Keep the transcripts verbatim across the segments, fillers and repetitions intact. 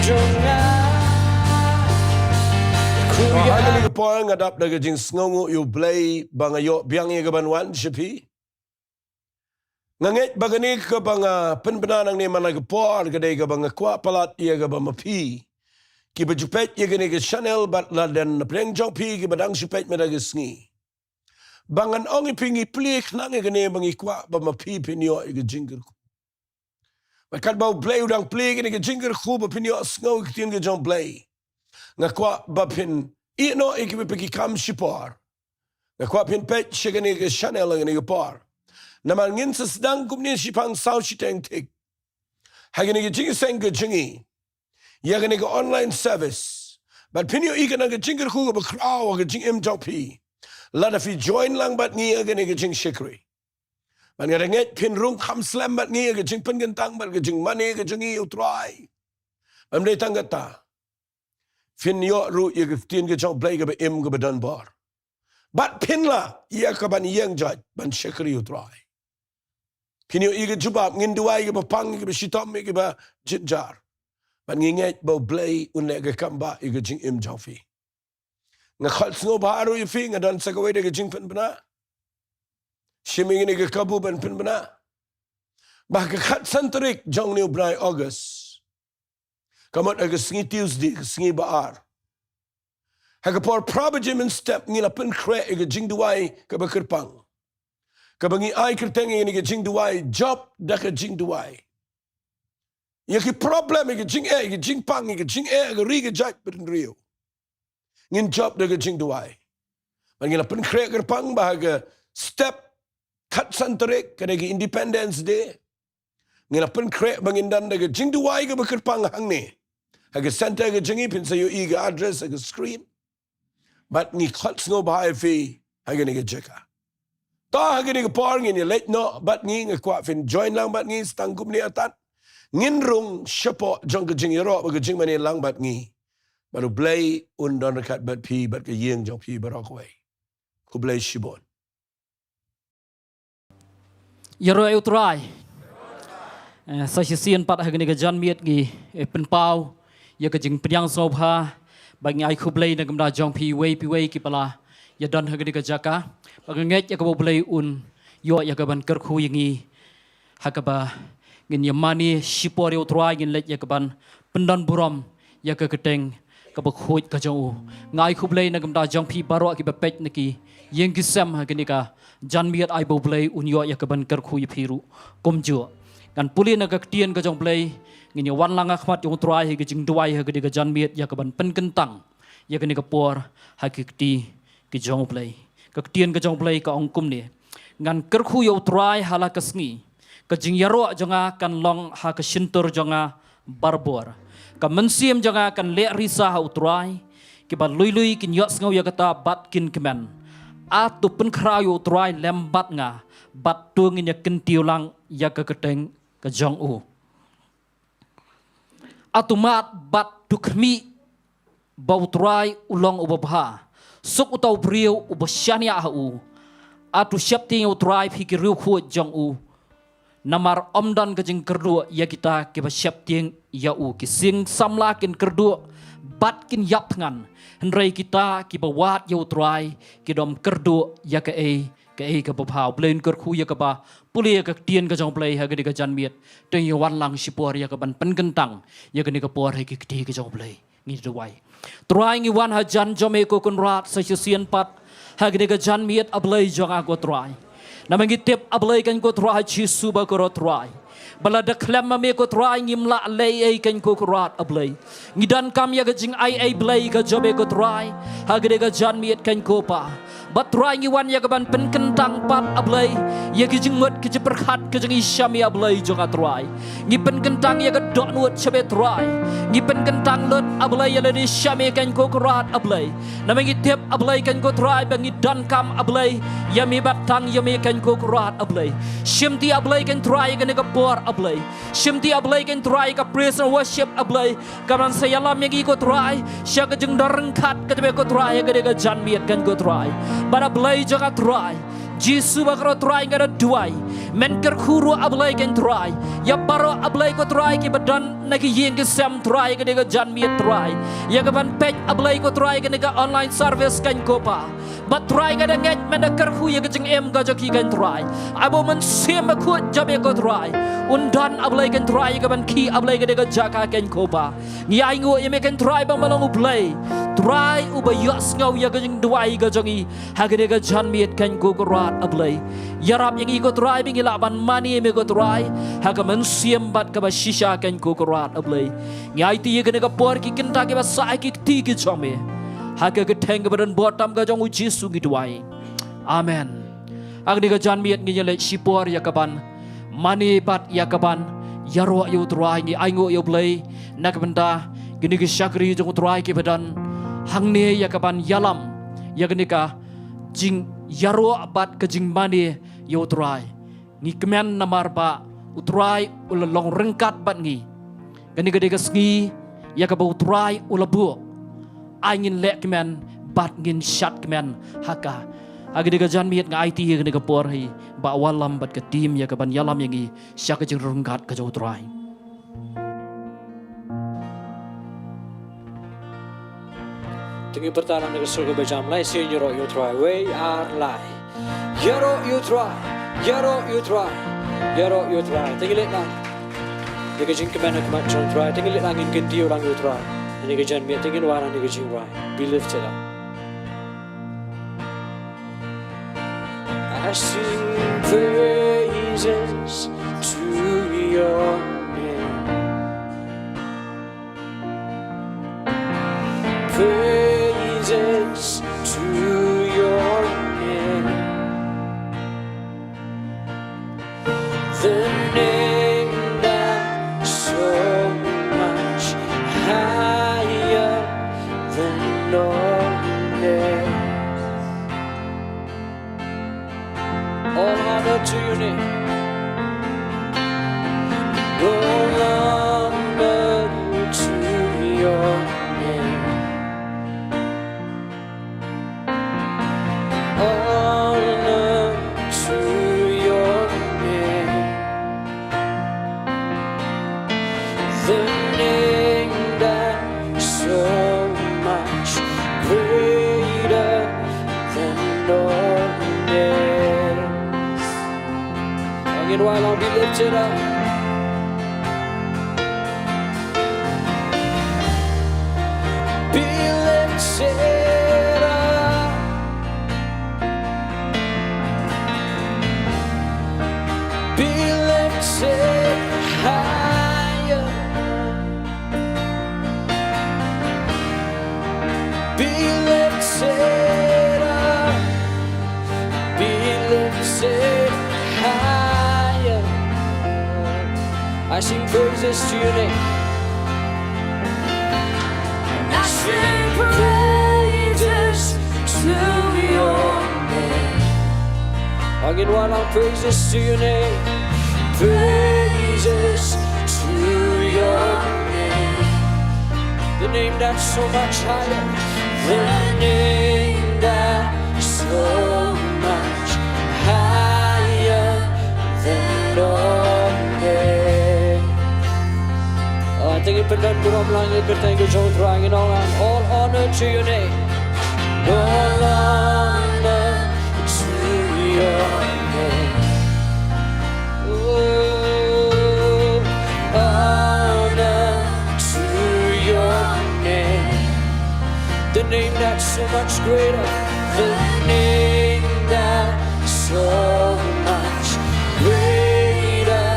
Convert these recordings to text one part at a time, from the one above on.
Ba ha kane ka por nga dap da ka jingsngewnguh ïa U Blei ba nga ïoh biang ïa ka ban wan sha phi. Nga ngeit ba kane kaba nga pynbna nangne man la ka por ka dei kaba nga kwah palat ïa kaba ma phi kiba ju peit ïa kane ka channel bad la don na pdeng jong phi kiba dang shu peit mynta ka sngi. Ba ngan ong ïa phi ngi plie khnang ïa kane ba ngi kwah ba ma phi phin ïoh ïa ka jingkyrkhu. Bad katba U Blei u dang plie ïa kane ka jingkyrkhu ba phin ïoh sngew ïa ka ktien ka jong U Blei, nga kwah ba phin ïeh noh ïa kiba ki kam shipor. Nga kwah phin peit sha kane ka channel ha kane ka por. Namar ngin sa sdang kumne shiphang saw shiteng thik ha kane ka jingïaseng ka jong ngi ïa kane ka online service. Bad phin ïohi ka nang ka jingkyrkhu kaba khraw ha ka jingim jong phi lada phi join lang bad ngi ha kane ka jingshakri. Bad nga da ngeit phin rung kham slem bad ngi ha ka jingpynkyntang bad ka jingmane ka jong ngi ïa U Trai. Bad ym dei tang kata, phin ïoh ruh ïa ka ktien ka jong U Blei kaba im kaba don bor. Bad phin lah ïa ka ban ïeng jait ban shakri U Trai. Phin ïoh ïa ka jubab, ngin duwai ïa kiba pang, ïa kiba shitom, ïa kiba jynjar. Bad ngi ngeit ba U Blei un leh ka kam ba ïa ka jingim jong phi. Nga khot sngewbha ruh ïa phi, nga don sa kawei de ka jingpynbna. Shim ïa kane ka kabu ban pynbna ba ha ka khatsan tarik jong une u bnai August, ka mut ha ka sngi Tuesday, ka sngi ba ar, ha ka por phra baje mynstep ngi la pynkhreh ïa ka jingduwai kaba kyrpang, kaba ngi ai kyrteng ïa kane ka jingduwai, jop da ka jingduwai. Ïa ki problem, ïa ki jingeh, ïa ki jingpang, ïa ki jingeh ha ka ri ka jaitbynriew, ngin jop da ka jingduwai. Bad ngi la pynkhreh kyrpang ba ha ka step khatsan tarik, ka dei ka Independence Day, ngi la pynkhreh ba ngin don da ka jingduwai kaba kyrpang hangne ha ka center ka jong ngi. Phin sa ïohi ka address ha ka screen. Bad ngi khot sngewbha ïa phi ha kane ka jaka. Ta ha kane ka por ngin ïa leit noh bad ngi, nga kwah phin join lang bad ngi, sa tang kumne artat ngin rung shapoh jong ka jingïaroh bad ka jingmane lang bad ngi. Bad U Blei un don ryngkat bad phi bad ka ïing jong phi baroh kawei. Khublei shibun. Ïaroh ïa U Trai. Eh, sa shisien pat ha kane ka janmiet ngi, eh, pynpaw ïa ka jingpdiang sngewbha bad ngi ai khublei na ka bynta jong phi iwei pa iwei kiba la ïa don ha kane ka jaka. Bad nga ngeit ïa kaba U Blei un ïoh ïa ka ban kyrkhu ïa ngi ha kaba ngin ïa mane shipor ïa U Trai, ngin leit ïa ka ban pyndon burom ïa ka kyrteng kaba khuid ka jong U. Nga ai khublei na ka bynta jong phi baroh kiba peit na ki ïing ki sem ha kane ka janmiet, ai ba U Blei un ïoh ïa ka ban kyrkhu ïa phi ruh kumjuh. Ngan pule na ka ktien ka jong U Blei, ngin ïa wan lang ha khmat jong U Trai ha ka jingduwai ha kane ka janmiet ïa ka ban pynkyntang ïa kane ka por ha ki kti ki jong U Blei. Ka ktien ka jong U Blei ka ong kumne: Ngan kyrkhu ïa U Trai ha la ka sngi, ka jingïaroh jong nga kan long ha ka shyntur jong nga barabor. Ka mynsiem jong nga kan leh risa ha U Trai. Kiba lui lui kin ïohsngew ïa kata bad kin kmen. A to pynkhraw ïa U Trai lem bad nga, bad to ngin ïa kyntiew lang ïa ka kyrteng ka jong U. A to mad bad to khmih ba U Trai u long uba bha. Suk uta u briew uba shaniah ha U. A to sheptieng ïa U Trai, phi ki riewkhuid jong U. Namar ym don ka jingkyrduh ïa kita kiba sheptieng ïa U. Ki sing samla kin kyrduh bad kin ïap thngan, hynrei kita kiba wad ïa U Trai kin ym kyrduh ïa kaei kaei kaba bha. U Blei un kyrkhu ïa kaba pule ïa ka ktien ka jong U Blei ha kane ka janmiet. To ngin ïa wan lang shipor ïa ka ban pynkyntang ïa kane ka por ha ki kti ka jong U Blei. Ngi duwai. Trai, ngi wan hajan jong Me ko Kynrad sa shisien pat ha kane ka janmiet, A Blei jong nga ko Trai. Namar ngi tip, A Blei, kan ko Trai Jisu ba kyrkhu Trai, ba lada khlem ma Me ko Trai ngim lah leh ei ei, kan ko Kynrad A Blei. Ngi donkam ïa ka jingai ei Blei ka jong Me ko Trai ha kane ka janmiet, kan ko Pa. Bad Trai, ngi wan ïa ka ban pynkyntang pat, A Blei, ïa ki jingmut ki jingpyrkhat ka jong ngi sha Me, A Blei jong nga Trai. Ngi pynkyntang ïa ka dohnud sha Me Trai. Ngi pynkyntang lut, A Blei, ïa lade sha Me, kan ko Kynrad A Blei. Namar ngi tip, A Blei, kan ko Trai, ba ngi donkam, A Blei, ïa Me bad tang ïa Me, kan ko Kynrad A Blei. Shimti, A Blei, kan Trai, ïa kane ka por, A Blei. Shimti, A Blei, kan Trai, ïa ka praise and worship, A Blei, ka ban sa ïalam ïa ngi ko Trai sha ka jingdon ryngkat ka jong Me ko Trai ha kane ka janmiet, kan ko Trai. Bad A Blei jong nga Trai Jisu ba kyrkhu Trai, nga da duwai Men kyrkhu ruh, A Blei ko Trai, ïa baroh, A Blei ko Trai, kiba don na ki ïing ki sem, Trai, kane ka janmiet, Trai, ïa kaban peit, A Blei ko Trai, kane ka online service, ko Kpa. Bad Trai, nga da ngeit, men da kyrkhu ïa ka jingim ka jong ki, ko Trai. Aba u Mynsiem Bakhuid jong me ko Trai un don, A Blei ko Trai, ïa kaban khih, A Blei, kane ka jaka, ko Kpa. Ngi ainguh ïa me ko Trai ba me long U Blei, Trai, uba ïohsngew ïa ka jingduwai ka jong ngi ha kane ka janmiet, ko Kynrad, A Blei. Ïarap ïa ngi ko Trai, ba ngin lah ban mane ïa me ko Trai ha ka mynsiem bad kaba shisha, ko Kynrad, A Blei. Ngi aiti ïa kane ka por, ki kynta kiba sah ha ki kti ki jong me, ha ka kyrteng kaba donbor tam ka jong U Jisu ngi duwai. Amen. Ha kane ka janmiet ngin ïaleit shipor ïa kaban mane bad ïa kaban ïaroh ïa U Trai. Ngi ainguh ïa U Blei na ka bynta kine ki shakri jong U Trai kiba don hangne, ïa kaban ïalam ïa kane ka jingïaroh bad ka jingmane ïa U Trai. Ngi kmen namar ba U Trai u la long ryngkat bad ngi. Kane ka dei ka sngi ïa kaba U Trai u la buh. Ai ngin leh kmen bad ngin shad kmen ha ka. Ha kane ka janmiet nga aiti ïa kane ka por hi Bah Wallam bad ka team ïa kaban ïalam ïa ngi sha ka jingryngkat ka jong U Trai. To ngin pyrta lang na ka sur kaba jam, lai sien, ïaroh ïa U Trai. Wei, ar, lai. Ïaroh ïa U Trai, ïaroh ïa U Trai, ïaroh ïa U Trai. To ngin leit lang ïa ka jingkmen ha khmat jong U Trai. To ngin leit lang, ngin kyntiew lang ïa U Trai. Ha kane ka janmiet, to ngin wan ha kane ka jingrwai Be Lifted Up. I sing praises to your name. Praises to your name. The name that's so much higher than all names. All honor to your name. All honor to your name. Honor to your name. The name that's so much greater than all names. Ngin wai lang, Be Lifted Up. Be lifted up. Be lifted higher. Be lifted up. Be lifted higher. I sing praises to your name. I sing praises to your name. Again, one, our praises to your name. Praises to your name. The name that's so much higher. The name that's so much higher than all names. Ah, to ngin pyndonkam lang ïa ka kyrteng ka jong U Trai, ngin ong lang, all honor to your name. All honor to your name. Oh, honor to your name. The name that's so much greater. The name that's so much greater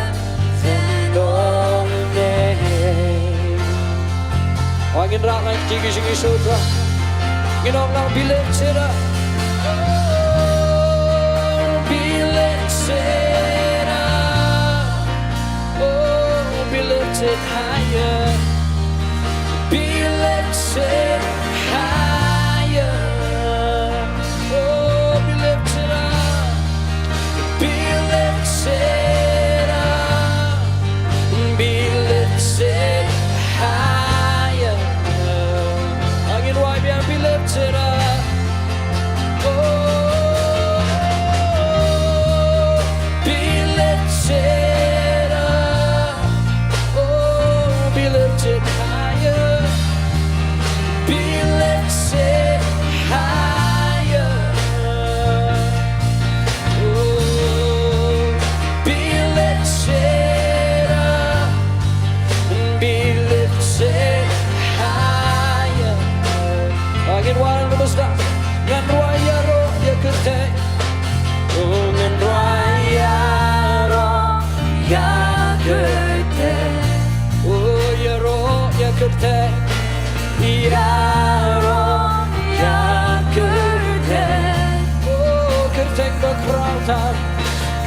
than all names. Oh, ngin rah lang ki jingïasoh U Trai. Ngin ong lang, be lifted up. Oh, be lifted up. Oh, be lifted higher. Be lifted higher. Oh, be lifted up. Be lifted up. Be lifted higher. Again, why be, be lifted up?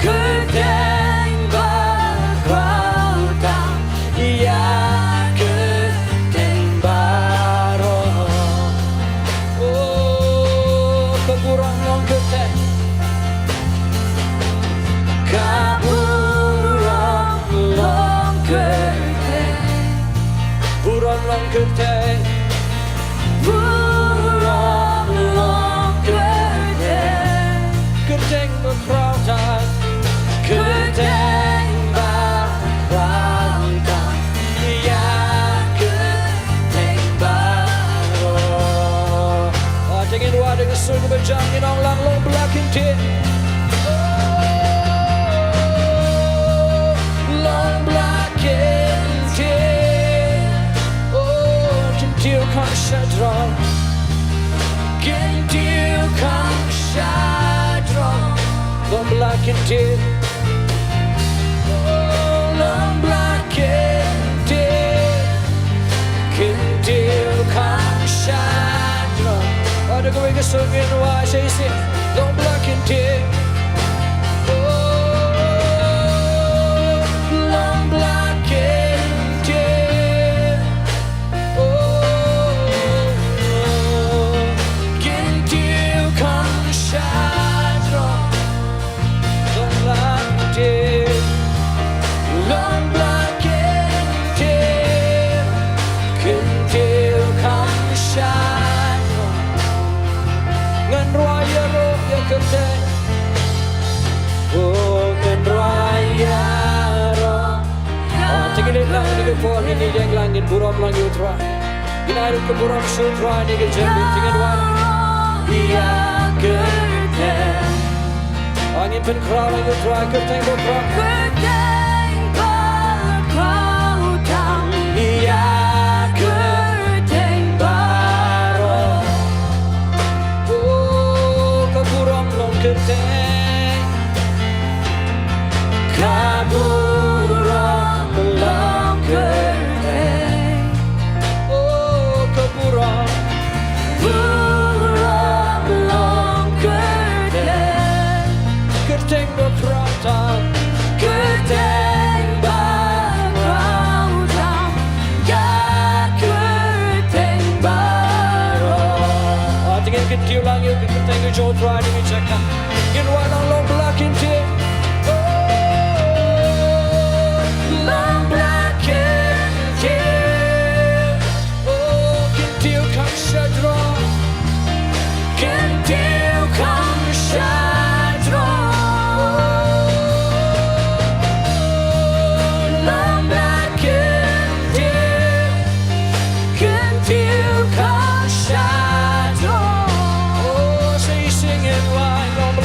Kyrteng ba khraw tam ïa kyrteng baroh. Oh, ka burom long kyrteng. Ka burom long kyrteng. Burom long kyrteng. Burom long kyrteng. Kyrteng ba khraw tam. Kyrteng ba khraw tam ïa kyrteng baroh. Ah, te ngin wad da ka sur kaba jam, ngin ong lang, long ba la kyntiew. Oh, long ba la kyntiew. Oh, kyntiew kham shadrong. Kyntiew kham shadrong. Long ba la kyntiew. Oh, long ba la kyntiew. Kyntiew kham shadrong. Wad da kawei ka sur ngin wad sa shisien. Long ba la kyntiew. Oh, long ba la kyntiew. Oh, kyntiew kham shadrong. Long ba la kyntiew. Long ba la kyntiew. Kyntiew kham shadrong. Ngan rwai ïaroh ïa kyrteng. Oh, ngan rwai ïaroh. Oh, te ngin leit lang ha kane ka por, ngin ïeng lang, ngin burom lang ïa U Trai. Ngin ai ruh ka burom sha U Trai ha kane ka janmiet, te ngin wan. Ïa kyrteng. Oh, ngin pynkhraw lang ïa U Trai, kyrteng ba khraw. Kyrteng ba khraw tam ïa kyrteng baroh. Oh, ka burom long kyrteng. Ka burom long kyrteng. Oh, ka burom. Burom long kyrteng. Kyrteng ba khraw tam. Kyrteng ba khraw tam ïa kyrteng baroh. Ah, te ngin kyntiew lang ïa ka kyrteng ka jong U Trai, ngin check ha. Ngin wan lang, long ba la kyntiew. Oh, long ba la kyntiew. Oh, kyntiew kham shadrong. Kyntiew kham shadrong. Long ba la kyntiew. Kyntiew kham shadrong. Oh, sa shisien ngin wan, long ba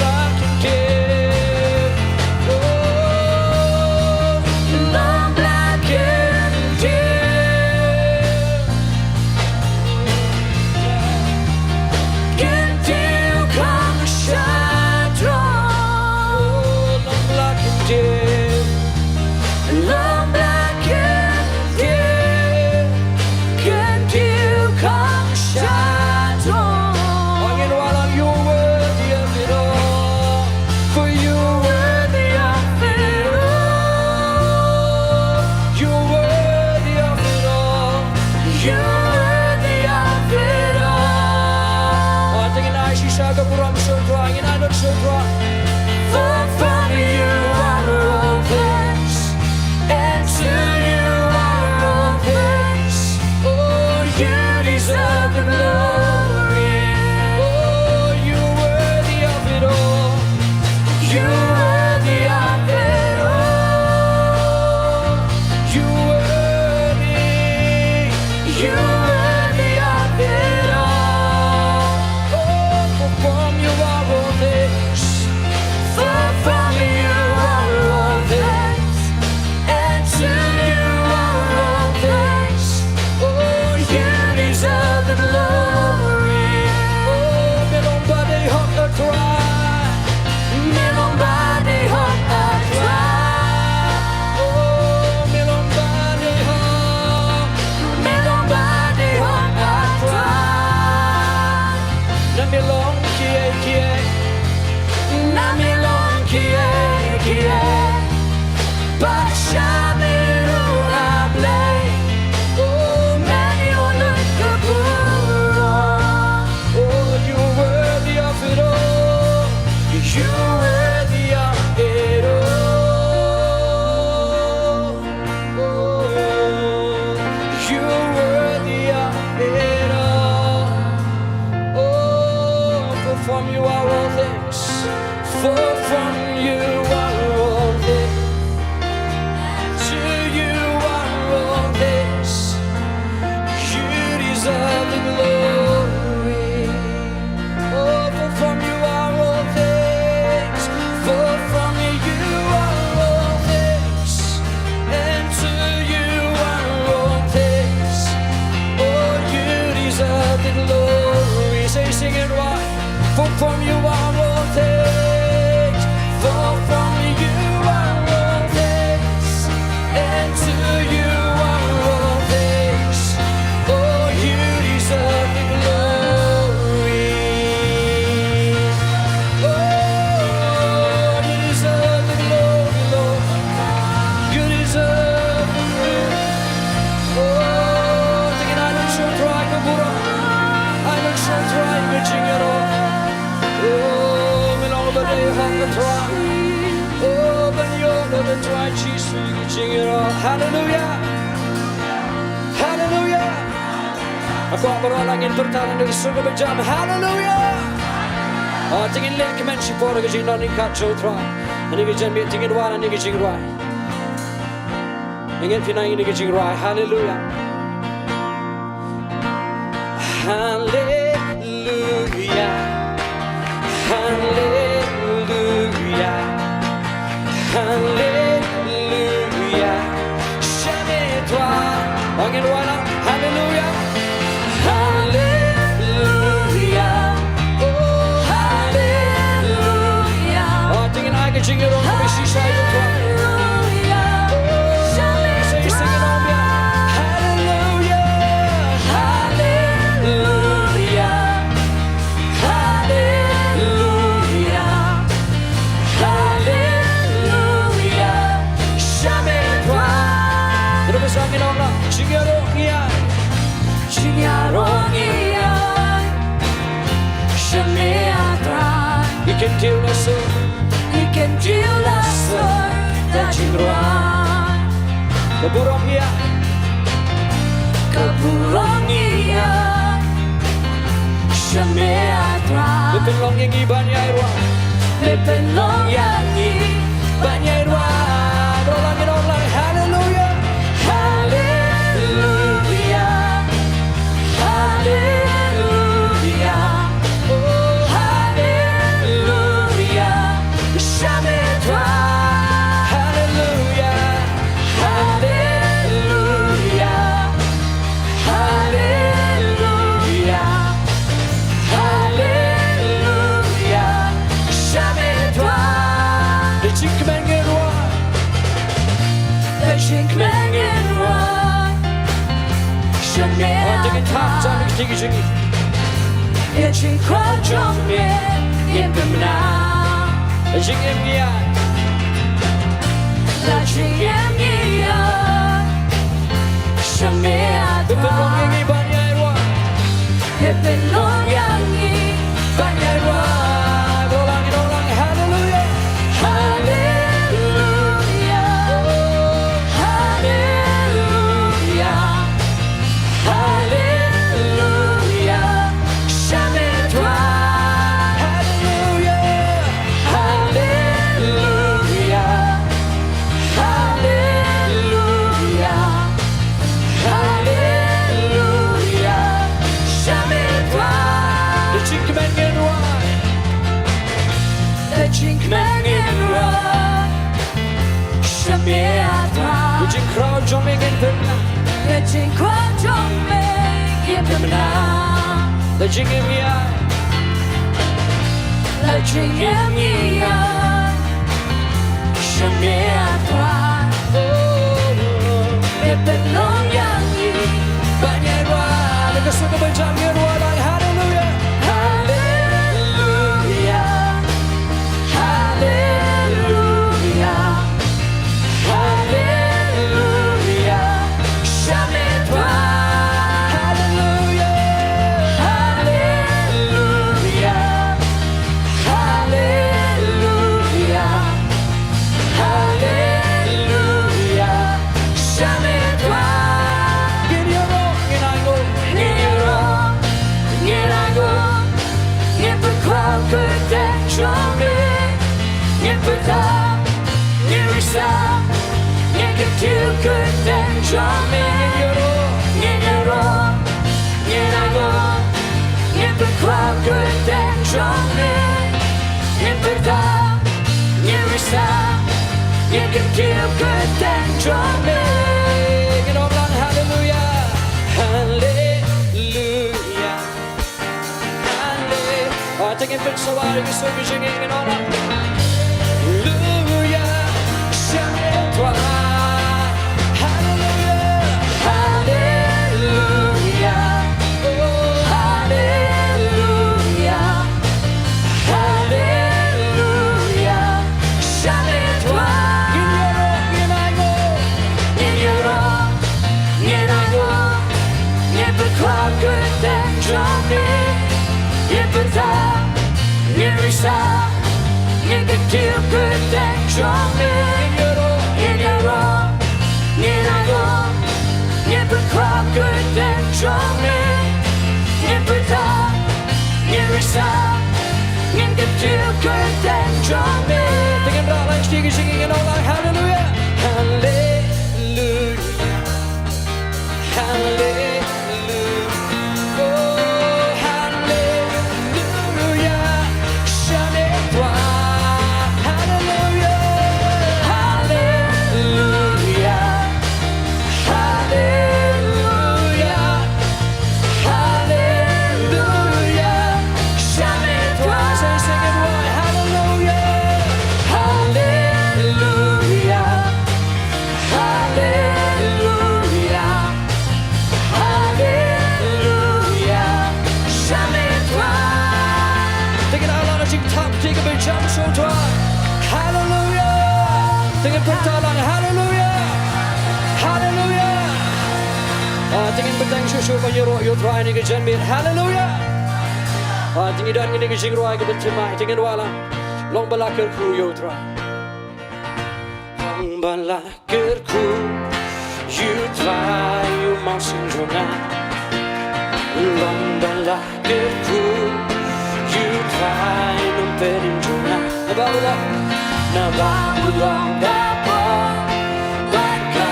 Jisu ki jingïaroh. Haleluya. Haleluya. Nga kwah baroh lang ngin pyrta na ka sur kaba jam. Haleluya. Ah, to ngin leh kmen shipor ka jingdon ryngkat jong U Trai. Hangne ka janmiet to ngin wan hangne ka jingrwai. Ngin pynang hangne ka jingrwai. Haleluya. Haleluya. Haleluya. Haleluya. Shane Trai. Ngin wan lang. Haleluya. Haleluya. Oh, haleluya. Oh, to ngin ai ka jingïaroh kaba shisha ïa U Trai. Haleluya. Shane Trai. Sing it on, yeah. Haleluya. Haleluya. Haleluya. Haleluya. Shane Trai. Terus lagi nong lah. Jingïaroh ngi ïa. Jingïaroh ngi ïa. Shane Trai. Ngi kyntiew la sor. Ngi kyntiew la sor. Da jingrwai. Ka burom ïa. Ka burom ïa. Shane Trai. Me pynlong ïa ngi ban ïai rwai. Me pynlong ïa ngi ban ïai rwai. Baroh lang ngin ong lang haleluya. Haleluya. Haleluya. Oh, haleluya. Shane Trai. Haleluya. Haleluya. Haleluya. Haleluya. Shane Trai. Da jingkmen ngin rwai. Da jingkmen ngin rwai. Shane Trai. Ïa jingkhraw jong me ngin pynbna. La jingim ngi ïa. La jingim ngi ïa. Shane Trai. Me pynlong ïa ngi ban ïai rwai. Me pynlong ïa ngi ban ïai rwai. Baroh lang ngin ong lang haleluya. Haleluya. Haleluya. Haleluya. Shane Trai. Haleluya. Haleluya. Haleluya. Haleluya. Shane Trai. Da jingkmen ngin rwai. Da jingkmen ngin rwai. Shane Trai. Ïa jingkhraw jong me ngin pynbna. Ïa jingkhraw jong me ngin pynbna. La jingim ïa. La jingim ïa. Shane Trai. Oh, me pynlong ïa ngi ban ïai rwai. Da ka sur kaba jam ngin rwai lang haleluya. Haleluya. Haleluya. Haleluya. Shane Trai. Haleluya. Haleluya. Haleluya. Haleluya. Shane Trai. Ngin ïaroh, ngin ainguh. Ngin ïaroh, ngin ainguh. Ngin pynkhraw kyrteng jong me. Ngin pynthap, ngin risa, ngin kyntiew kyrteng jong me. Ngin ïaroh, ngin ïaroh, ngin ainguh, ngin pynkhraw kyrteng jong me. Ngin pynthap, ngin risa, ngin kyntiew kyrteng jong me. Ngin ong lang haleluya, haleluya. Haleluya. Oh, to ngin pynsawa ïa ki sur ki jingim, ngin ong lang. Haleluya. Shane Trai. Haleluya. Haleluya. Oh, haleluya. Haleluya. Shane Trai. Ngin ïaroh, ngin ainguh. Ngin ïaroh, ngin ainguh. Ngin pynkhraw kyrteng jong me. Ngin pynthap, ngin risa, ngin kyntiew kyrteng jong me. Ngin ïaroh, ngin Singing it all out. Hallelujah. Hallelujah. Hallelujah. Oh, hallelujah. Shane toi. Hallelujah. Hallelujah. Hallelujah. Hallelujah. Shane toi. Say, sing it wide. Hallelujah. Hallelujah. Hallelujah. Hallelujah. Shane toi. Te ngin ïa leit jingthap, te ngin pynjam shuh toi. Hallelujah. Te ngin pynthap lang. Hallelujah. Hallelujah. Ah, te ngin bteng shuh shuh ban ïaroh ïa u Trai ha kane ka janmiet. Hallelujah. Ah, te ngin don ha kane ka jingrwai kaba thymmai, te ngin wad lang. Long ba la kyrkhu ïa u Trai. Long ba la kyrkhu ïa u Trai, u Mynsiem jong nga. Long ba la kyrkhu ïa u Trai, nongpynim jong nga. Naba u long, naba u long ka bor bad ka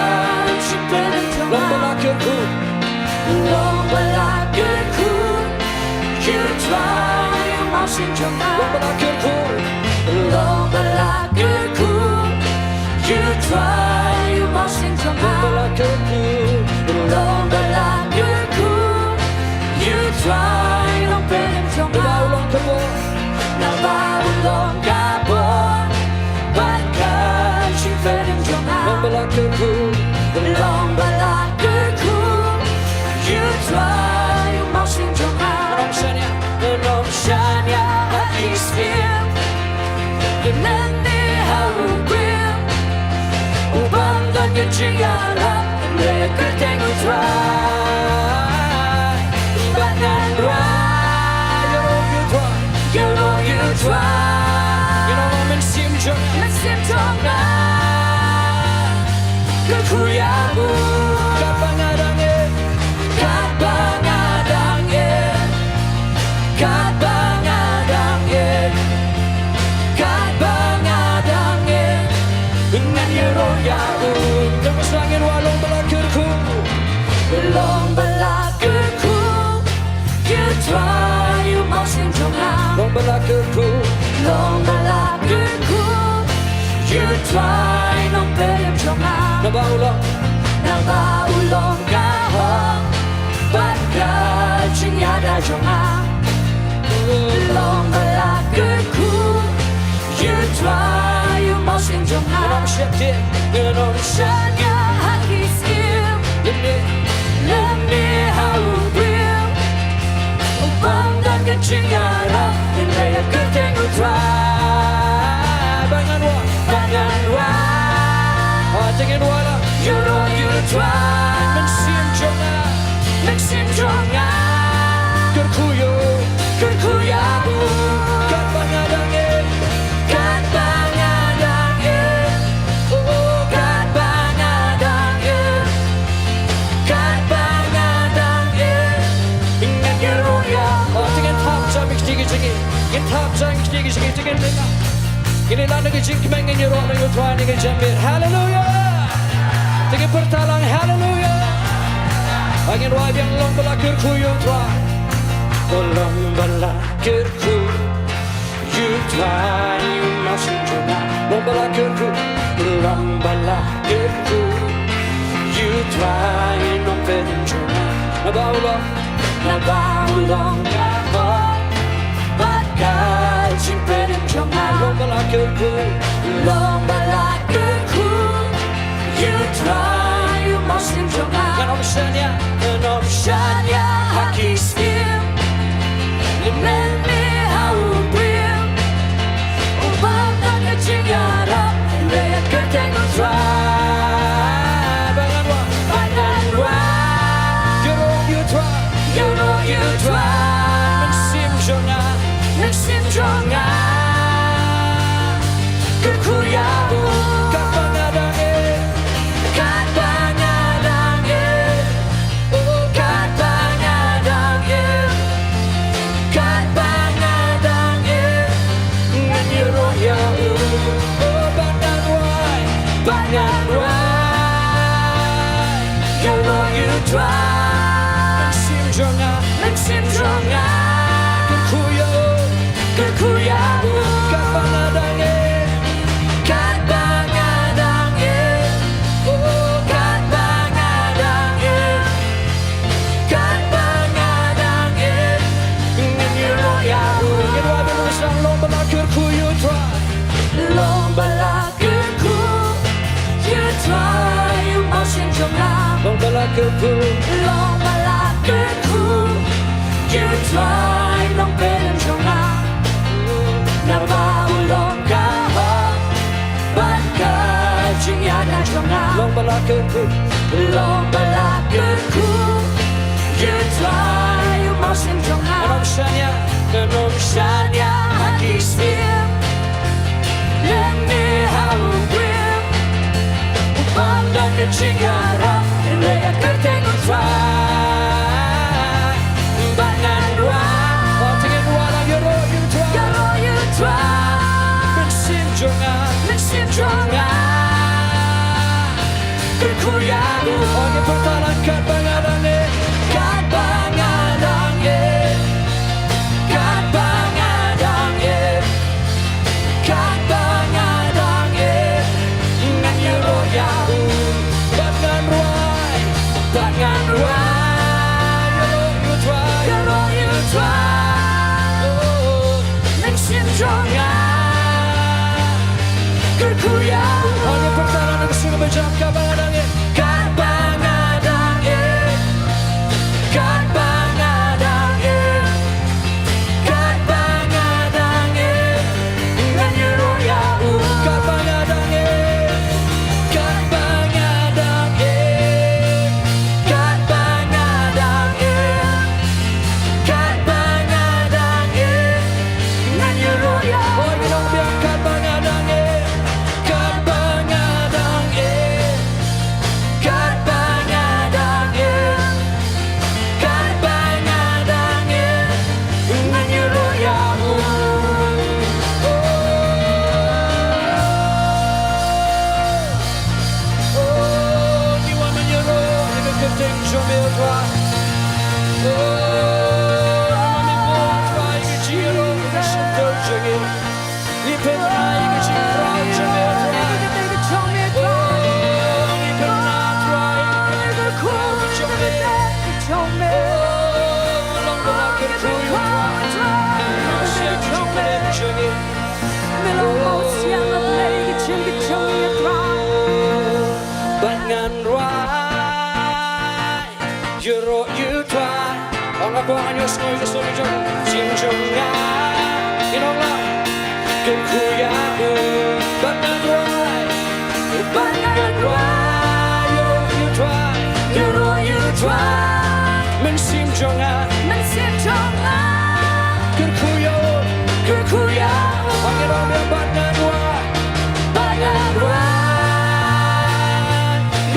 jingpynim jong nga. Long ba la kyrkhu, long ba la kyrkhu ïa u Trai, u Mynsiem jong nga. Long ba la kyrkhu, long ba la kyrkhu ïa u Trai, u Mynsiem jong nga. Long ba la kyrkhu, long ba la kyrkhu ïa u Trai, nongpynim jong nga. Naba u long ka bor, naba u long ka bor bad ka jingpynim jong nga. Long ba la kyrkhu, long ba la kyrkhu ïa u Trai, u Mynsiem jong nga. Ngan ym shaniah, ngan ym shaniah ha ki syiem, lymne ha u briew. U bym don ka jingïarap, hynrei ïa ka kyrteng u Trai. Bad ngan rai ïaroh ïa u Trai, ïaroh ïa u Trai. Ïaroh ïa u Mynsiem jong nga, Mynsiem jong nga. Kyrkhu ïa u katba nga dang im, katba nga dang im, katba nga dang im, katba nga dang im. Ngan ïaroh ïa u. Te ngin sa ïaroh, long ba la kyrkhu, long ba la kyrkhu ïa u Trai, u Mynsiem jong nga. Long ba la kyrkhu, long ba la kyrkhu ïa u Trai, nongpynim jong nga. Naba u long, naba u long ka hok bad ka jingïada jong nga. Long ba la kyrkhu ïa u Trai, u Mynsiem jong nga. Ngan ym shaniah, ngan ym shaniah ha ki syiem, lymne, lymne ha u briew. U bym don ka jingïarap, hynrei ïa ka kyrteng u Trai. Bad ngan rai, bad ngan rai. Ah, te ngin rai lang. Ïaroh ïa u Trai, Mynsiem jong nga, Mynsiem jong nga. Kyrkhu ïa u, kyrkhu ïa u. Katba nga dang im, katba nga dang im, oh, katba nga dang im, katba nga dang im. Ngan ïaroh ïa u. Oh, te ngin thap jam ïa kine ki jingïeit, ngin thap jam ïa kine ki jingïeit, te ngin leit lang. Ngin leit lang da ka jingkmen, ngin ïaroh ïa u Trai ha kane ka janmiet. Haleluya. Te ngin pyrta lang, haleluya. Ngin rai biang, long ba la kyrkhu ïa u Trai. Oh, long ba la kyrkhu ïa u Trai, u Mynsiem jong nga. Long ba la kyrkhu, long ba la kyrkhu ïa u Trai, nongpynim jong nga. Naba u long, naba u long ka bor bad ka jingpynim jong nga. Long ba la kyrkhu, long ba la kyrkhu ïa u Trai, u Mynsiem jong nga. Ngan ym shaniah, ngan ym shaniah ha ki syiem, lymne ha u briew. U bym don ka jingïarap, hynrei ïa ka kyrteng u Trai. Bad ngan rai, bad ngan rai. Ïaroh ïa u Trai, ïaroh ïa u Trai. Mynsiem jong nga, Mynsiem jong nga. Kyrkhu ïa Ngan duwai ïa u Trai. Mynsiem jong nga, mynsiem jong nga. Kyrkhu ïa u, kyrkhu ïa u. Katba nga dang im, katba nga dang im. Oh, katba nga dang im, katba nga dang im. Ngan ïaroh ïa u. Ngan ïaroh ïa u. Long ba la kyrkhu ïa u Trai. Long ba la kyrkhu ïa u Trai, u Mawsiang jong nga. Long ba la kyrkhu. Long ba la kyrkhu ïa u Trai, nongpynim jong nga. Naba u long ka hok bad ka jingïada jong nga. Long ba la kyrkhu. Long ba la kyrkhu ïa u Trai, u Mawsiang jong nga. Ngan ym shaniah, ngan ym shaniah ha ki siem, lane ha u briew. U bym don ka jingïarap hynrei ha ka kyrteng u Trai. Bad ngan duwai. Oh, to ngan duwai, ïaroh ïa u Trai. Ïaroh ïa u Trai. Mynsiem jong nga, mynsiem jong nga. Kyrkhu ïa u. Oh, ngin pyrta lang. Katba nga dang im, katba nga dang im, katba nga dang im, katba nga dang im, ngan ïaroh ïa u. Bad ngan duwai, bad ngan duwai. Ïaroh ïa u Trai, ïaroh ïa u Trai. Oh, mynsiem jong nga. Kyrkhu ïa u. Oh, ngin pyrta lang, ngin shu pynjah. Katba nga dang im, katba nga dang im, katba nga dang im, katba nga dang im, ngan ïaroh ïa u. Katba nga dang im, katba nga dang im, katba nga dang im, katba nga dang im, ngan ïaroh ïa u. Oh, ngi long biang. Katba nga dang im, katba nga dang im, katba nga dang im, katba nga dang im, ngan ïaroh ïa u. Oh, oh, ngi wan ban ïaroh ïa ka kyrteng jong me, oh Trai. Oh, ngi wan ban ïaroh ïa ka jingïaroh ka shyntur jong ngi. Ngi pynbna ïa ka jingkhraw jong me, Trai. Oh, ngi pynbna, Trai, ïa ka khraw jong me. Oh, long ba la kyrkhu ïa u Trai. Long ba la kyrkhu ïa u Trai. Bad ngan duwai. Ïaroh ïa u Trai. Ong, nga kwah ngan ïohsngew ïa ka sur jong, jong, jong nga. Ngi ong lang. Kyrkhu ïa u. Bad ngan duwai. Bad ngan duwai. Ïaroh ïa u Trai. Ïaroh ïa u Trai. Mynsiem jong nga. Mynsiem jong nga. Kyrkhu ïa u. Kyrkhu ïa u. Ong, ngi ong, bad ngan duwai. Bad ngan duwai.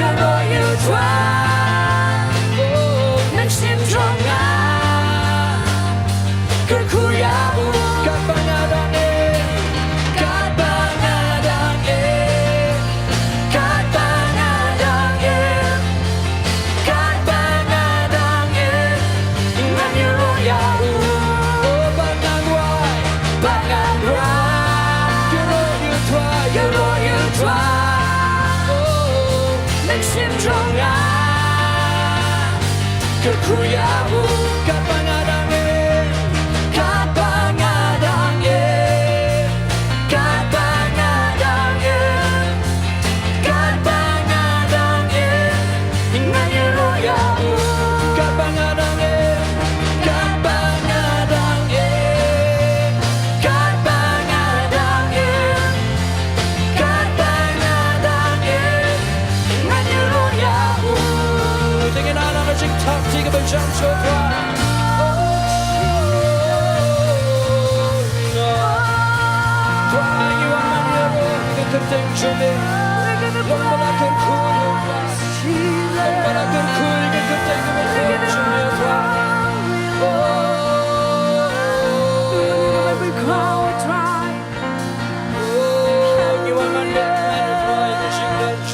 Ïaroh ïa u Trai. Oh, mynsiem jong nga. Kyrkhu ïa u. Katba nga dang im, katba nga dang im, katba nga dang im, katba nga dang im, ngan ïaroh ïa u. Oh, bad ngan duwai. Bad ngan duwai. Ïaroh ïa u Trai. Ïaroh ïa u Trai. Oh, mynsiem jong nga. Kyrkhu ïa u. Katba nga dang im. Katba nga dang im. Katba nga dang im. Katba nga dang im, ngan ïaroh ïa u. Katba nga dang im, katba nga dang im, katba nga dang im, katba nga dang im, ngan ïaroh ïa u. Te ngin ai lang ka jingthap kti kaba jan sha u Trai. Trai, ngi wan ban ïaroh ïa ka kyrteng jong me. Long ba la kyrkhu ïa u Trai. Long ba la kyrkhu ïa ka kyrteng jong me. Oh, ngi wan ban ïaroh ïa ka kyrteng jong me.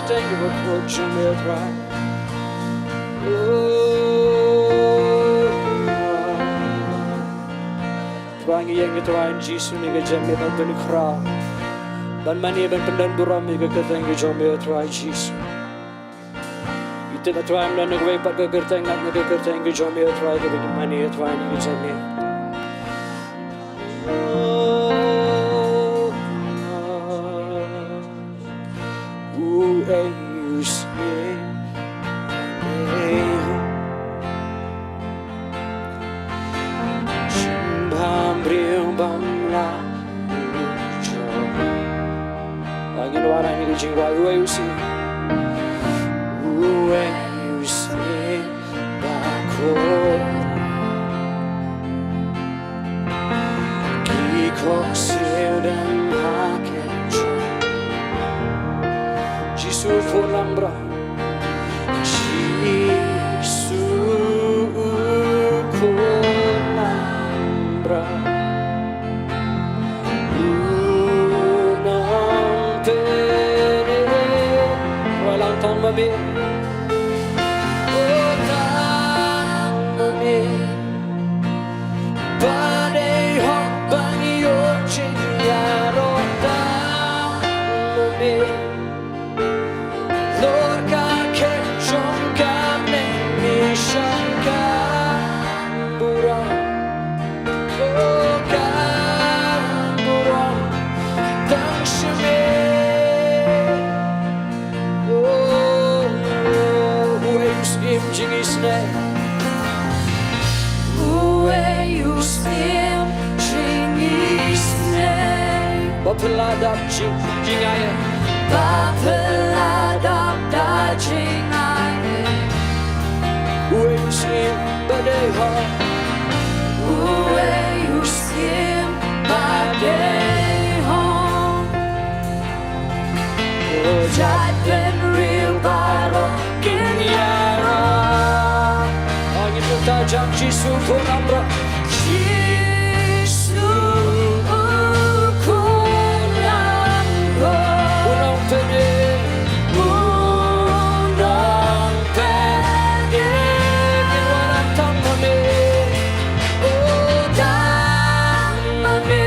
Thank you, Lord, for your miracle. Trai, ngi ïeng, Trai, ïa Jisu, ïa ka jingmut ban pynkhraw, ban mane, ban pyndonburom ïa ka kyrteng ka jong me, Trai Jisu. Ïa kata, Trai, ym don na kawei pat ka kyrteng, na ka kyrteng ka jong me, Trai, kaba ngi mane, Trai, ïa ka jingmut. Uei u syiem ba dei hok, jingbhabriew bym lah jop. Ngin wanrah ïa ka jingrwai, uei u syiem, uei u syiem ba khot ki khohsiew dang ha ka jong. Jisu u khot lang bha. Jisu u khot lang bha. U nongpynim. Rwai lang, tang ma me. O, tang ma me. Ba dei hok ban ïoh jingïaroh, tang ma me. Halor ka khet jong ka bneng me shong ka burom. O, ka burom tang sha me. O, uei u syiem jingisynei. Uei u syiem jingisynei. Ba pynlah dap jing, jingaiei. Ba pynlah dap da jingaiei. Uei u syiem ba dei hok. Uei u syiem ba dei hok. Jaitbynriew baroh kin ïaroh. Ngin kyntait, Jisu u khot lang bha. Jisu u khot lang bha. U nongpynim. U nongpynim. Ngin wanrah, tang ma me. O, tang ma me.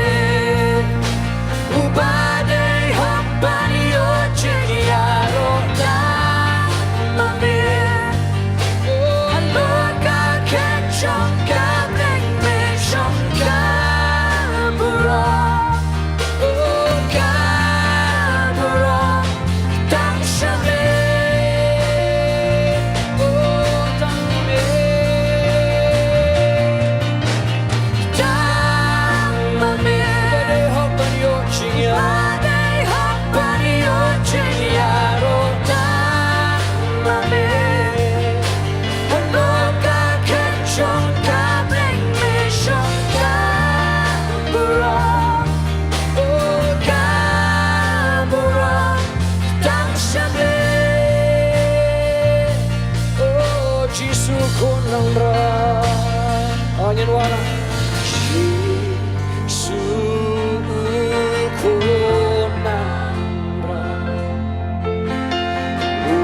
Uba dei hok ban ïoh jingïaroh, tang ma me. Halor ka khet jong ka bneng me shong ka burom. O, ka burom tang sha me. O, tang ma me. Tang ma me. Ba dei hok ban ïoh jingïaroh. Ba dei hok ban ïoh jingïaroh, tang ma me. Halor ka khet jong ka bneng me shong ka burom. O, ka burom tang sha me. O, Jisu u khot lang bha. Ngin wanrah. Jisu u khot lang bha. U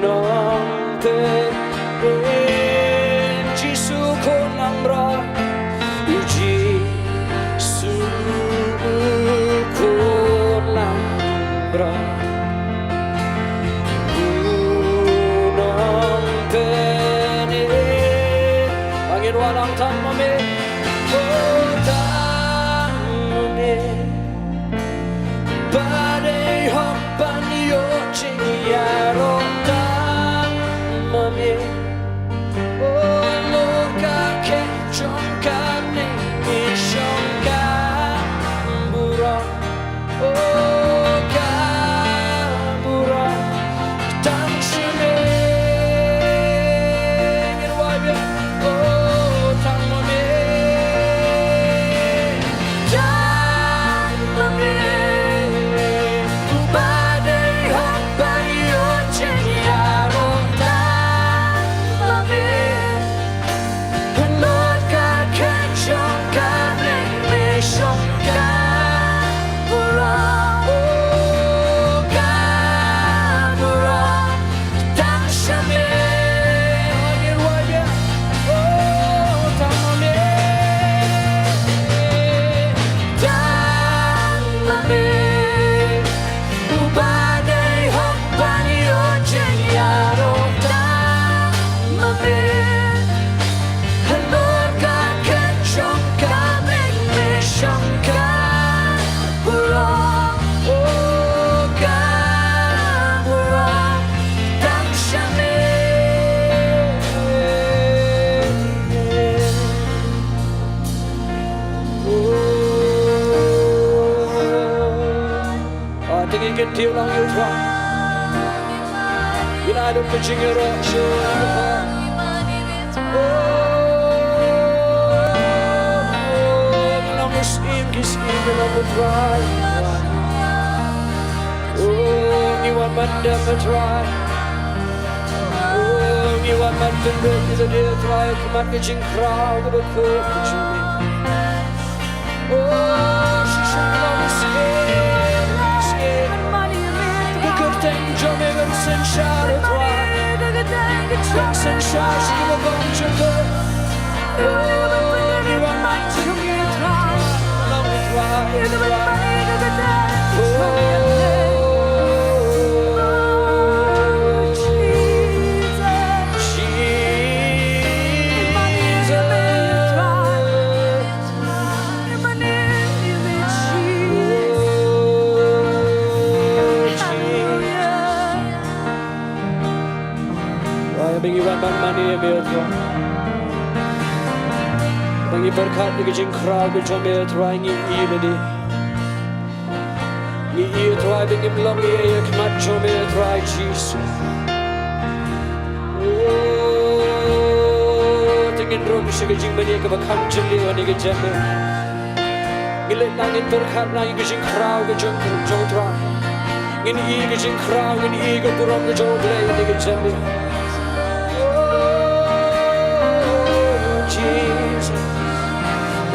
nongpynim. Jisu u khot lang bha. U Ji- Jisu u khot lang bha. U nongpynim. Ngin wanrah, tang ma me. O, tang ma me. Ba dei hok ban ïoh jingïaroh, tang ma me. O, halor ka khet jong ka bneng me shong ka burom. O, ka burom tang sha me. Ngin wai biang. O, tang ma me. Kyntiew lang ïa u Trai. Ïa ka jingïaroh sha u Trai. Oh, ngi long ki syiem ki syiem, ngi long u Trai. Oh, ngi wan ban dem, u Trai. Oh, ngi wan ban pynbeit ïa lade, Trai, ha khmat ka jingkhraw kaba khuid ka jong me. Oh, shisha ngi long ki syiem, syiem. Ka kyrteng jong me kan synshar, Trai. Kan synshar sha kiba bun jong ka. Oh, ngi wan ban jong me, Trai. Ngi long, Trai, Trai. Oh, Jesus. Trai, ba ngi wan ban mane ïa me, Trai. Ba ngi pyrkhat ïa ka jingkhraw ka jong me, Trai, ngi ïohi lade. Ngi ïohi, Trai, ba ngim long ei ei ha khmat jong me, Trai Jisu. Oh, te ngin rung sha ka jingmane kaba kham jylliew ha kane ka janmiet. Ngi leit lang, ngin pyrkhat lang ïa ka jingkhraw ka jong, jong u Trai. Ngin ïohi ka jingkhraw, ngin ïohi ka burom ka jong U Blei ha kane ka janmiet. Oh, Jesus.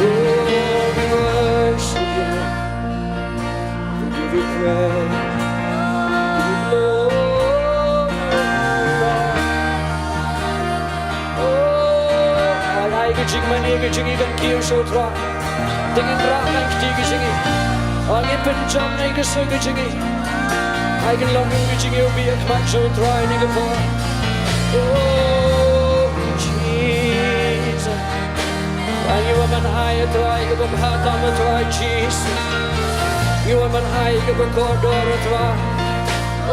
Oh, we worship you. We give you praise. We give you glory. Oh, ai, ai ka jingmane, ka jingïeit, ka jingkiew sha u Trai. Te ngin rah na ka kti ka jong ngi. Ai, ngin pynjop na ka kti ka jong ngi. Ai, kan long ka jingïeit ha khmat jong u Trai ha kane ka por. Oh, Jesus. Ai, ngi wan ban ai, Trai, kaba bha tam, Trai Jesus. Ngi wan ban ai kaba kordor, Trai.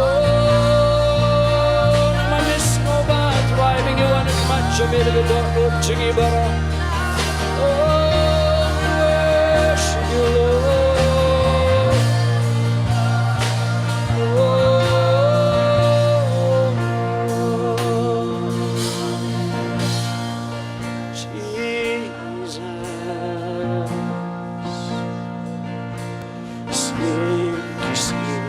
Oh, ngi wan ban sngewbha, Trai, ba ngi wan ha khmat jong me da ka dohnud jong ngi baroh. Oh, we worship you, Lord. Oh, Jesus. Syiem ki syiem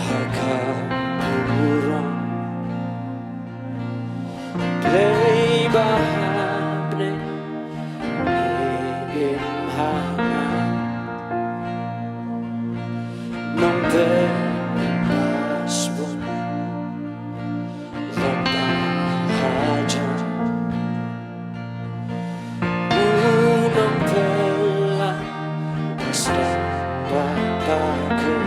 ha ka burom Blei ba ha bneng, im ha nga. Nongpynim ba sbun, la pang hajan. U Nongpynim ba sdang bad ba khuid,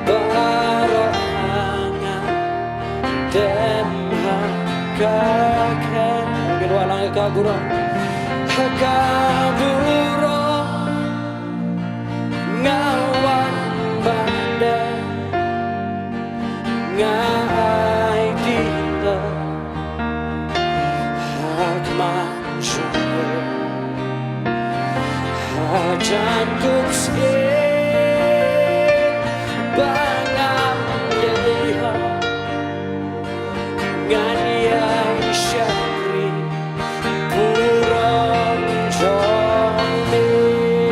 baroh ha nga dem ha ka khet. Ngin wad lang ha ka burom. Ha ka burom nga wan ban dem, nga ai ki lad ha khmat jong me. Hajan kum syiem ba ngam dei ha, ngan ïai shakri burom jong me.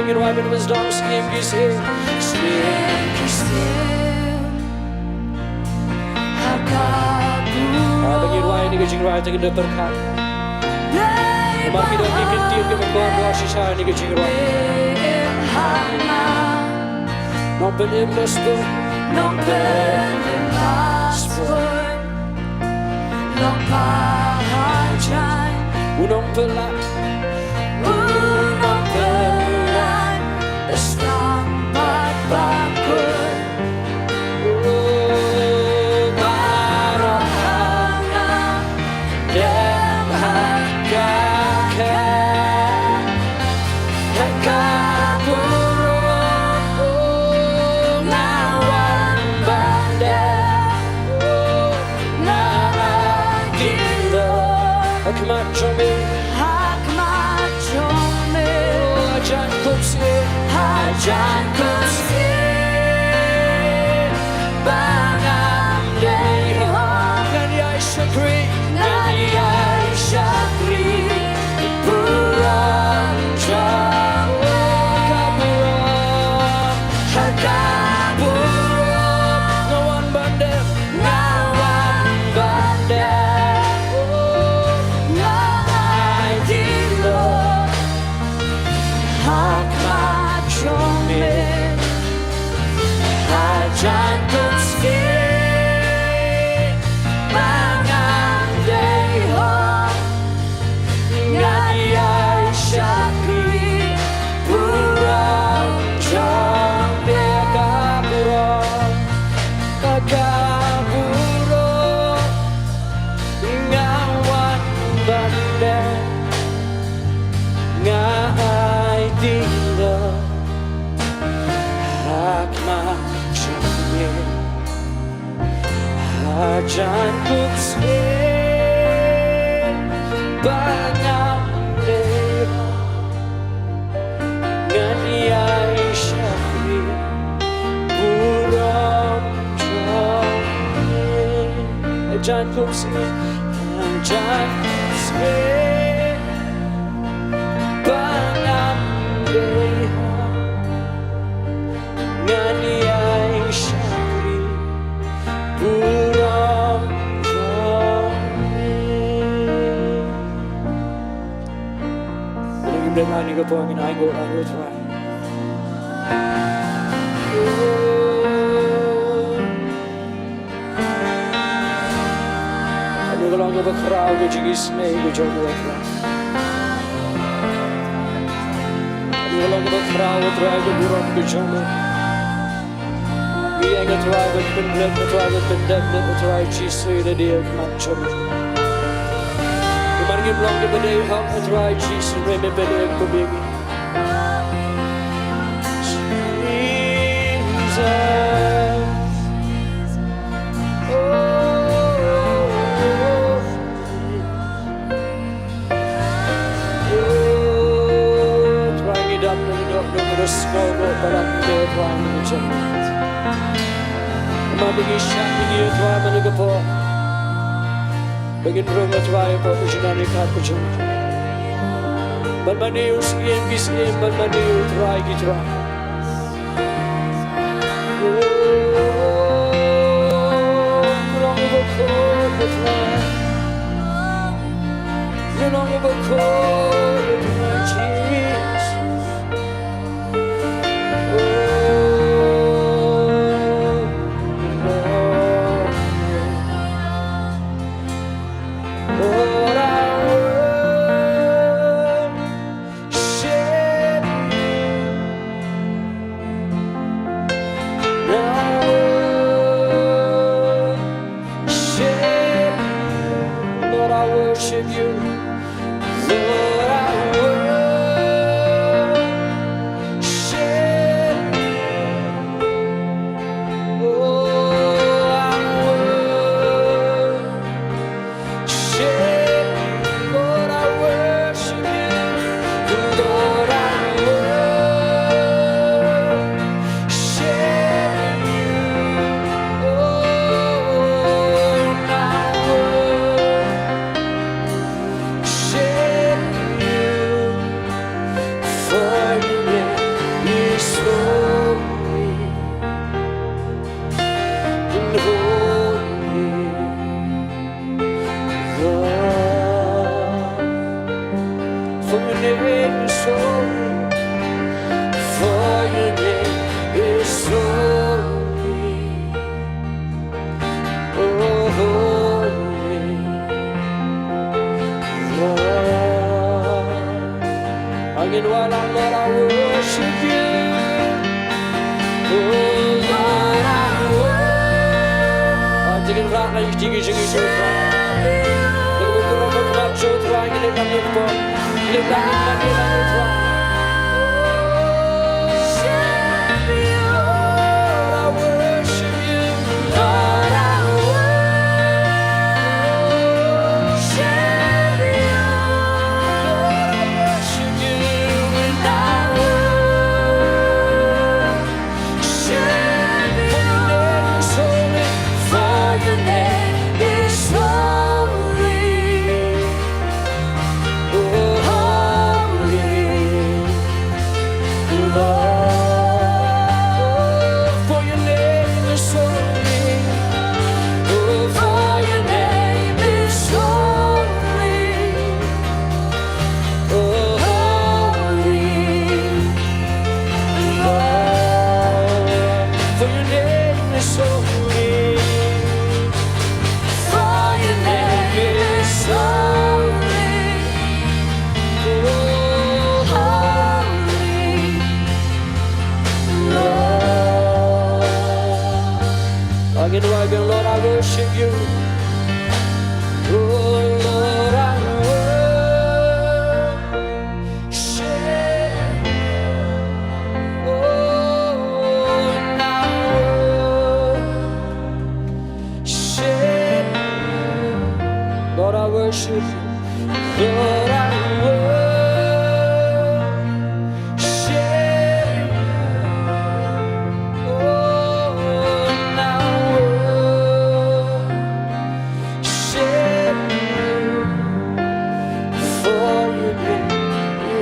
Ngin rwai ban wisdom, syiem ki syiem, syiem ki syiem. Ah, ba ngi rwai ïa kane ka jingrwai te ngin da pyrkhat. Namar ki don ki kyntien kiba kordor shisha ïa kane ka jingrwai. Nongpynim ba sbun, Nongpynim ba sbun, Nongpynim ba sbun. U Nongpynim, U Nongpynim ba sdang bad ba khuid. Baroh ha nga dem ha ka khet, ha ka burom nga wan ban dem. Nga ai ki lad ha khmat jong me, ha khmat jong me. Hajan kum syiem, Jan kum sien ba ngam dei, ngan ïai shakri burom jong me. Jan kum sien, jan kum sien ba ngam dei, ngan ïai shakri burom jong me. Ngin ïa leit ha kane ka por, ngin ai nguh ïa U Trai. Kane ka long kaba khraw ka jingisynei ka jong U Trai. Kane ka long kaba khraw, U Trai, ka burom ka jong me. Ngi ïeng, U Trai, ban pynrit, U Trai, ban pyndep ïa U Trai Jisu ïa lade ha khmat jong me. Namar ngim long kiba dei hok, U Trai Jisu, hynrei me pynrit ïa ngi. Jesus. Oh. Trai, ngi dap, ngi dap, ngi dap, ngi dap, ngi dap, ngi dap. Ma ba ngi shah, ngi, Trai, ma ngi ka por. Ba ngin rung, Trai, hapoh ka jingïaid ka jong. Ban mane u syiem ki syiem, ban mane u Trai ki trai. Worship you. I worship you. Lord, I worship you. Lord, I worship you. Oh, I worship Lord, I worship you. Lord, I worship you. Oh, I worship you. For your name is holy and holy. Lord, for your name is holy, for your name is holy, oh, holy, Lord. Angin walang, Lord, I worship you. Oh, Lord, I worship. Ah, takin rak na ïa ki jong ngi, Trai. Takin burom na khmat jong U Trai, ngin ïa kynmaw ïa U Trai. Ngin ïa kynmaw ïa U Trai. Lord, I worship you. Lord, I worship you. Lord, I worship you. And I worship you. For your name is holy. Oh, holy. Worship you. Lord, I worship you. Oh, and I worship you. For your name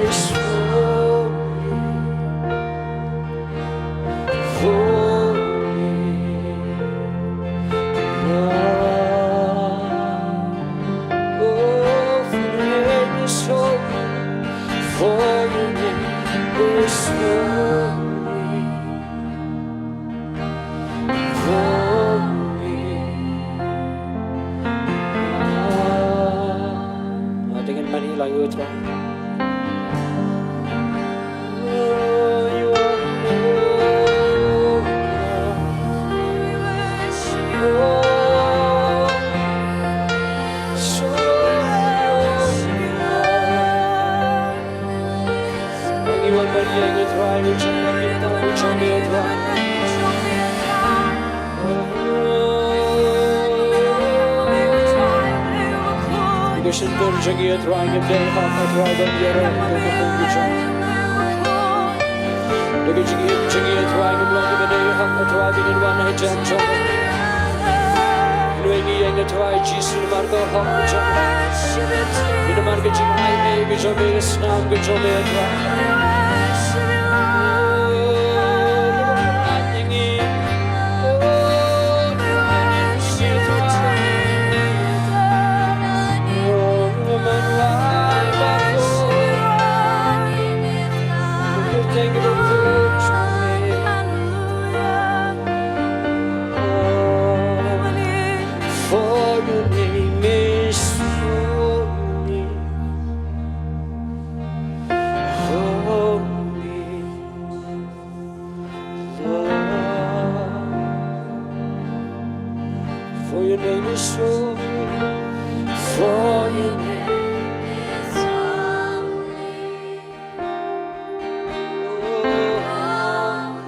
is holy. Holy, Lord. Oh, for your name is holy. For your name is holy. Holy, Lord. Ah, te ngin mane lang ïa u Trai. Ka shyntur jong ngi, a Trai, ngim dei hok, a Trai, ban ïarap ïa ka kyrteng ka jong ngi. Da ka jingim jong ngi, a Trai, ngim long kiba dei hok, a Trai, ba ngin wan ha jan jong me. Kynnoh ïa ngi, a Trai Jisu, namar ka hok ka jong me. Namar ka jingai ei ka jong me, ka snam ka jong me, a Trai. For your name is holy, holy, Lord. For your name is holy, for your name is holy. Oh, holy,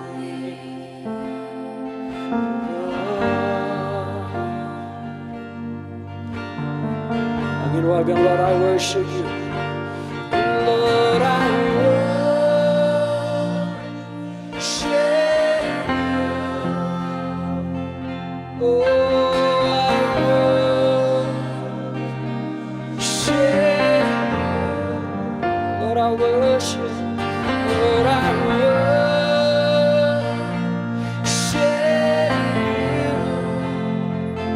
Lord. Ngin wad biang, Lord, I worship you. Lord, I worship you. Oh, I worship you. Lord, I worship you. Lord, I worship you.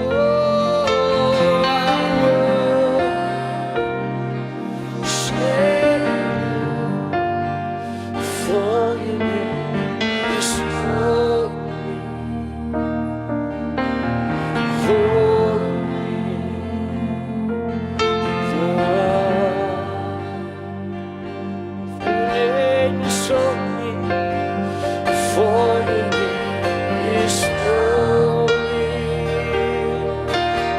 Oh, I worship you. For your name is holy, holy, Lord. For your name is holy, for your name is holy,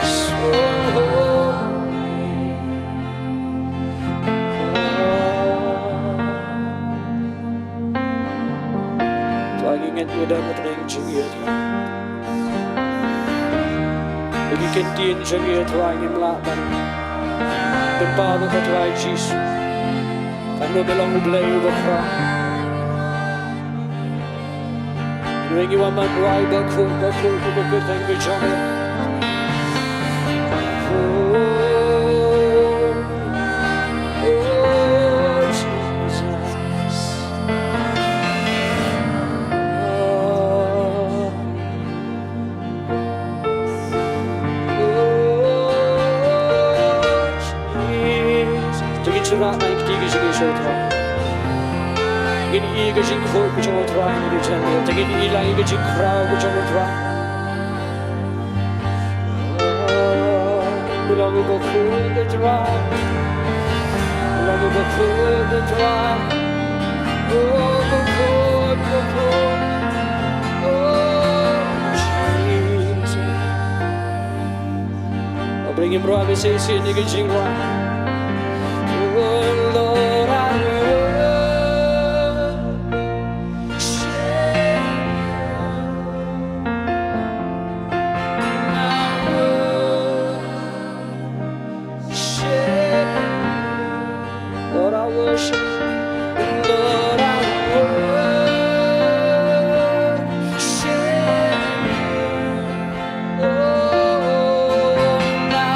so holy. Trai, ngi ngeit ba da ka bneng jong ngi, Trai, ba ki ktien jong ngi, Trai, ngim lah ban pynpaw lut, Trai Jisu, katno me long U Blei uba khraw. Ngi wan ban duwai, bakhuid, bakhuid ïa ka kyrteng ka jong me. Oh, oh, Jesus. Oh, oh, Jesus. To ngin shah rai ïa kti ka jingïaishah, Trai. Ngin ïohi ka jingkhuid ka jong U Trai ha kane ka janmiet. Te ngin ïohi lang ïa ka jingkhraw ka jong U Trai. Me long uba khuid, Trai. Me long uba khuid, Trai. Oh, uba khuid, uba khuid. Oh, Jesus. Ba ngim rwai ba shisien ïa ka jingrwai. Oh Lord, I worship you. I worship Lord, I worship you. Oh, I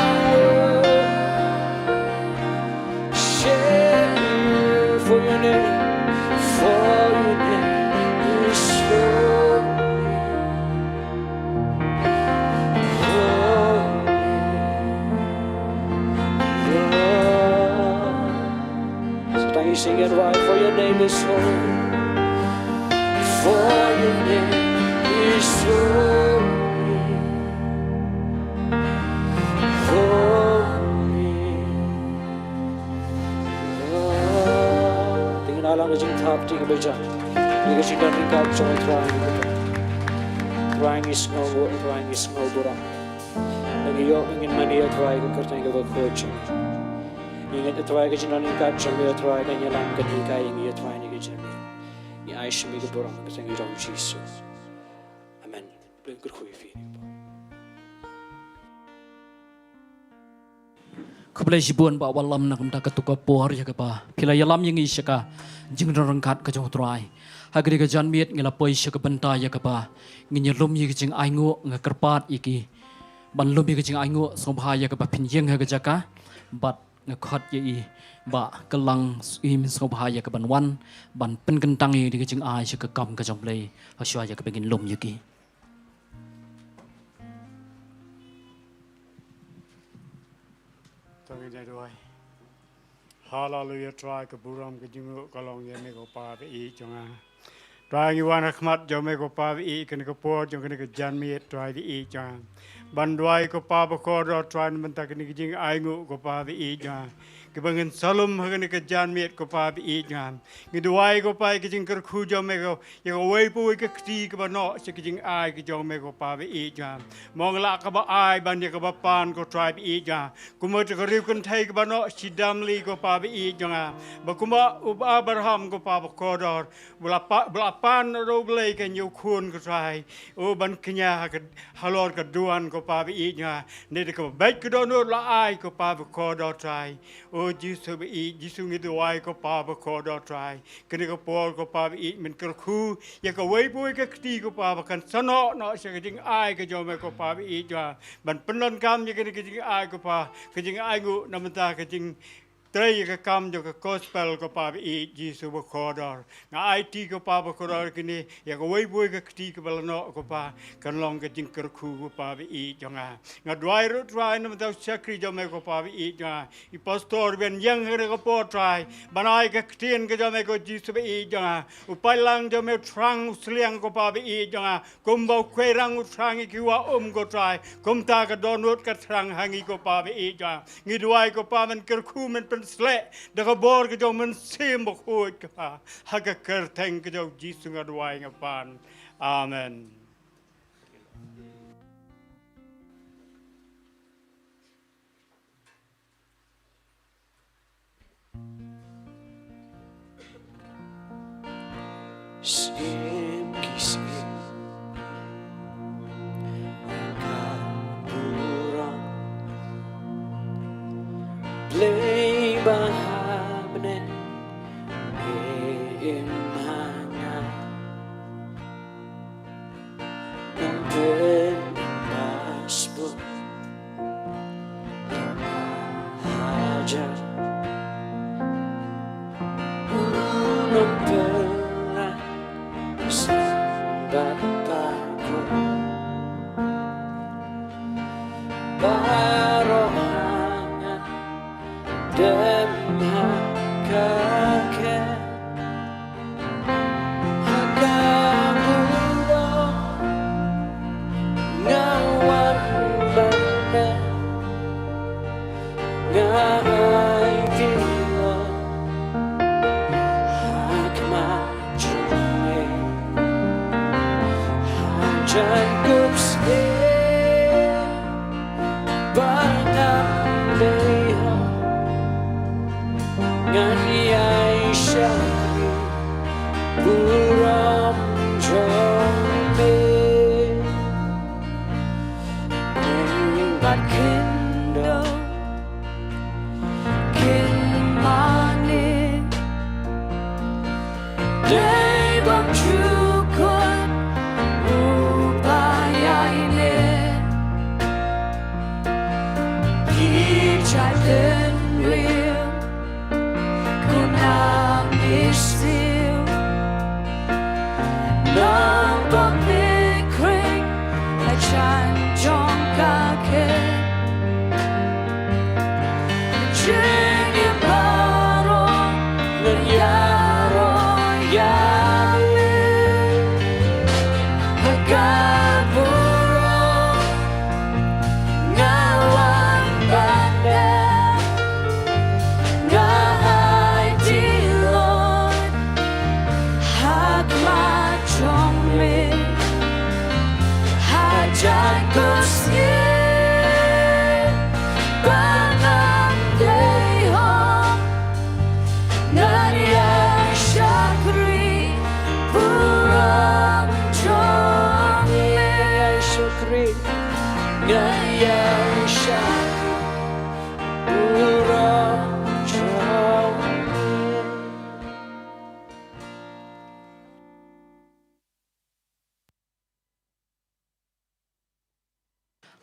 worship you, for your name, for your name is holy. Holy, Lord. So tang ngi sing ïa u Trai, for your name is holy. For your name is holy. Holy, Lord. Te ngin ïa lang ka jingthap, te ka bynta, ïa ka jingdon ryngkat jong u Trai. Trai, ngi sngewnguh, Trai, ngi sngewburom. Ngi ïoh ba ngin mane ïa u Trai ha ka kyrteng kaba khuid jong me. Ngi ngeit ïa u Trai, ka jingdon ryngkat jong me ïa u Trai kan ïalam, kan hikai ïa ngi ïa u Trai ha kane ka jingim. Ngi ai sha me ka burom ha ka kyrteng jong u Jisu. Amen. Khublei, kyrkhu ïa phi. Khublei shibun Bah Wallam na ka bynta katu ka por ïa kaba phi la ïalam ïa ngi sha ka jingdon ryngkat ka jong u Trai. Ha kane ka janmiet ngi la poi sha ka bynta ïa kaba ngin ïa lum ïa ka jingainguh. Nga kyrpad ïa ki ban lum ïa ka jingainguh, sngewbha ïa kaba phin ïeng ha ka jaka, bad nga khot ïa i Bah Kyllangswim, sngewbha ïa ka ban wan ban pynkyntang ïa ka jingai sha ka kam ka jong u Blei, ha shuwa ïa kaba ngin lum ïa ki. To ngin ïa duwai. Haleluia, Trai, ka burom ka jingnguh ka long ïa me ko Pa baieit jong nga. Trai, ngi wan ha khmat jong me ko Pa baieit, kane ka por jong kane ka janmiet, Trai baieit jong nga, ban duwai ko Pa bakordor, Trai, na bynta kane ka jingainguh ko Pa baieit jong nga, kiba ngin sa lum ha kane ka janmiet ko Pa baieit jong nga. Ngi duwai ko Pa ïa ka jingkyrkhu jong me ko, ïa kawei pa kawei ka kti kaba noh sha ka jingai ka jong me ko Pa baieit jong nga. Mo nga lah kaba ai ban ïa kaba pan ko Trai baieit jong nga. Kumba ka riew kynthei kaba noh shi damli ko Pa baieit jong nga, ba kumba u Abraham ko Pa bakordor, ba la pa-, ba la pan na u Blei ka ñiew khun ko Trai, u ban kñia ha ka, halor ka duwan ko Pa baieit jong nga. Ne da kaba beit ka dohnud la ai ko Pa bakordor Trai. O Jisu baieit, Jisu ngi duwai ko Pa bakordor Trai. Kane ka por ko Pa baieit, men kyrkhu ïa kawei pa kawei ka kti ko Pa ba kan sa noh noh sha ka jingai ka jong me ko Pa baieit jong nga, ban pyndonkam ïa kane ka jingai ko Pa, ka jingainguh na bynta ka jingtrei ïa ka kam jong ka gospel ko Pa baieit Jisu bakordor. Nga aiti ko Pa bakordor kine ïa kawei pa kawei ka kti kaba la noh ko Pa, kan long ka jingkyrkhu ko Pa baieit jong nga. Nga duwai ruh Trai na bynta u shakri jong me ko Pa baieit jong nga, i pastor, ban ïeng ha kane ka por Trai, ban ai ka ktien ka jong me ko Jisu baieit jong nga. U paitlang jong me u thrang u sliang ko Pa baieit jong nga, kumba u khuirang u thrang ïa ki wah um ko Trai, kumta ka dohnud ka thrang ha ngi ko Pa baieit jong nga. Ngi duwai ko Pa men kyrkhu, men pynsleh da ka bor ka jong u Mynsiem Bakhuid ko Pa. Ha ka kyrteng ka jong u Jisu nga duwai nga pan. Amen. Syiem ki syiem ka burom Blei ba ha bneng, me im ha nga. Nongpynbeit ba sbun hajar, u nongpynlait ba sngewbha ba khuid. Baroh ha nga dem ha ka khet. Ha ka burom nga wan ban leh, nga ai ki lok ha khmat jong me. Ha jaiñkup sdang ba ngan leh, ngan ïa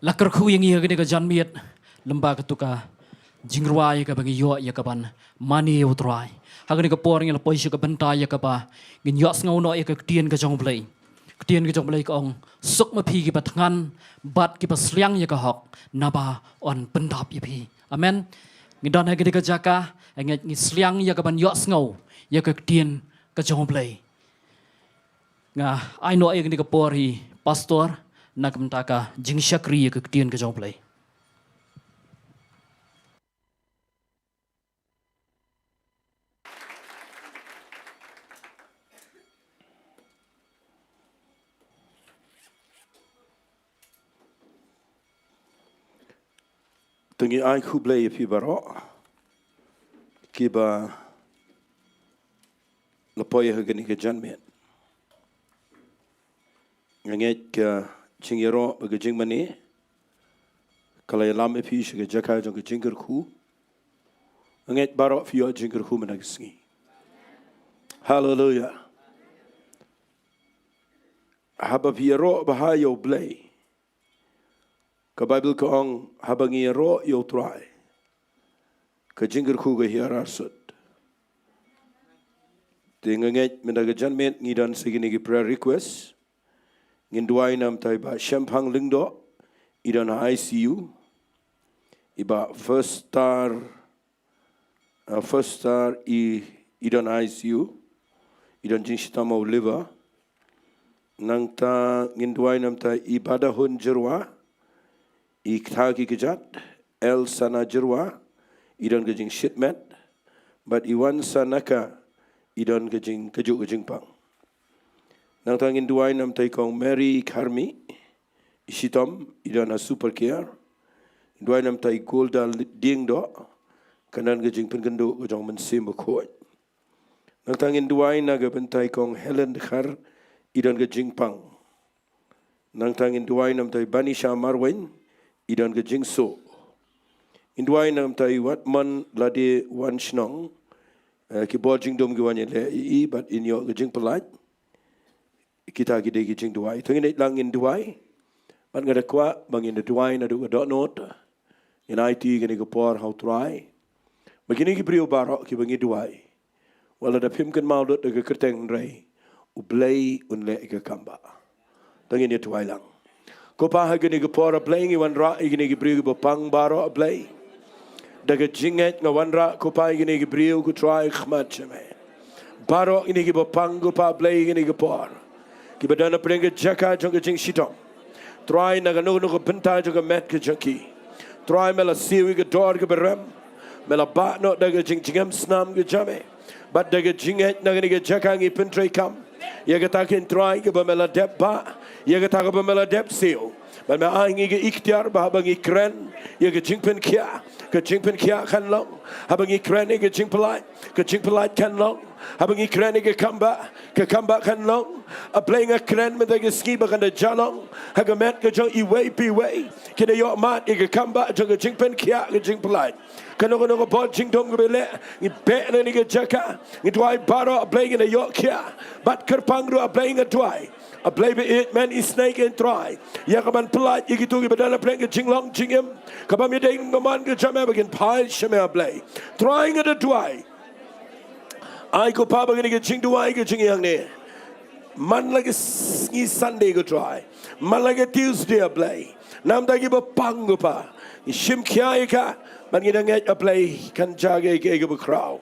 La kyrkhu ïa ngi ha kane ka janmiet lyngba katu ka jingrwai ïa kaba ngi ïoh ïa kaban mane ïa U Trai. Ha kane ka por ngi la poi sha ka bynta ïa kaba ngin ïohsngew noh ïa ka ktien ka jong U Blei. Ktien ka jong U Blei ka ong, suk ma phi kiba thngan bad kiba sliang ïa ka hok, naba yn pyndap ïa phi. Amen. Ngi don ha kane ka jaka, ngeit ngi sliang ïa kaban ïohsngew ïa ka ktien ka jong U Blei. Nga ai noh ïa kane ka por ha i pastor na ka bynta ka jingshakri ïa ka ktien ka jong U Blei. Te ngi ai khublei ïa phi baroh kiba la poi ha kane ka janmiet. Nga ngeit ka jingïaroh bad ka jingmane ka la ïalam ïa phi sha ka jaka jong ka jingkyrkhu. Nga ngeit baroh phi ïoh jingkyrkhu mynta ka sngi. Haleluya. Haba phi ïaroh bha ïa U Blei, ka Baibl ka ong, haba ngi ïaroh ïa U Trai, ka jingkyrkhu ka hiar arsut. Te nga ngeit mynta ka janmiet ngi don sa kine ki prayer request. Ngin duwai namar i Bah Shemphang Lyngdoh, i don ha I C U. I Bah First Star, uh, First Star i, i don ha I C U. I don jingshitom ha u liver. Nangta ngin duwai namar i Bah Dahun Jyrwa, i ktah ki kjat, L Sana Jyrwa, i don ka jingshit met, bad i Wan Sanaka, i don ka jing, kajuh ka jingpang. Nangta ngin duwai namar i Kong Mary Kharmi, i shitom, i don ha Super Care. Duwai namar i Golda Diengdoh, kan don ka jingpynkynduh ka jong u Mynsiem Bakhuid. Nangta ngin duwai na ka bynta i Kong Helen Dkhar, i don ka jingpang. Nangta ngin duwai namar i Banisha Marwein, i don ka jingsoh. Ngin duwai namar i Watman Lade Wanshnong, eh, ki bor jingdum ki wan ïaleh ïa i bad in ïoh ka jingpyllait. Kita ki dei ki jingduwai. Te ngin ïaid lang ngin duwai. Bad nga da kwah ba ngin da duwai naduh ka dohnud. Ngin aiti kane ka por ha U Trai. Ba kine ki briew baroh kiba ngi duwai, wat lada phim kynmaw lut da ka kyrteng, hynrei U Blei un leh ïa ka kam ba. Te ngin ïa duwai lang. Ko Pa, ha kane ka por, A Blei, ngi wanrah ïa kine ki briew kiba pang baroh, A Blei. Da ka jingngeit nga wanrah, ko Pa, ïa kine ki briew, ko Trai, ha khmat jong me. Baroh kine kiba pang, ko Pa, A Blei, ha kane ka por, kiba don hapdeng ka jaka jong ka jingshitom. Trai, na kano kano ka bynta jong ka met ka jong ki, Trai, me la siew ïa ka dor kaba rem. Me la bah noh da ka jingjngem snam ka jong me. Bad da ka jingngeit na kane ka jaka ngi pyntreikam ïa kata, ko Trai, kaba me la dep bah, ïa kata kaba me la dep siew. Bad me ai ngi ka iktiar ba haba ngi kren ïa ka jingpynkhiah, ka jingpynkhiah kan long. Haba ngi kren ïa ka jingpyllait, ka jingpyllait kan long. Haba ngi kren ïa ka kambah, ka kambah kan long. A Blei, nga kren mynta ka sngi ba kan da jah long ha ka met ka jong iwei pa iwei. Kin da ïoh mad ïa ka kambah jong ka jingpynkhiah, ka jingpyllait. Kano kano ka bor jingdum kaba leh, ngi beh na kane ka jaka. Ngi duwai baroh, A Blei, kin da ïoh khiah. Bad kyrpang ruh, A Blei, nga duwai, A Blei ba ïeit, men isynei, ko Trai, ïa kaban pyllait ïa kito kiba don hapdeng ka jinglong jingim, kaba ym dei ka mon ka jong me ba kin phai sha me, A Blei. Trai, nga da duwai, ai ko Pa ba kane ka jingduwai ka jong ngi hangne, man la ka sngi Sunday, ko Trai, man la ka Tuesday, A Blei, namar kiba pang, ko Pa, ngi shim khia ïa ka. Bad ngi da ngeit, A Blei, kan jia kaei kaei kaba khraw.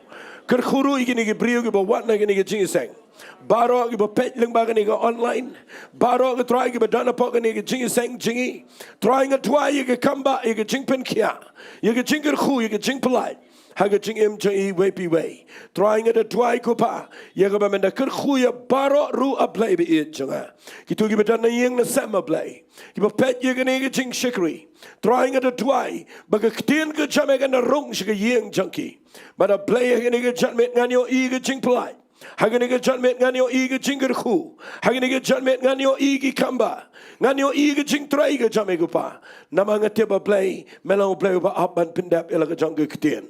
Kyrkhu ruh ïa kine ki briew kiba wad na kane ka jingïaseng. Baroh kiba peit lyngba kane ka online, baroh, ko Trai, kiba don hapoh kane ka jingïaseng jong ngi, Trai, nga duwai ïa ka kambah, ïa ka jingpynkhiah, ïa ka jingkyrkhu, ïa ka jingpyllait ha ka jingim jong iwei pa iwei. Trai, nga da duwai, ko Pa, ïa kaba men da kyrkhu ïa baroh ruh, A Blei ba ïeit jong nga, kito kiba don na ïing na sem, A Blei, kiba peit ïa kane ka jingshakri. Trai, nga da duwai ba ka ktien ka jong me kan da rung sha ka ïing jong ki. Bad, A Blei, ha kane ka janmiet ngan ïohi ka jingpyllait. Ha kane ka janmiet ngan ïohi ka jingkyrkhu. Ha kane ka janmiet ngan ïohi ki kambah. Ngan ïohi ka jingtrei ka jong me, ko Pa. Namar nga tip, A Blei, me long U Blei uba ap ban pyndep ïa la ka jong ka ktien.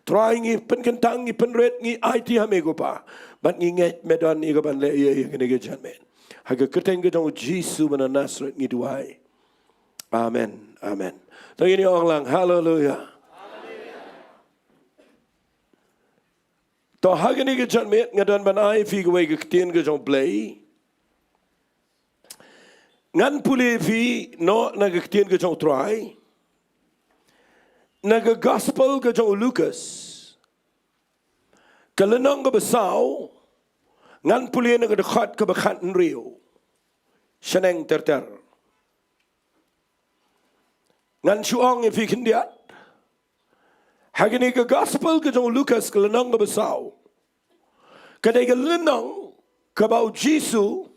Trai, ngi pynkyntang, ngi pynrit, ngi aiti ha me, ko Pa. Bad ngi ngeit me don ïa kaban leh ïa, ïa kane ka janmiet. Ha ka kyrteng ka jong U Jisu ba na Nasareth ngi duwai. Amen. Amen. To ngin ïa ong lang, haleluya. To ha kane ka janmiet nga don ban ai phi kawei ka ktien ka jong U Blei. Ngan pule phi noh na ka ktien ka jong U Trai na ka gospel ka jong u Lukas, ka lynnong kaba saw. Ngan pule na ka dkhot kaba khathynriew shaneng ter ter. Ngan shu ong ïa phi khyndiat. Ha kane ka gospel ka jong u Lukas, ka lynnong kaba saw, ka dei ka lynnong kaba u Jisu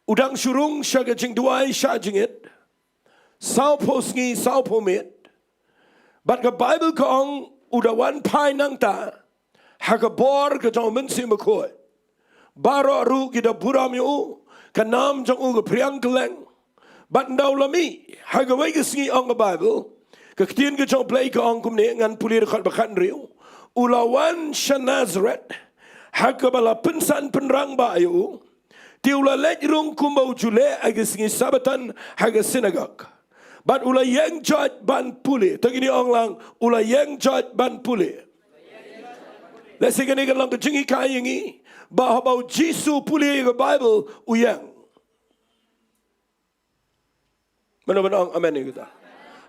u dang shu rung sha ka jingduwai shah jingit, sawphew sngi sawphew miet. Bad ka Baibl ka ong u da wan phai nangta ha ka bor ka jong u Mynsiem Bakhuid. Baroh ruh ki da burom ïa u, ka nam jong u ka phriang kylleng. Bad ynda u la mih ha kawei ka sngi, ong ka Baibl, ka ktien ka jong U Blei ka ong kumne, ngan pule dkhot ba khathynriew: U la wan sha Nasaret, ha kaba la pynsan pynrangbah ïa u. Te u la leit rung kumba u ju leh ha ki sngi Sabbaton ha ka synagog, bad u la ïeng joit ban pule. To ngin ong lang, u la ïeng joit ban pule. Lehse kane kan long ka jinghikai ïa ngi ba haba u Jisu u pule ïa ka Baibl, u ïeng. Mano ban ong amen ïa kata?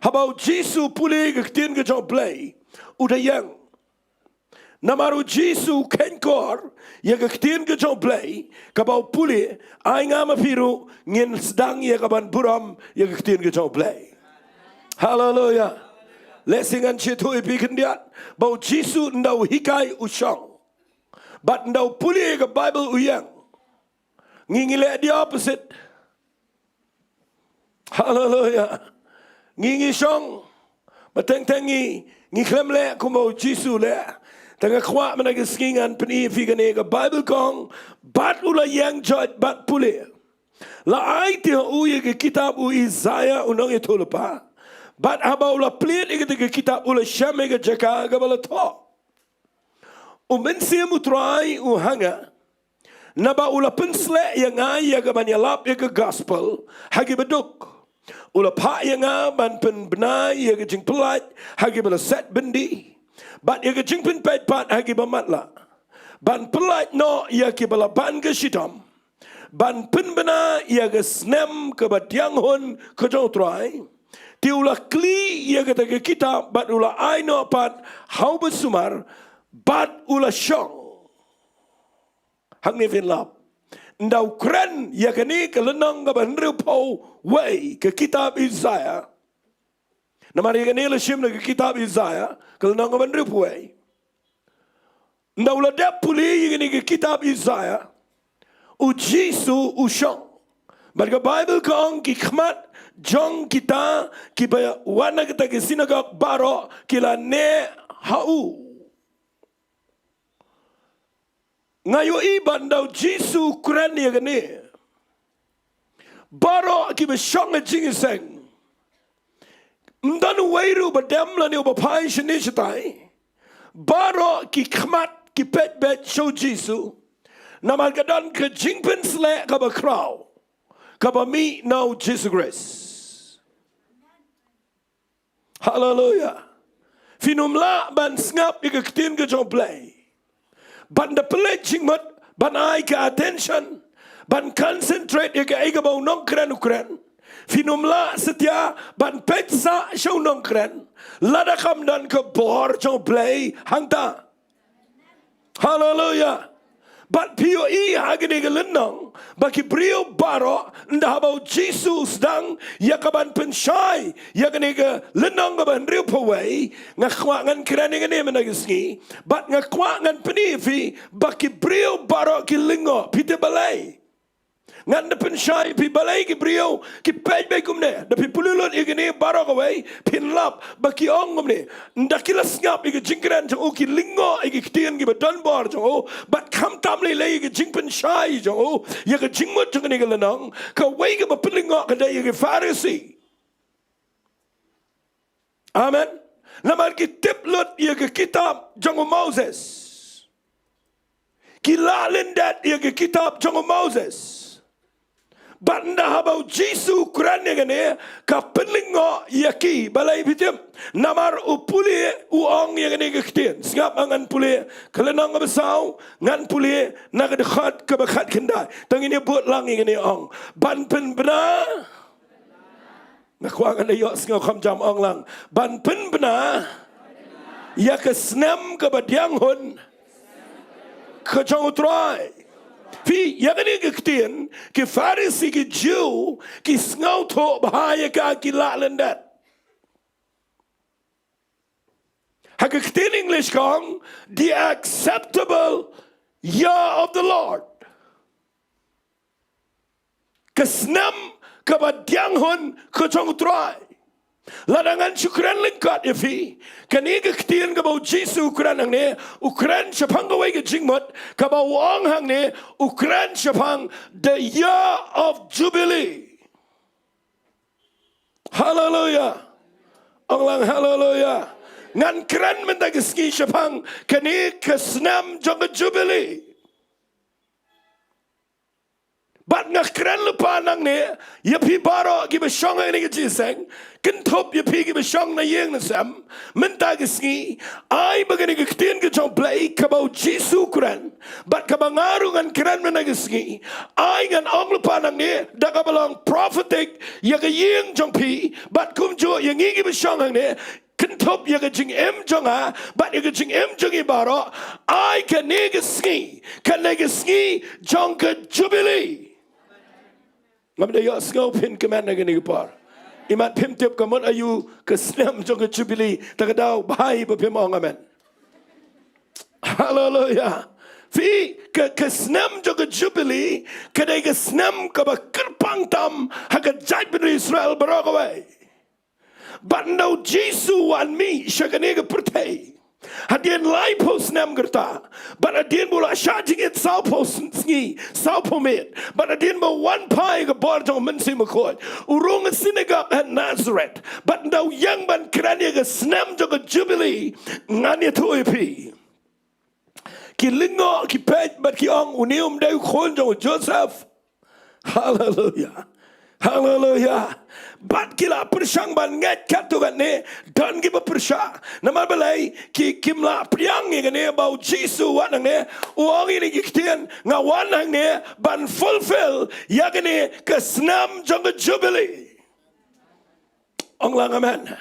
Haba u Jisu u pule ïa ka ktien ka jong U Blei, u da ïeng. Namar u Jisu u kheiñ kor ïa ka ktien ka jong U Blei, kaba u pule. Ai nga ma phi ruh ngin sdang ïa ka ban burom ïa ka ktien ka jong U Blei. Haleluya. Lehse ngan shu ïathuh ïa phi khyndiat ba u Jisu ynda u hikai u shong, bad ynda u pule ïa ka Baibl u ïeng. Ngi ngi leh the opposite. Haleluya. Ngi ngi shong, ba teng teng ngi ngi khlem leh kumba u Jisu u leh. Te nga kwah mynta ka sngi ngan pyni ïa phi kane, ka Baibl ka ong, bad u la ïeng joit bad pule. La ai te ha u ïa ka kitab u Isaïah u nongïathuhlypa. Bad haba u la plied ïa kata ka kitab, u la shem ïa ka jaka kaba la thoh. U Mynsiem u Trai u ha nga, naba u la pynsleh ïa nga ïa ka ban ïalap ïa ka gospel ha ki baduk. U la phah ïa nga ban pynbna ïa ka jingpyllait ha kiba la set byndi, bad ïa ka jingpynpeit pat ha kiba matlah, ban pyllait noh ïa kiba la ban ka shitom, ban pynbna ïa ka snem kaba thiang hun ka jong U Trai. Te u la kli ïa kata ka kitab bad u la ai noh pat ha uba sumar, bad u la shong. Hangne phin lap, ynda u kren ïa kane ka lynnong kaba hynriewphew wei ka kitab Isaïah. Namar ïa kane la shim na ka kitab Isaïah, ka lynnong kaba hynriewphew wei. Ynda u la dep pule ïa kane ka kitab Isaïah, u Jisu u shong. Bad ka Baibl ka ong, ki khmat jong kita kiba wan na kata ka synagog baroh ki la neh ha u. Nga ïohi ba ynda u Jisu u kren ïa kane, baroh kiba shong ha jingïaseng, ym don uwei ruh ba dem lane uba phai shane shatai. Baroh ki khmat ki peit beit sha u Jisu. Namar ka don ka jingpynsleh kaba khraw kaba mih na u Jisu Khrist. Haleluya. Phin ym lah ban sngap ïa ka ktien ka jong U Blei, ban da pynleit jingmut, ban ai ka attention, ban concentrate ïa kaei kaba u nongkren u kren. Phin ym lah satia ban peit sah sha u nongkren lada kam don ka bor jong U Blei hangta. Haleluya. Bad phi ïohi ha kane ka lynnong ba ki briew baroh, ynda haba u Jisu u sdang ïa ka ban pynshai ïa kane ka lynnong kaba hynriewphew wei, nga kwah ngan kren ïa kane mynta ka sngi, bad nga kwah ngan pyni ïa phi ba ki briew baroh ki lyngngoh. Phi tip balei? Ngan da pynshai ïa phi balei ki briew ki peit beit kumne. Da phi pule lut ïa kine baroh kawei, phin lap ba ki ong kumne. Ynda ki la sngap ïa ka jingkren jong u, ki lyngngoh ïa ki ktien kiba don bor jong u, bad khamtam lei lei ïa ka jingpynshai jong u ïa ka jingmut jong kane ka lynnong, kawei kaba pynlyngngoh ka dei ïa ki Pharisi. Amen. Namar ki tip lut ïa ka kitab jong u Moses. Ki la lyndet ïa ka kitab jong u Moses. Bad ynda haba u Jisu u kren ïa kane, ka pynlyngngoh ïa ki, balei phi tip? Namar u pule, u ong ïa kane ka ktien. Sngap, ngan pule ka lynnong kaba saw, ngan pule na ka dkhot kaba khatkhyndai. Tang ngin ïa bud lang ïa kane, ong: Ban pynbna. Nga kwah ngan da ïohsngew kham jam, ong lang: Ban pynbna ïa ka snem kaba diang hun ka jong U Trai. Phi, ïa kane ka ktien, ki Pharisi, ki Jiw, ki sngewthuh bha ïa ka, ki lah lyndet. Ha ka ktien English ka ong, the acceptable year of the Lord. Ka snem kaba diang hun ka jong U Trai. Lada ngan shu kren lyngkot ïa phi, kane ka ktien kaba u Jisu u kren hangne, u kren shaphang kawei ka jingmut, kaba u ong hangne, u kren shaphang the year of Jubilee. Haleluia. Ong lang haleluia. Ngan kren mynta ka sngi shaphang kane ka snem jong ka Jubilee. Bad nga kren lypa nangne ïa phi baroh kiba shong ha kane ka jingïaseng, kynthup ïa phi kiba shong na ïing na sem mynta ka sngi, ai ba kane ka ktien ka jong U Blei kaba u Jisu u kren, bad kaba nga ruh ngan kren mynta ka sngi, ai ngan ong lypa nangne da kaba long prophetic ïa ka ïing jong phi, bad kumjuh ïa ngi kiba shong hangne, kynthup ïa ka jingim jong nga bad ïa ka jingim jong ngi baroh, ai kane ka sngi, kane ka sngi jong ka Jubilee. Ngam da ïohsngew phin kmen ha kane ka por. Imat phim tip ka mut aïu ka snem jong ka Jubilee, ta ka daw bha ba phim ong amen. Haleluia. Phi, ka, ka snem jong ka Jubilee ka dei ka snem kaba kyrpang tam ha ka jaitbynriew Israel baroh kawei. Bad ynda u Jisu u wan mih sha kane ka pyrthei, hadien laiphew snem ka rta, bad hadien ba u la shah jingit sawphew sn-, sngi, sawphew miet, bad hadien ba u wan phai ka bor jong u Mynsiem Bakhuid, u rung ha synagog ha Nazareth, bad ynda u ïeng ban kren ïa ka snem jong ka Jubilee, ngan ïathuh ïa phi. Ki lyngngoh, ki peit bad ki ong, une um dei u khun jong u Joseph? Haleluia. Haleluia. Bad ki la pyrshang ban ngeit katto katne, don kiba pyrshah. Namar balei? Ki, kim lah pdiang ïa kane ba u Jisu u wan hangne, u ong ïa kine ki ktien, nga wan hangne ban fulfill ïa kane ka snem jong ka Jubilee. Ong lang amen.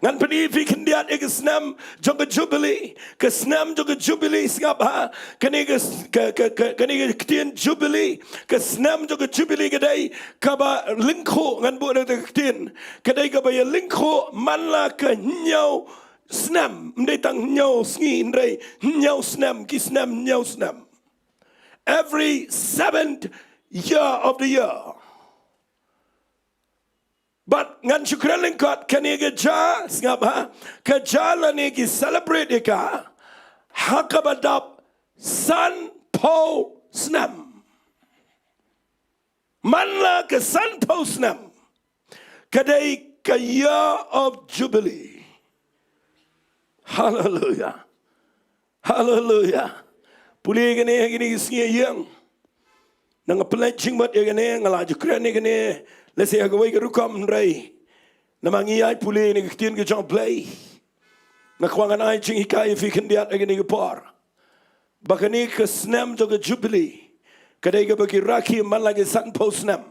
Ngan pyni ïa phi khyndiat ïa ka snem jong ka Jubilee. Ka snem jong ka Jubilee, sngap ha kane ka, ka, ka, ka, kane ka ktien Jubilee. Ka snem jong ka Jubilee ka dei kaba lyngkhuh, ngan buh da ka ktien. Ka dei kaba ïa lyngkhuh man la ka hynñiew snem. Ym dei tang hynñiew sngi, hynrei hynñiew snem, ki snem hynñiew snem. Every seventh year of the year. Bad ngan shu kren lyngkot, kane ka jia, sngap ha, ka jia lane ki celebrate ïa ka ha kaba dap sanphew snem. Man la ka sanphew snem ka dei ka year of Jubilee. Haleluia. Haleluia. Pule ïa kane ha kine ki sngi ïa ïeng. Nang nga pynleit jingmut ïa kane, nga la ju kren ïa kane lehse ha kawei ka rukom, hynrei namar ngi ïai pule ïa kane ka ktien ka jong U Blei, nga kwah ngan ai jinghikai ïa phi khyndiat ha kane ka por, ba kane ka snem jong ka Jubilee ka dei kaba ki rakhe man la ki sanphew snem.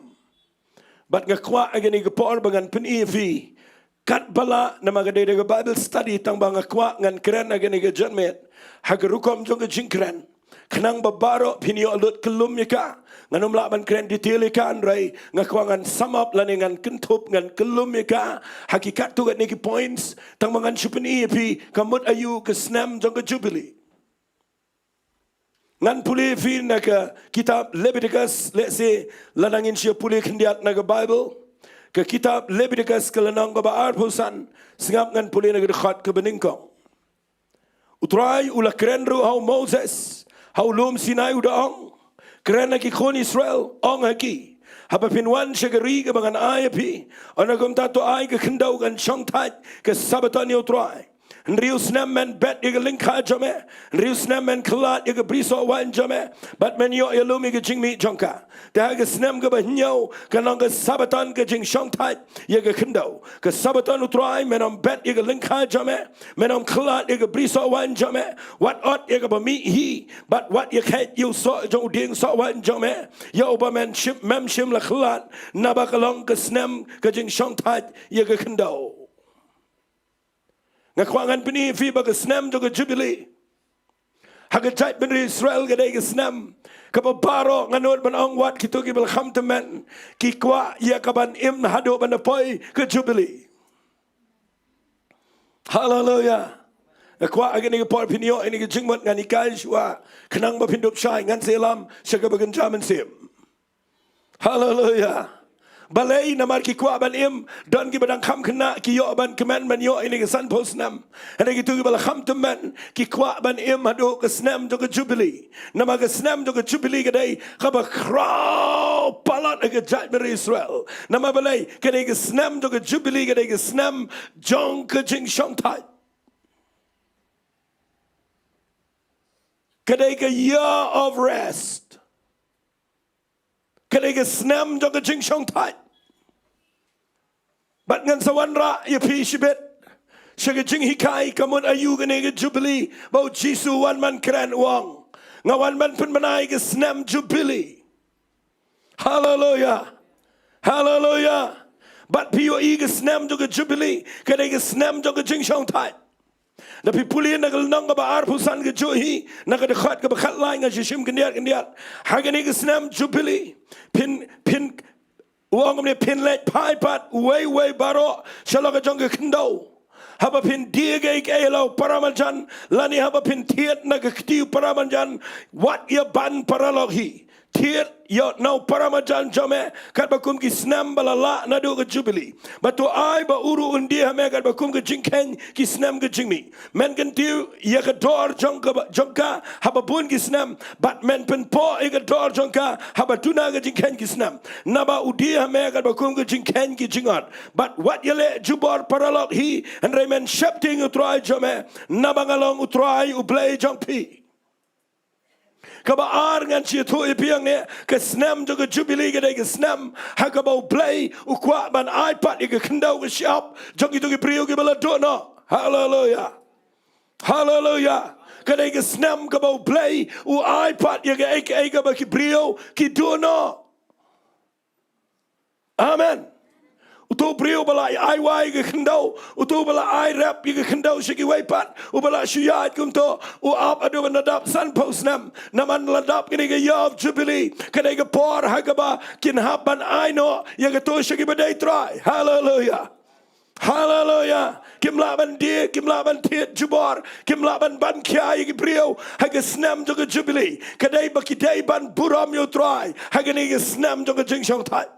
Bad nga kwah ha kane ka por ba ngan pyni ïa phi katba lah, namar ka dei da ka Bible study, tang ba nga kwah ngan kren ha kane ka janmiet ha ka rukom jong ka jingkren, khnang ba baroh phin ïoh lut kyllum ïa ka. Ngan ym lah ban kren detail ïa ka, hynrei nga kwah ngan sum up lane ngan kynthup, ngan kyllum ïa ka ha ki katto katne ki points, tang ba ngan shu pyni ïa phi ka mut aïu ka snem jong ka Jubilee. Ngan pule ïa phi na ka kitab Leviticus, lehse lada ngin shu pule khyndiat na ka Bible. Ka kitab Leviticus ka lynnong kaba arphew san, sngap, ngan pule na ka dkhot kaba nyngkong. U Trai u la kren ruh ha u Moses ha u lum Sinai, u da ong: Kren ha ki khun Israel, ong ha ki: Haba phin wan sha ka ri kaba ngan ai ha phi, ynda kumta to ai ka khyndew kan shong thait ka Sabbaton ïa U Trai. Hynriew snem men bet ïa ka lyngkha jong me. Hynriew snem men khlad ïa ka bri soh waiñ jong me. Bad men ïoh ïalum ïa ka jingmih jong ka. Te ha ka snem kaba hynñiew, ka long ka Sabaton ka jingshongthait ïa ka khyndew. Ka Sabaton U Trai men ym bet ïa ka lyngkha jong me. Men ym khlad ïa ka bri soh waiñ jong me. Wat ot ïa kaba mih hi. Bad wat ïa kheit ïa u soh jong u dieng soh waiñ jong me. Ïa uba men shym, mem shym la khlad. Naba ka long ka snem ka jingshongthait ïa ka khyndew. Nga kwah ngan pyni ïa phi ba ka snem jong ka Jubili ha ka jaitbynriew Israel ka dei ka snem kaba baroh, nga nud ban ong, wat kito kiba la kham tymmen ki kwah ïa ka ban im haduh ban da poi ka Jubili. Haleluya. Nga kwah ha kane ka por phin ïoh ïa kane ka jingmut, ngan hikai shuwa, khnang ba phin dup shai. Ngan sa ïalam sha kaba kynja mynsiem. Haleluya. Balei? Namar ki kwah ban im. Don kiba dang kham khynnah, ki ïoh ban kmen ban ïoh ïa kane ka sanphew snem. Hynrei kito kiba la kham tymmen ki kwah ban im haduh ka snem jong ka Jubili. Namar ka snem jong ka Jubili ka dei kaba khraw palat ha ka jaitbynriew Israel. Namar balei? Ka dei ka snem jong ka Jubili, ka dei ka snem jong ka jingshongthait. Ka dei ka year of rest. Ka dei ka snem jong ka jingshongthait. Bad ngan sa wanrah ïa phi shibit sha ka jinghikai ka mut aïu kane ka Jubili ba U Jisu u wan ban kren, u ong, nga wan ban pynbna ïa ka snem Jubili. Haleluya. Haleluya. Bad phi ïohi ka snem jong ka Jubili ka dei ka snem jong ka jingshongthait. Da phi pule na ka lynnong kaba arphew san ka juh hi, na ka dkhot kaba khatlai, nga shu shim khyndiat khyndiat. Ha kane ka snem Jubili phin, phin, u ong kumne, phin leit phai pat uwei uwei baroh sha la ka jong ka khyndew. Haba phin die kaei kaei ïa la u para marjan, lane haba phin thied na ka kti u para marjan, wat ïa ban paralok hi. Thied ïa na u para marjan jong me katba kum ki snem ba la lah naduh ka Jubili. Bad to ai ba u ruh un die ha me katba kum ka jingkheiñ ki snem ka jingmih. Men kyntiew ïa ka dor jong ka ba, jong ka haba bun ki snem. Bad men pynpoh ïa ka dor jong ka haba duna ka jingkheiñ ki snem. Naba u die ha me katba kum ka jingkheiñ ki jingot. Bad wat ïaleh jubor paralok hi, hynrei men sheptieng ïa U Trai jong me. Naba nga long U Trai U Blei jong phi. Kaba ar, ngan sa ïathuh ïa phi hangne, ka snem jong ka Jubili ka dei ka snem ha kaba U Blei u kwah ban ai pat ïa ka khyndew ka shyiap jong kito ki briew kiba la duh noh. Haleluya. Haleluya. Ka dei ka snem kaba U Blei u ai pat ïa kaei kaei kaba ki briew ki duh noh. Amen. Uto u briew ba la ai wai ïa ka khyndew, uto ba la ai rep ïa ka khyndew sha kiwei pat, uba la shu ïaid kumto, u ap haduh ban da dap sanphew snem. Namar la dap kane ka year of Jubilee, ka dei ka por ha kaba kin hap ban ai noh ïa kato sha kiba dei trai. Haleluya. Haleluya. Kim lah ban die, kim lah ban thied jubor, kim lah ban ban khia ïa ki briew ha ka snem jong ka Jubilee. Ka dei ba ki dei ban burom ïa u Trai ha kane ka snem jong ka jingshongthait.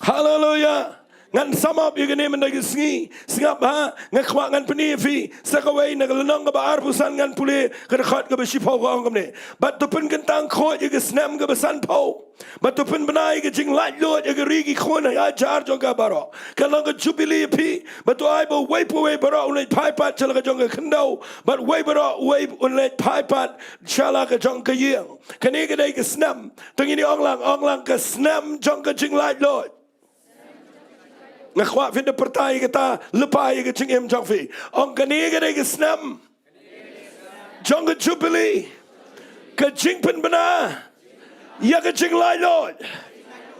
Haleluya. Ngan sum up ïa kane mynta ka sngi. Sngap ha, nga kwah ngan pyni ïa phi sa kawei na ka lynnong kaba arphew san, ngan pule ka dkhot kaba shiphew, ka ong kumne: Bad to pynkyntang khuid ïa ka snem kaba sanphew, bad to pynbna ïa ka jinglaitluid ïa ka ri ki khun hajar jong ka baroh. Ka long ka Jubilee ïa phi, bad to ai ba uwei pa uwei baroh un leit phai pat sha la ka jong ka khyndew, bad uwei baroh uwei un leit phai pat sha la ka jong ka ïing. Kane ka dei ka snem, to ngin ong lang, ong lang: Ka snem jong ka jinglaitluid. Nga kwah phin da pyrta ïa kata lypa ïa ka jingim jong phi. Ong: Kane ka dei ka snem jong ka Jubilee, ka jingpynbna ïa ka jinglaitluid.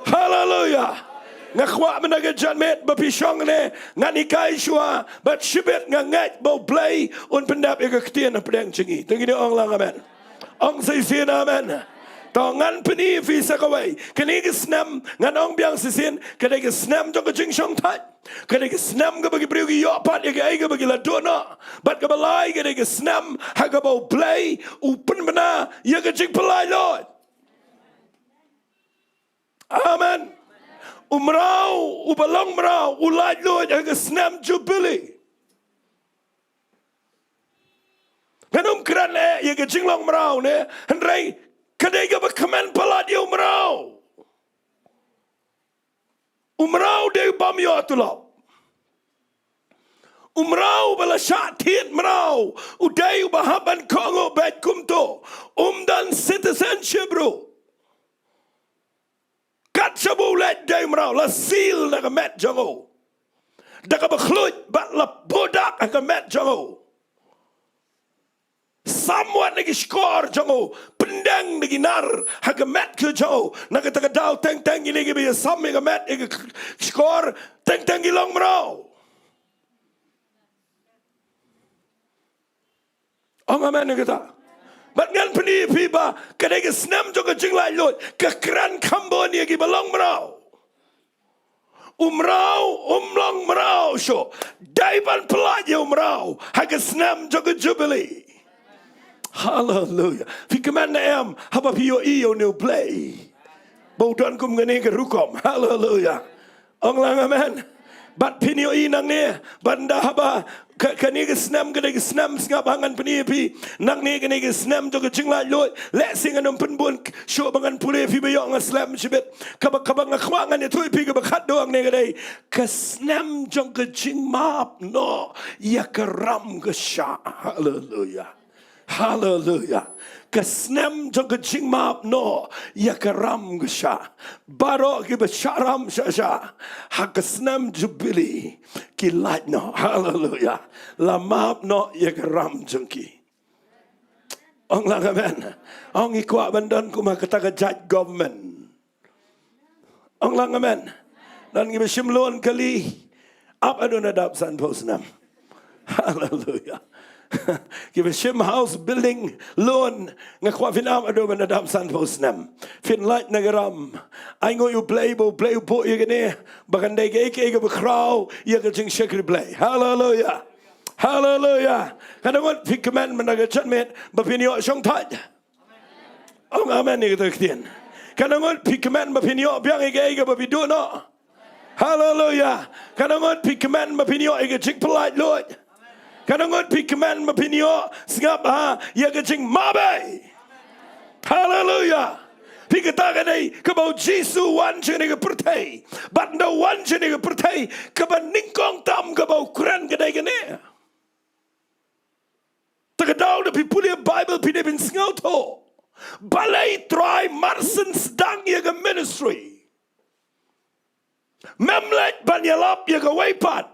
Haleluya. Nga kwah mynta ka janmiet ba phi shong ne, ngan hikai shuwa, bad shibit nga ngeit ba U Blei un pyndep ïa ka ktien hapdeng jong ngi. To ngin ong lang amen. Ong shisien amen. To ngan pyni ïa phi sa kawei. Kane ka snem, ngan ong biang shisien, ka dei ka snem jong ka jingshongthait. Ka dei ka snem kaba ki briew ki ïoh pat ïa kaei kaba ki la duh noh. Bad kaba lai, ka dei ka snem ha kaba U Blei u pynbna ïa ka jingpynlaitluid. Amen. U mraw, uba long mraw, u laitluid ha ka snem Jubilee. Ngan ym kren eh ïa ka jinglong mraw ne, hynrei ka dei kaba kmen palat ïa u mraw. U mraw dei u bym ïoh tulop. U mraw ba la shah thied mraw u dei uba hap ban kohnguh beit kumto. Um don citizenship ruh. Kat shaba u leit dei u mraw, la seal na ka met jong u da kaba khluid bad la budak ha ka met jong u. Samwat na ki shkor jong u, pyndeng na ki nar ha ka met ka jong u. Na kata ka daw teng teng kine kiba ïasam ïa ka met ïa ka shkor, teng teng ki long mraw. Ong amen ïa kata. Bad ngan pyni ïa phi ba ka dei ka snem jong ka jinglaitluid, ka kren kham bun ïa kiba long mraw. U mraw um long mraw shuh. Dei ban pyllait ïa u mraw ha ka snem jong ka jubili. Haleluya. Phi kmen ne em haba phi ïohi ïa une u Blei ba u don kum kane ka rukom? Haleluya. Ong lang amen. Bad phin ïohi nangne, bad ynda haba ka, kane ka snem, kane ka snem, sngap ha ngan pyni ïa phi. Nangne kane ka snem jong ka jinglaitluid, lehse ngan ym pynbun shuh ba ngan pule ïa phi, ba ïoh nga slem shibit. Kaba, kaba nga kwah ngan ïathuh ïa phi kaba khatduh hangne ka dei ka snem jong ka jingmap noh ïa ka ram ka shah. Haleluya. Haleluya. Ka snem jong ka jingmap noh ïa ka ram ka shah. Baroh kiba shah ram shah shah ha ka snem jubili ki lait noh. Haleluya. La map noh ïa ka ram jong ki. Ong lang amen. Ong ngi kwah ban don kum ha kata ka jait government. Ong lang amen. Don kiba shim loan kali, ap haduh na dap sanphew snem. Haleluya. Kiba shim house building loan, nga kwah phin ap haduh na dap sanphew snem. Phin lait na ka ram. Ai nguh ïa u Blei ba u Blei u buh ïa kane ba kan dei kaei kaei kaba khraw ïa ka jingshakri Blei. Haleluya. Haleluya. Kan ngut phi kmen mynta ka janmiet ba phin ïoh shongthait? Ong amen ïa kata ka ktien. Kan ngut phi kmen ba phin ïoh biang ïa kaei kaba phi duh noh? Haleluya. Kan ngut phi kmen ba phin ïoh ïa ka jingpyllait luid? Kan ngut phi kmen ba phin ïoh sngap ha ïa ka jingmabei? Haleluya. Phi, kata ka dei kaba u Jisu wan sha kane ka pyrthei. Bad ynda u wan sha kane ka pyrthei, kaba nyngkong tam kaba u kren ka dei kane. Te ka daw da phi pule Baibl phi dei ban sngewthuh balei Trai Marsden sdang ïa ka ministry. Mem leit ban ïalap ïa kawei pat,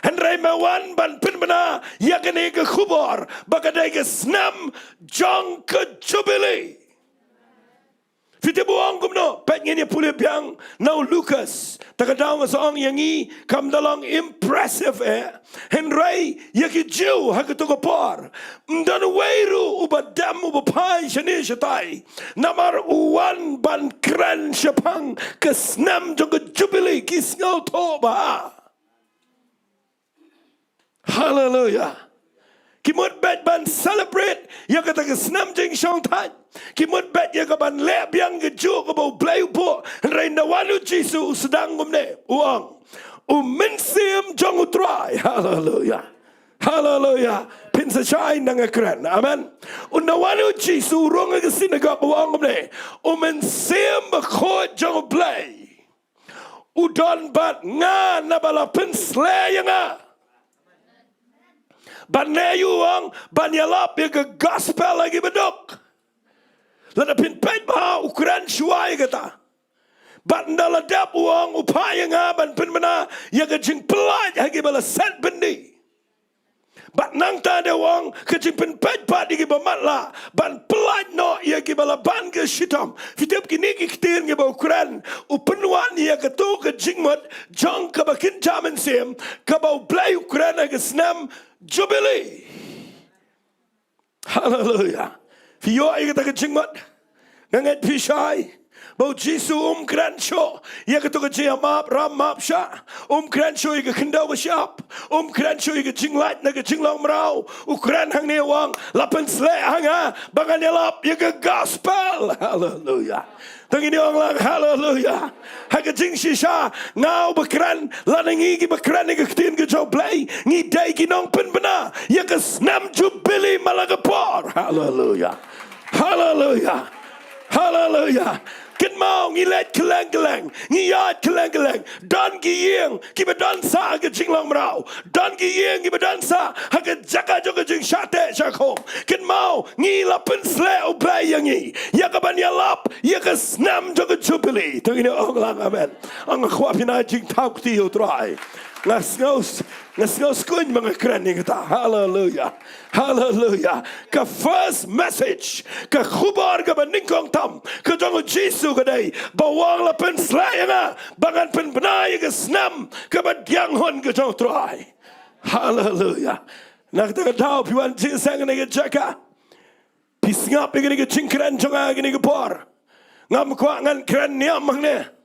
hynrei me wan ban pynbna ïa kane ka khubor ba ka dei ka snem jong ka jubili. Phi tip u ong kumno? Peit, ngin ïa pule biang na u Lukas. Te ka daw nga sa ong ïa ngi, kam da long impressive eh, hynrei ïa ki Jiw ha kato ka por ym don uwei ruh uba dem uba phai shane shatai. Namar u wan ban kren shaphang ka snem jong ka jubili, ki sngewthuh bha. Haleluya. Ki mut beit ban celebrate ïa kata ka snem jingshongthait. Ki mut beit ïa ka ban leh biang ka juh kaba u Blei u buh. Hynrei ynda wan u Jisu u sdang kumne, u ong, u mynsiem jong u Trai. Haleluya. Haleluya. Phin sa shai ynda nga kren. Amen. Ynda wan u Jisu u rung ha ka synagog u ong kumne, u Mynsiem Bakhuid jong u Blei u don bad nga, naba la pynsleh ïa nga ban leh, u ong, ban ïalap ïa ka gospel ha ki baduk. Lada phin peit bha, u kren shuwa ïa kata. Bad ynda la dep, u ong, u phah ïa nga ban pynbna ïa ka jingpyllait ha kiba la set byndi. Bad nangta de u ong, ka jingpynpeit pat ïa kiba matlah, ban pyllait noh ïa kiba la ban ka shitom. Phi tip, kine ki ktien kiba u kren, u pynwan ïa kato ka jingmut jong kaba kynja mynsiem kaba u Blei u kren ha ka snem jubili. Haleluya. Phi ïoh ïa kata ka jingmut? Nga ngeit phi shai ba u Jisu um kren shuh ïa kato ka jingïamap ram map shah. Um kren shuh ïa ka khyndew ba shyiap. Um kren shuh ïa ka jinglait na ka jinglong mraw. U kren hangne, u ong, la pynsleh ha nga ba ngan ïalap ïa ka gospel. Haleluya. Te ngin ong lang haleluya. Ha ka jingshisha, nga uba kren lane ngi kiba kren ïa ka ktien ka jong u Blei, ngi dei ki nongpynbna ïa ka snem jubili man la ka por. Haleluya. Haleluya. Haleluya. Kynmaw, ngi leit kylleng kylleng, ngi ïaid kylleng kylleng. Don ki ïing kiba don sah ha ka jinglong mraw. Don ki ïing kiba don sah ha ka jaka jong ka jingshah teh shah khong. Kynmaw, ngi la pynsleh U Blei ïa ngi ïa kaban ïalap ïa ka snem jong ka Jubili. To ngin ong lang amen. Nga kwah phin ai jingthaw kti ïa U Trai. Nga sngew, nga sngew skun ba nga kren ïa kata. Haleluia. Haleluia. Ka first message, ka khubor kaba nyngkong tam ka jong U Jisu ka dei ba u ong, la pynsleh ïa nga ba ngan pynbna ïa ka snem kaba dang hun ka jong U Trai. Haleluia. Na kata ka daw, phi wan jingïaseng ha kane ka jaka, phi sngap ïa kane ka jingkren jong nga ha kane ka por. Ngam kwah ngan kren niam hangne.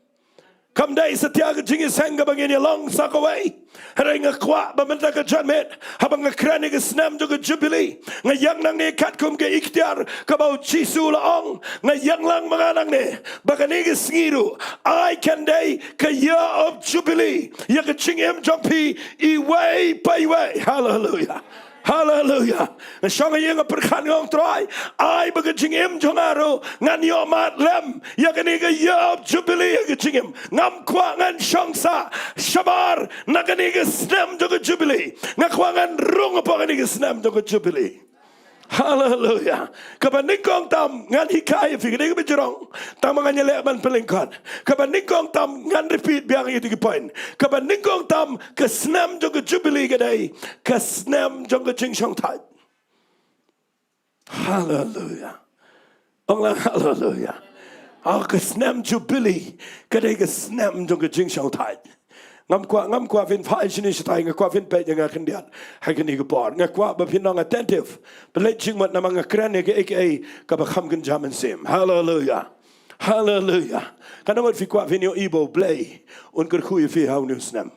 Kam dei satia ka jingïaseng kaba ngin ïalong sa kawei. Hynrei nga kwah ba mynta ka janmiet, haba nga kren ïa ka snem jong ka Jubili, nga ïeng nangne katkum ka iktiar kaba U Jisu u la ong. Nga ïeng lang ma nga nangne ba kane ka sngi ruh ai kan dei ka Year of Jubilee ïa ka jingim jong phi iwei pa iwei. Haleluia. Haleluia. Nga shong ha ïing, nga pyrkhat, nga ong, Trai, ai ba ka jingim jong nga ruh ngan ïoh mad lem ïa kane ka Year of Jubilee ha ka jingim. Ngam kwah ngan shong sah shabar na kane ka snem jong ka Jubili. Nga kwah ngan rung hapoh kane ka snem jong ka Jubili. Haleluia. Kaba nyngkong tam ngan hikai ïa phi, kane kaba jrong, tang ba ngan ïaleh ban pynlyngkot. Kaba nyngkong tam ngan repeat biang ïa kito ki point. Kaba nyngkong tam, ka snem jong ka Jubili ka dei ka snem jong ka jingshongthait. Haleluia. Ong lang haleluia. Oh, ka snem Jubili ka dei ka snem jong ka jingshongthait. Ngam kwah, ngam kwah phin phai shane shatai, nga kwah phin peit ïa nga khyndiat ha kane ka por. Nga kwah ba phin long attentive. Pynleit jingmut namar nga kren ïa kaei kaei kaba kham kynja mynsiem. Haleluia. Haleluia. Katno ngut phi kwah phin ïohi ba U Blei un kyrkhu ïa phi ha une u snem?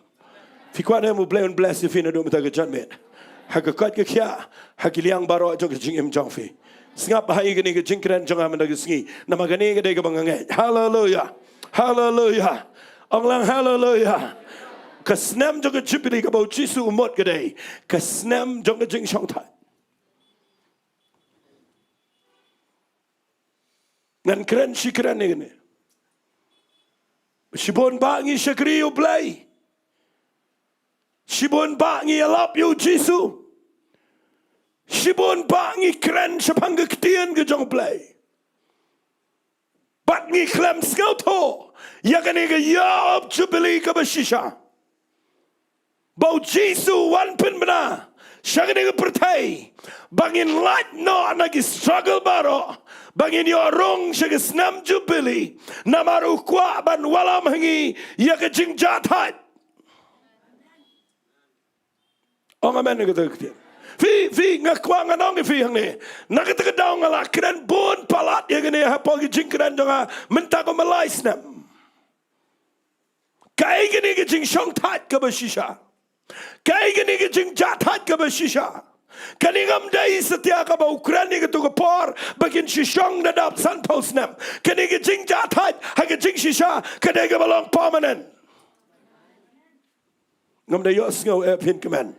Phi kwah ne em U Blei un bless ïa phi naduh mynta ka janmiet? Ha ka koit ka khiah, ha ki liang baroh jong ka jingim jong phi. Sngap bha ïa kane ka jingkren jong nga mynta ka sngi, namar kane ka dei kaba nga ngeit. Haleluia. Haleluia. Ong lang haleluia. Ka snem jong ka Jubili kaba U Jisu u mut ka dei ka snem jong ka jingshongthait. Ngan kren shi kren ïa kane. Shibun bah ngi shakri U Blei. Shibun bah ngi ïalap ïa U Jisu. Shibun bah ngi kren shaphang ka ktien ka jong U Blei. Bad ngi khlem sngewthuh ïa kane ka Year of Jubilee kaba shisha, ba U Jisu u wan pynbna sha kane ka pyrthei ba ngin lait noh na ki struggle baroh, ba ngin ïoh rung sha ka snem Jubili. Namar u kwah ban wallam ha ngi ïa ka jingjahthait. Ong amen na kata ka ktien. Phi, phi, nga kwah ngan ong ïa phi hangne, na kata ka daw nga la kren bun palat ïa kane hapoh ki jingkren jong nga mynta kumba lai snem. Kaei kane ka jingshongthait kaba shisha? Kaei kane ka jingjahthait kaba shisha? Kane ngam dei satia kaba u kren ïa kato ka por ba kin shu shong da dap sanphew snem. Kane ka jingjahthait ha ka jingshisha ka dei kaba long permanent. Ngam da ïohsngew, eh, phin kmen.